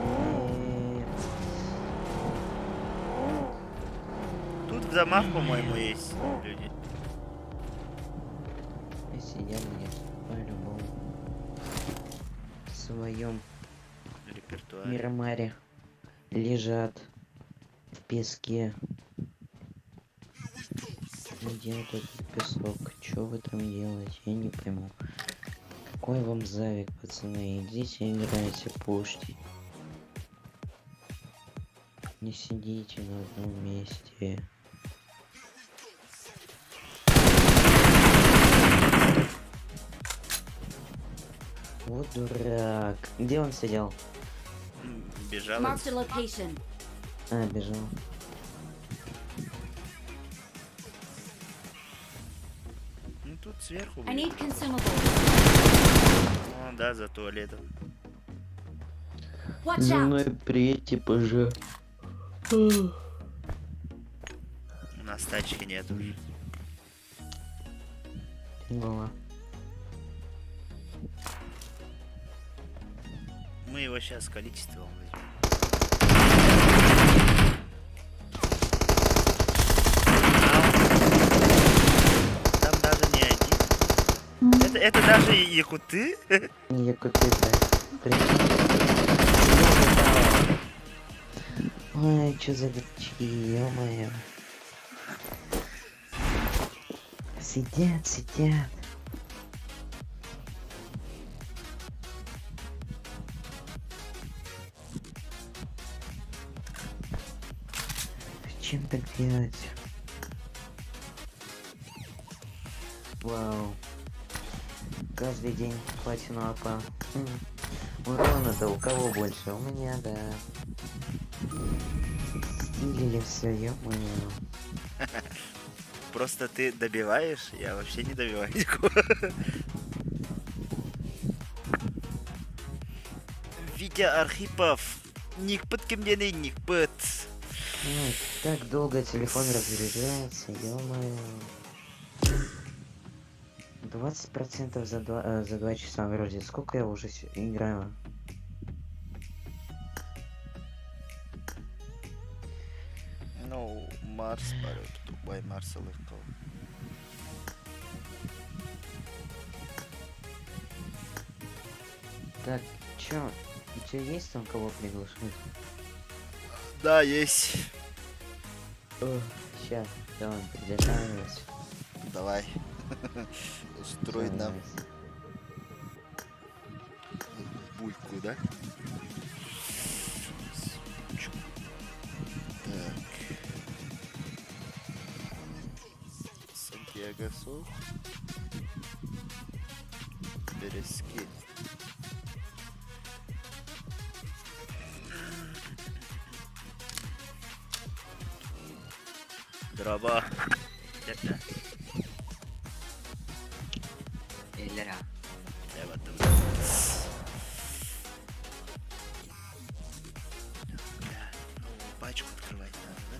Нет. Тут в домах, по-моему, есть люди. Сидят где-то по-любому. В своем Репертуаре. Мирамаре лежат в песке. Где этот песок? Чё вы там делаете? Я не пойму. Какой вам завик, пацаны? Идите играйте, пушьте. Не сидите на одном месте. Вот дурак. Где он сидел? Бежал. Marked a location. А, бежал. Ну тут сверху. I будет. need consumables. О, да, за туалетом. Watch out! приедьте позже. У нас тачки нет уже. Была. Мы его сейчас количеством возьмем. Там даже не один. Это даже и якуты? Якуты, да. Прикинь. Ой, чё за глючки, ё-моё. Сидят, сидят. Зачем так делать? Вау. Каждый день платину апа. Урона-то у кого больше? У меня, да. Стилили все, ё-моё. Просто ты добиваешь, я вообще не добиваю никого. Витя Архипов. Никпыт кимденый, никпыт. Ой, так долго телефон разряжается, ё-моё. 20% за 2 часа вроде. Сколько я уже играю? Ну, Марс барып, Дубай Марс легко. Так, чё? У тебя есть там кого приглашать? Да, есть. Ща, давай, приглашаю. Давай. Устрой нам бульку, да? Так. Сантьяго Сух. Березки. Дорообо. Дьэ, Эллера. Дьэ, баттым. Бля, новую пачку открывать надо, да?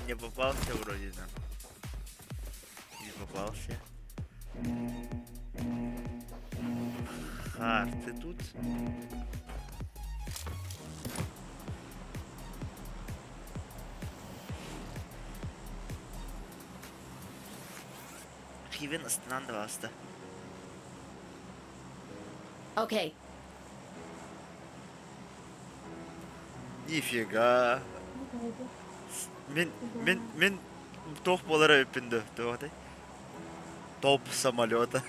Не попался вроде нам. Не попался. Хар, ты тут? Хивен астынан да басты. Okay. Нифига. Мин, мин, мин туох буолара эбиппин дөө, туох этэй? Топ самолета.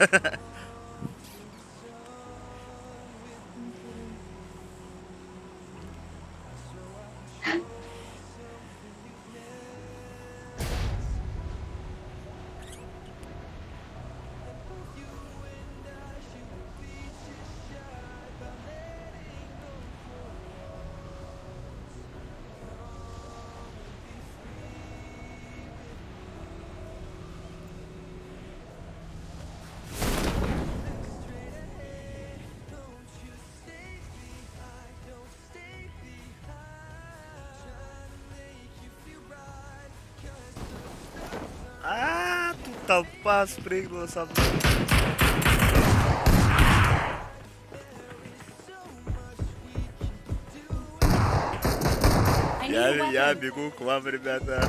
А, тут толпа спрыгнула со мной. I need a Я, я weapon. бегу к вам, ребята.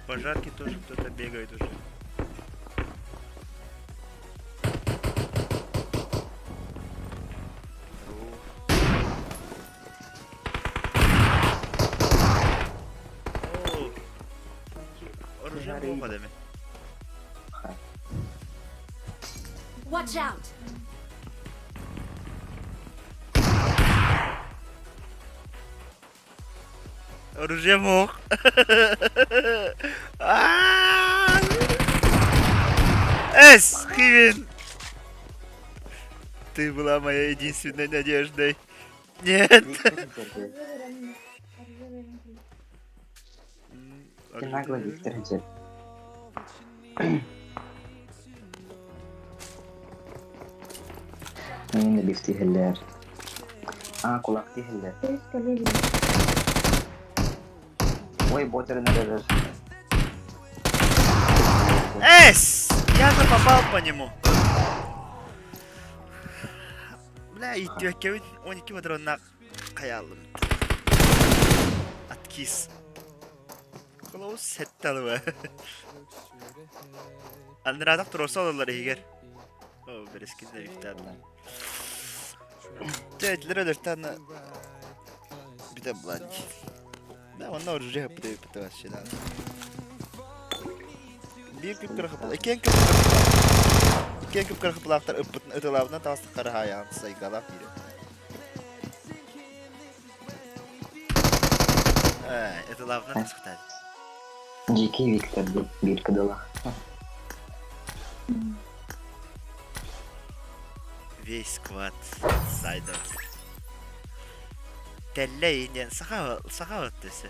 Пожарки тоже кто-то бегает уже. О, Оружие походами. Watch out. Оружие мог. А! Эс, Хивин! Ты была моей единственной надеждой. Нет. Ты наглый, Виктор Дед. Мин лифтиһэллэр. Аа, кулак тиһэллэр. Ой, ботерин эрэр. Эс! Я же попал по нему. Бля, иттиэккэбин 12 патроннаах хайааллым. Откис. Клоус сэтталыба. Анраатах туруорса олороллор иһигэр. Оо, бэрэскин үхтаатылар. Чэ, этилэр өлөртаана бүтэ булаан дии. Да, онно оружие хаппыта бүппүтэ вообще да. Биир күп кыра хаппыла. Иккиэн күп Иккиэн күп кыра хаппылаахтар ыппытын ытылаабынан таҕыстахтара хаайаҕын сайгалаах диирэ. Ээ, ытылаабынан тасхытаат. Дикий Виктор диэн биир кыдалаах. Весь склад сайдов. Тэллэй диэн саха саха өттөсө.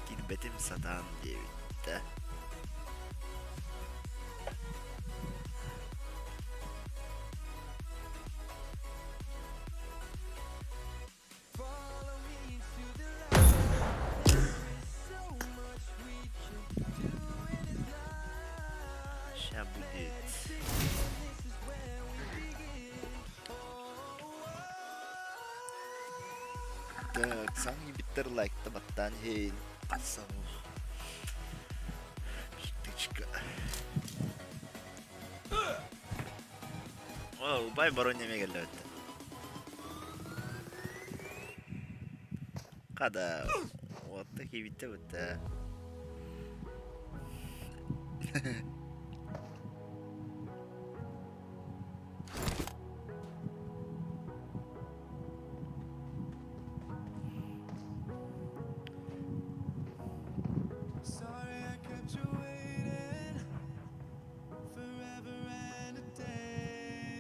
Кирбэтим сатаан диэбиттэ. Ща будет. Так, саҥ биттер лайкта баттаан иһин. Тычка. О, убай Барон эмиэ кэллэ эбит. Хада, уотта киибиттэ бутта.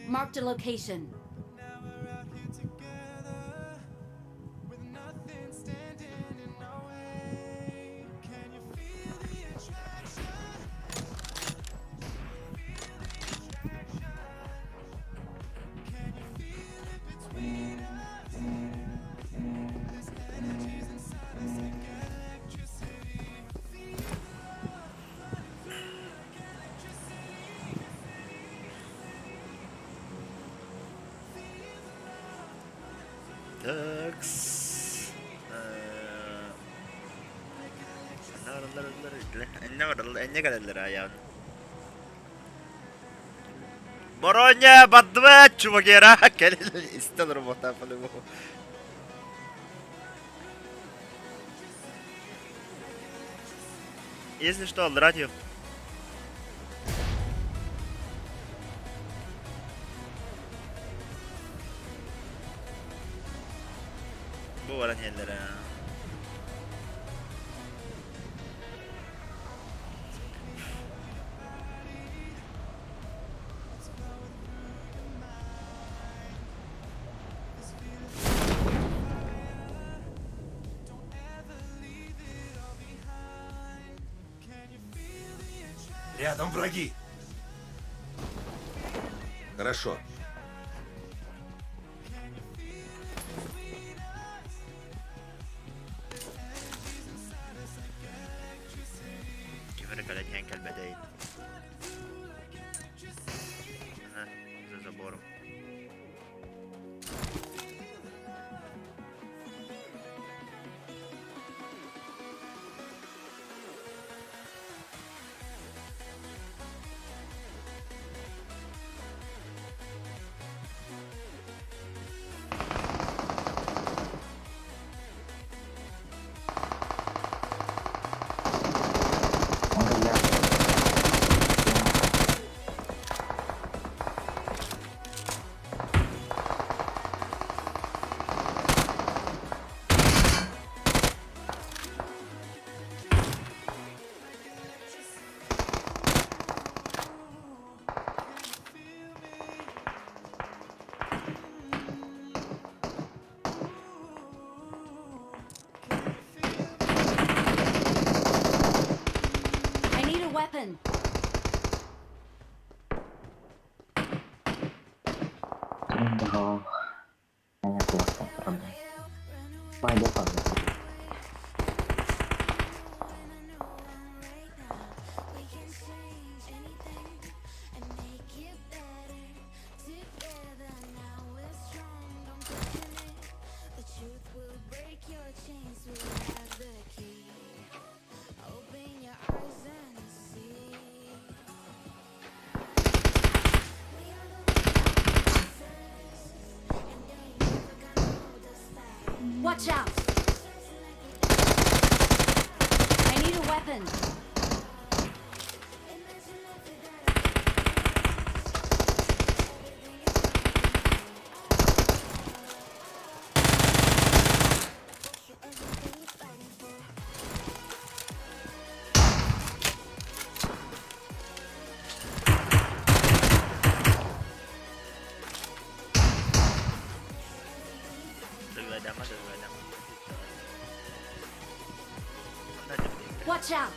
Marked a location. Такс. Энне кэлэллэр айаан. Бороня бардыбат чувагера кэлин истэ олорбота по-любому. Если что, радио. Бу баран иһэллэр аа. Рядом враги. Хорошо. Ким эрэ кэлэн иһэн кэлбэтэй. Ага, за забором. I need a weapon. Watch out! I need a weapon. Watch out!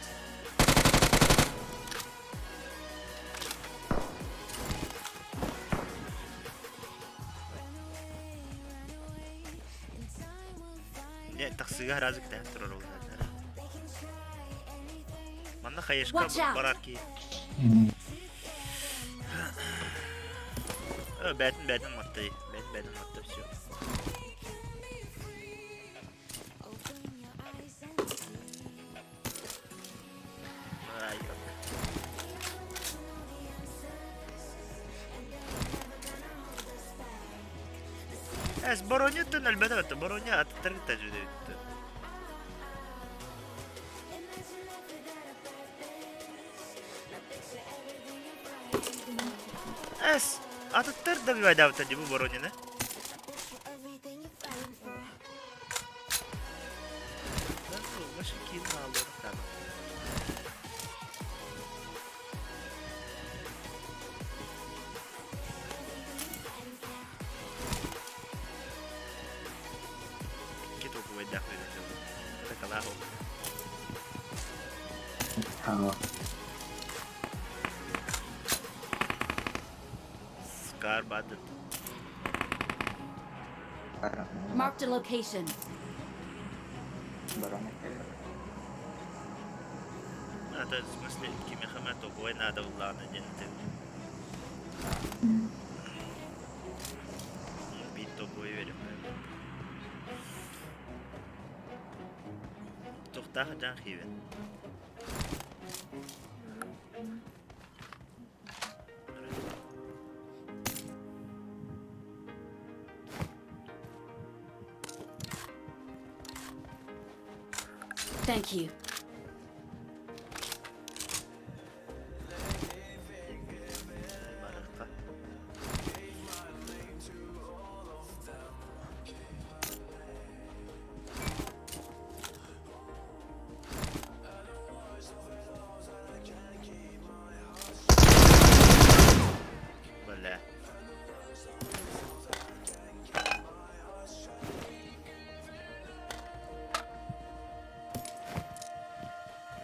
Дьэ, тахсыыга араас кэтэһэн турар уолаттар. Манна хайышка Watch out! барар киһи. Э, бээтин бээтин маттай. Бээтин бээтин матта все. Ай, Эс, Бороньуттан өлбөтө бэтэ. Боронья аттар кытта дьүдэбиттэ. Эс, атыттар да бивайдаабыттар дии бу Боронины. Икки толкубайдаах Это калаах Скар бадыр. Marked a location. Это в смысле кимиэхэ толкубай наада буллаҕына диэн этэр. Биир толкубай үөрэппэт. Туохтаах дьаҥ хиибин. Thank you. Барыахха. Бля.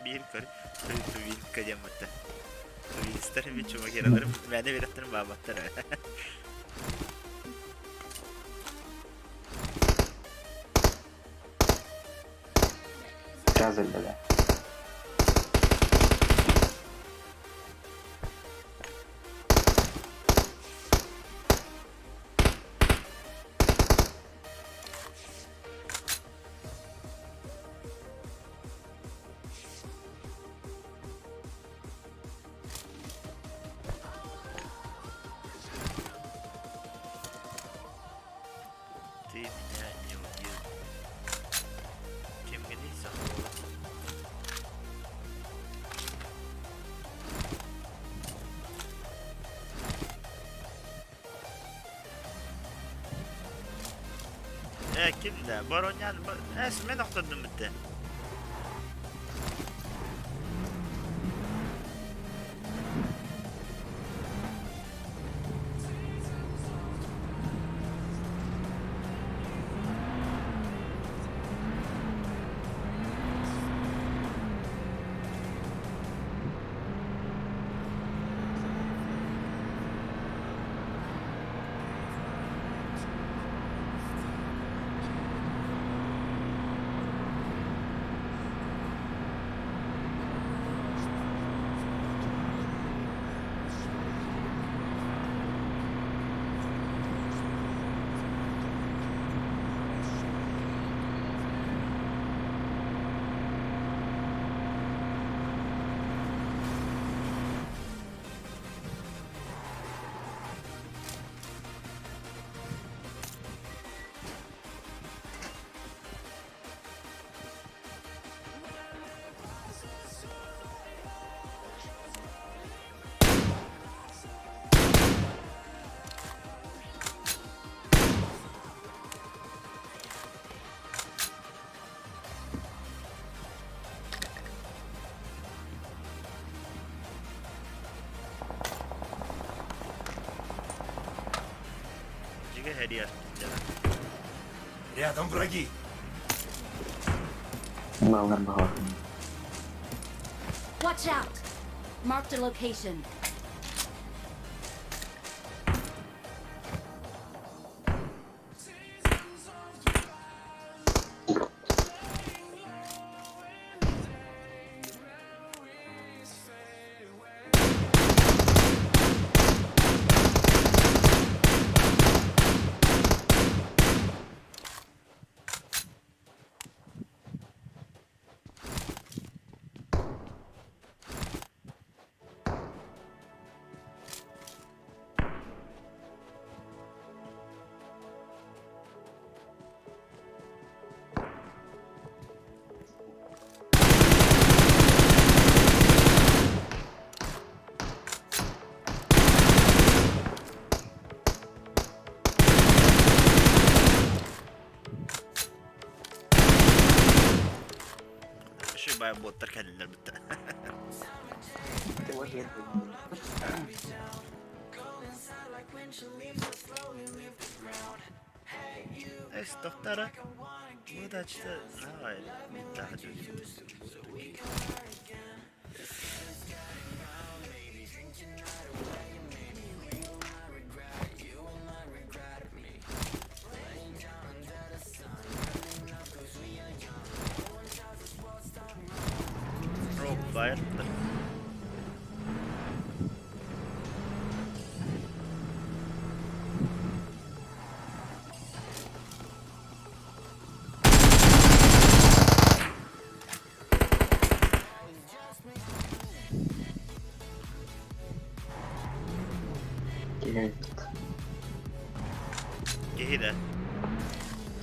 Биир көр тувинка диэн бутта. Тувинстар ми чумагералар мээнэ бирэхтэрин баабаттар. Ты меня не убил. Кимҥиний сахалыы? Э, ким да? Боронян... Эс, мен охтордум битте. Дьиҥэ һэрии аспыттара. Рядом враги. Watch out! Marked a location. баай боттар кэллилэр бүттэ. Эс доктора, удачно, давай, Роберт. Киһи да.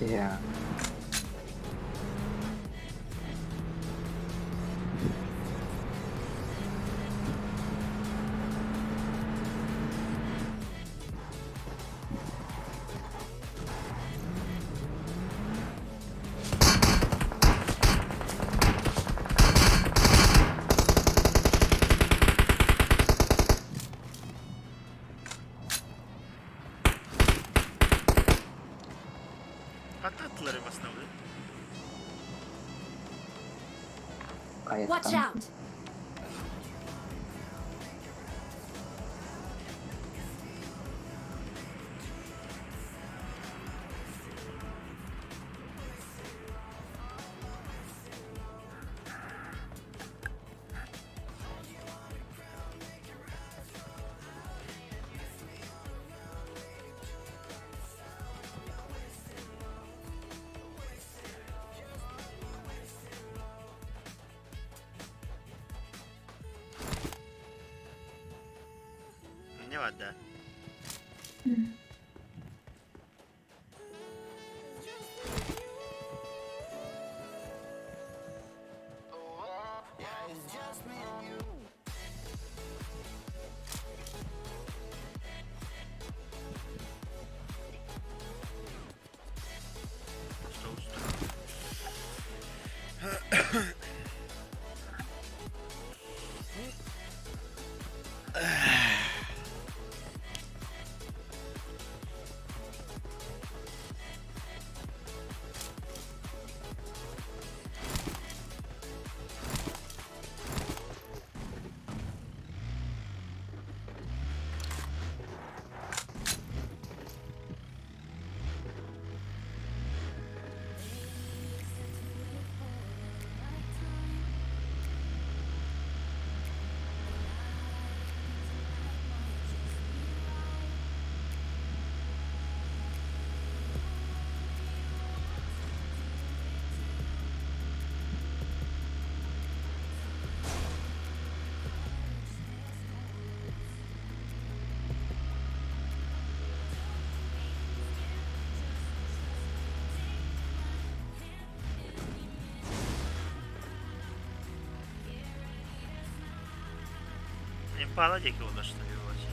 Yeah. Ханна аттылар басына Watch out! Не бар да? Импала диэки улашта вообще.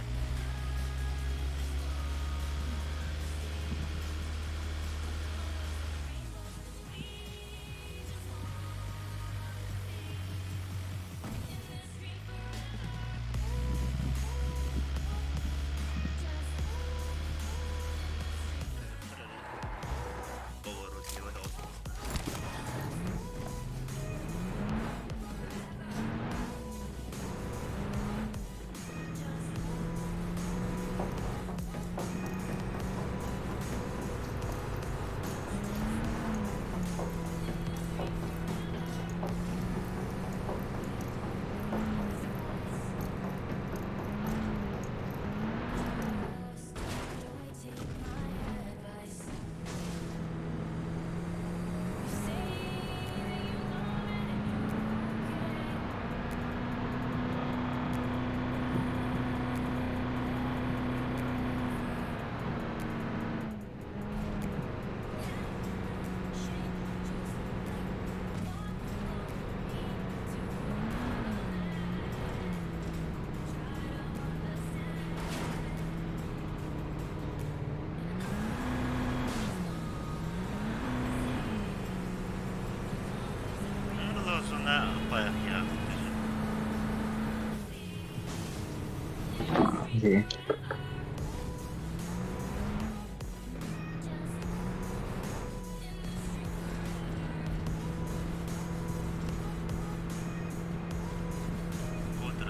Quarter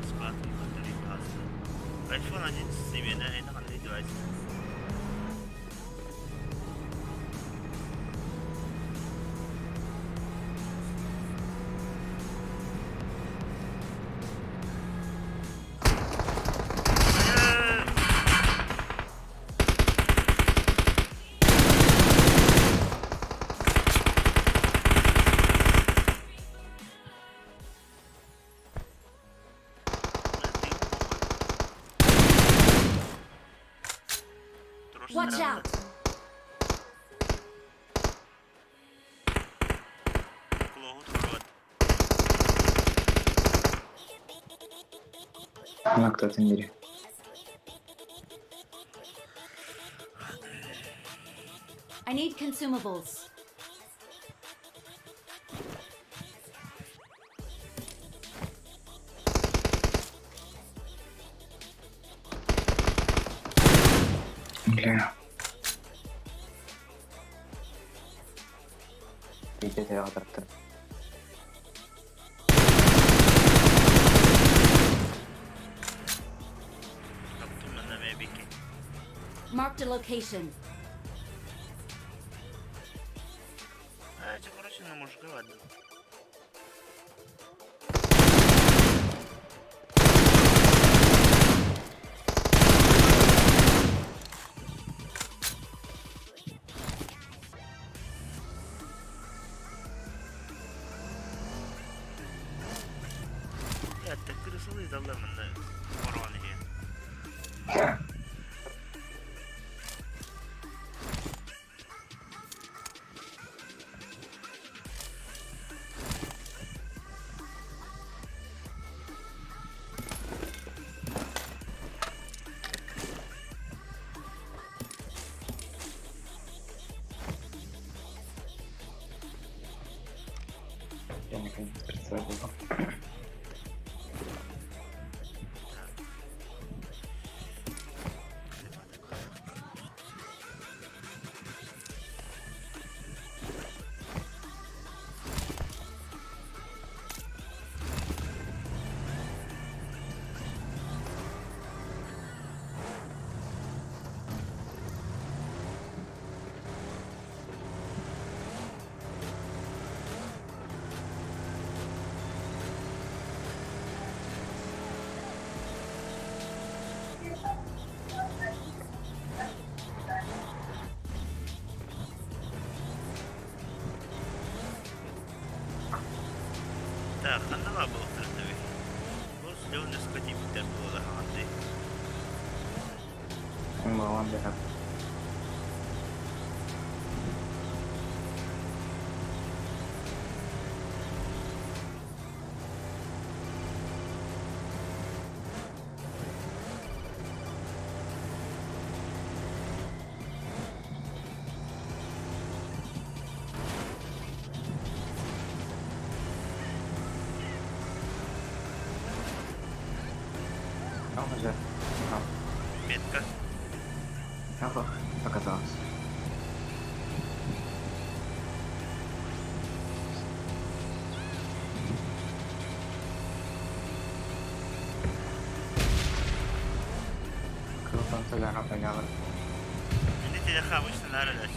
squat iPhone 11 симиэнэ эйнэ ханнык девайс? Watch out! Мактатын бери. I need consumables. Бля. Витя театрта. Marked a location. Я наконец представил. Так, ханна баар буолуохтара эбит. Бу Леон дискотиктэр буолла хаҕандыы. Балан бэһэ. Уже. Ага. Метка. Ага, показалось. Круто, соляра поняла. Видите, обычно нарадаш.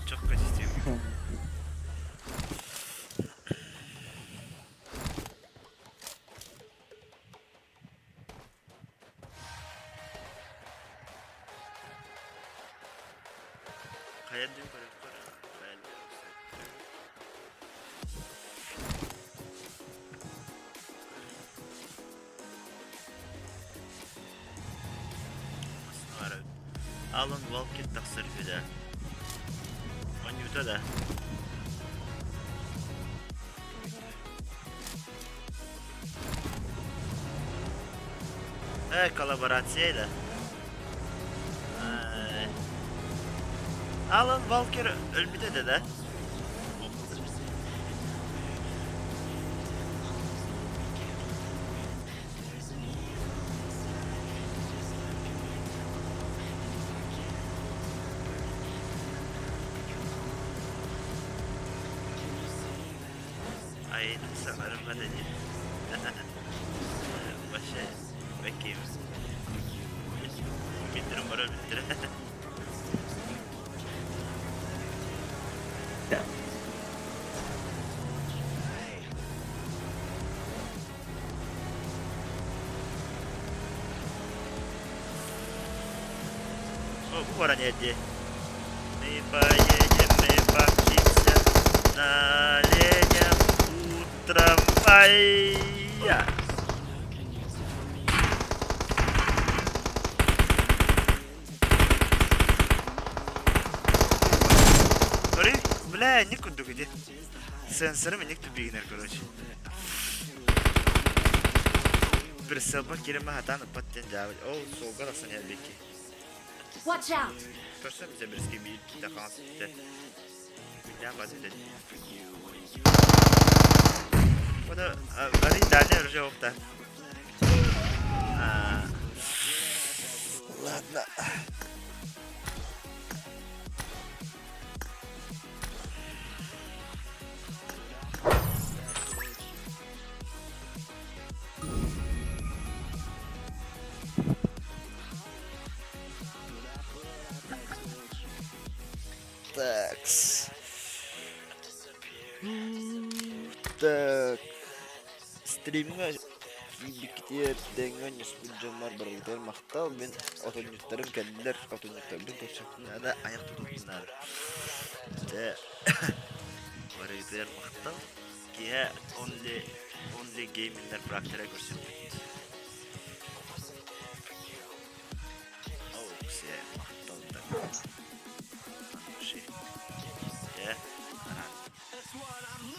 Çok kaçıcı. Hayal diyor, hayal diyor. Алан Валкин тахсар үһү да? Оонньуута да? Э, коллаборация да? Э, Алан Валкер өлбүтэ да да? Айын саҥарыма да дии. Вообще, бэккиим. Бүтүрүм бара бүттүрэ. О, бу баран иһэрдии. Мы поедем, мы помчимся на оленях утром. Ай-я! Көрүй, бля, не курдук иди. Сенсорым инник тупигинер, короче. Прицелба кириме хатаан ыппат диэн дьаабы. Ол суолга тахсан иһэрбикки. Watch out! Көрсө бизэ бирски биир киһи хаҥас өттө. Күндээн бат этэ. Ода арый дальний оружие опта. Ладно. Такс. Так. Стримҥа киирбиккитигэр дэҥҥэ онньуспут дьоммор барыгытыгар махтал. Мин отонньуттарым кэллилэр. Отонньуттарбын көрсөхпүн наада, айах тутуохпун наада. Дьэ, барыгытыгар махтал. Киэһэ Only, Only Gaming'ler практера көрсөхпүт.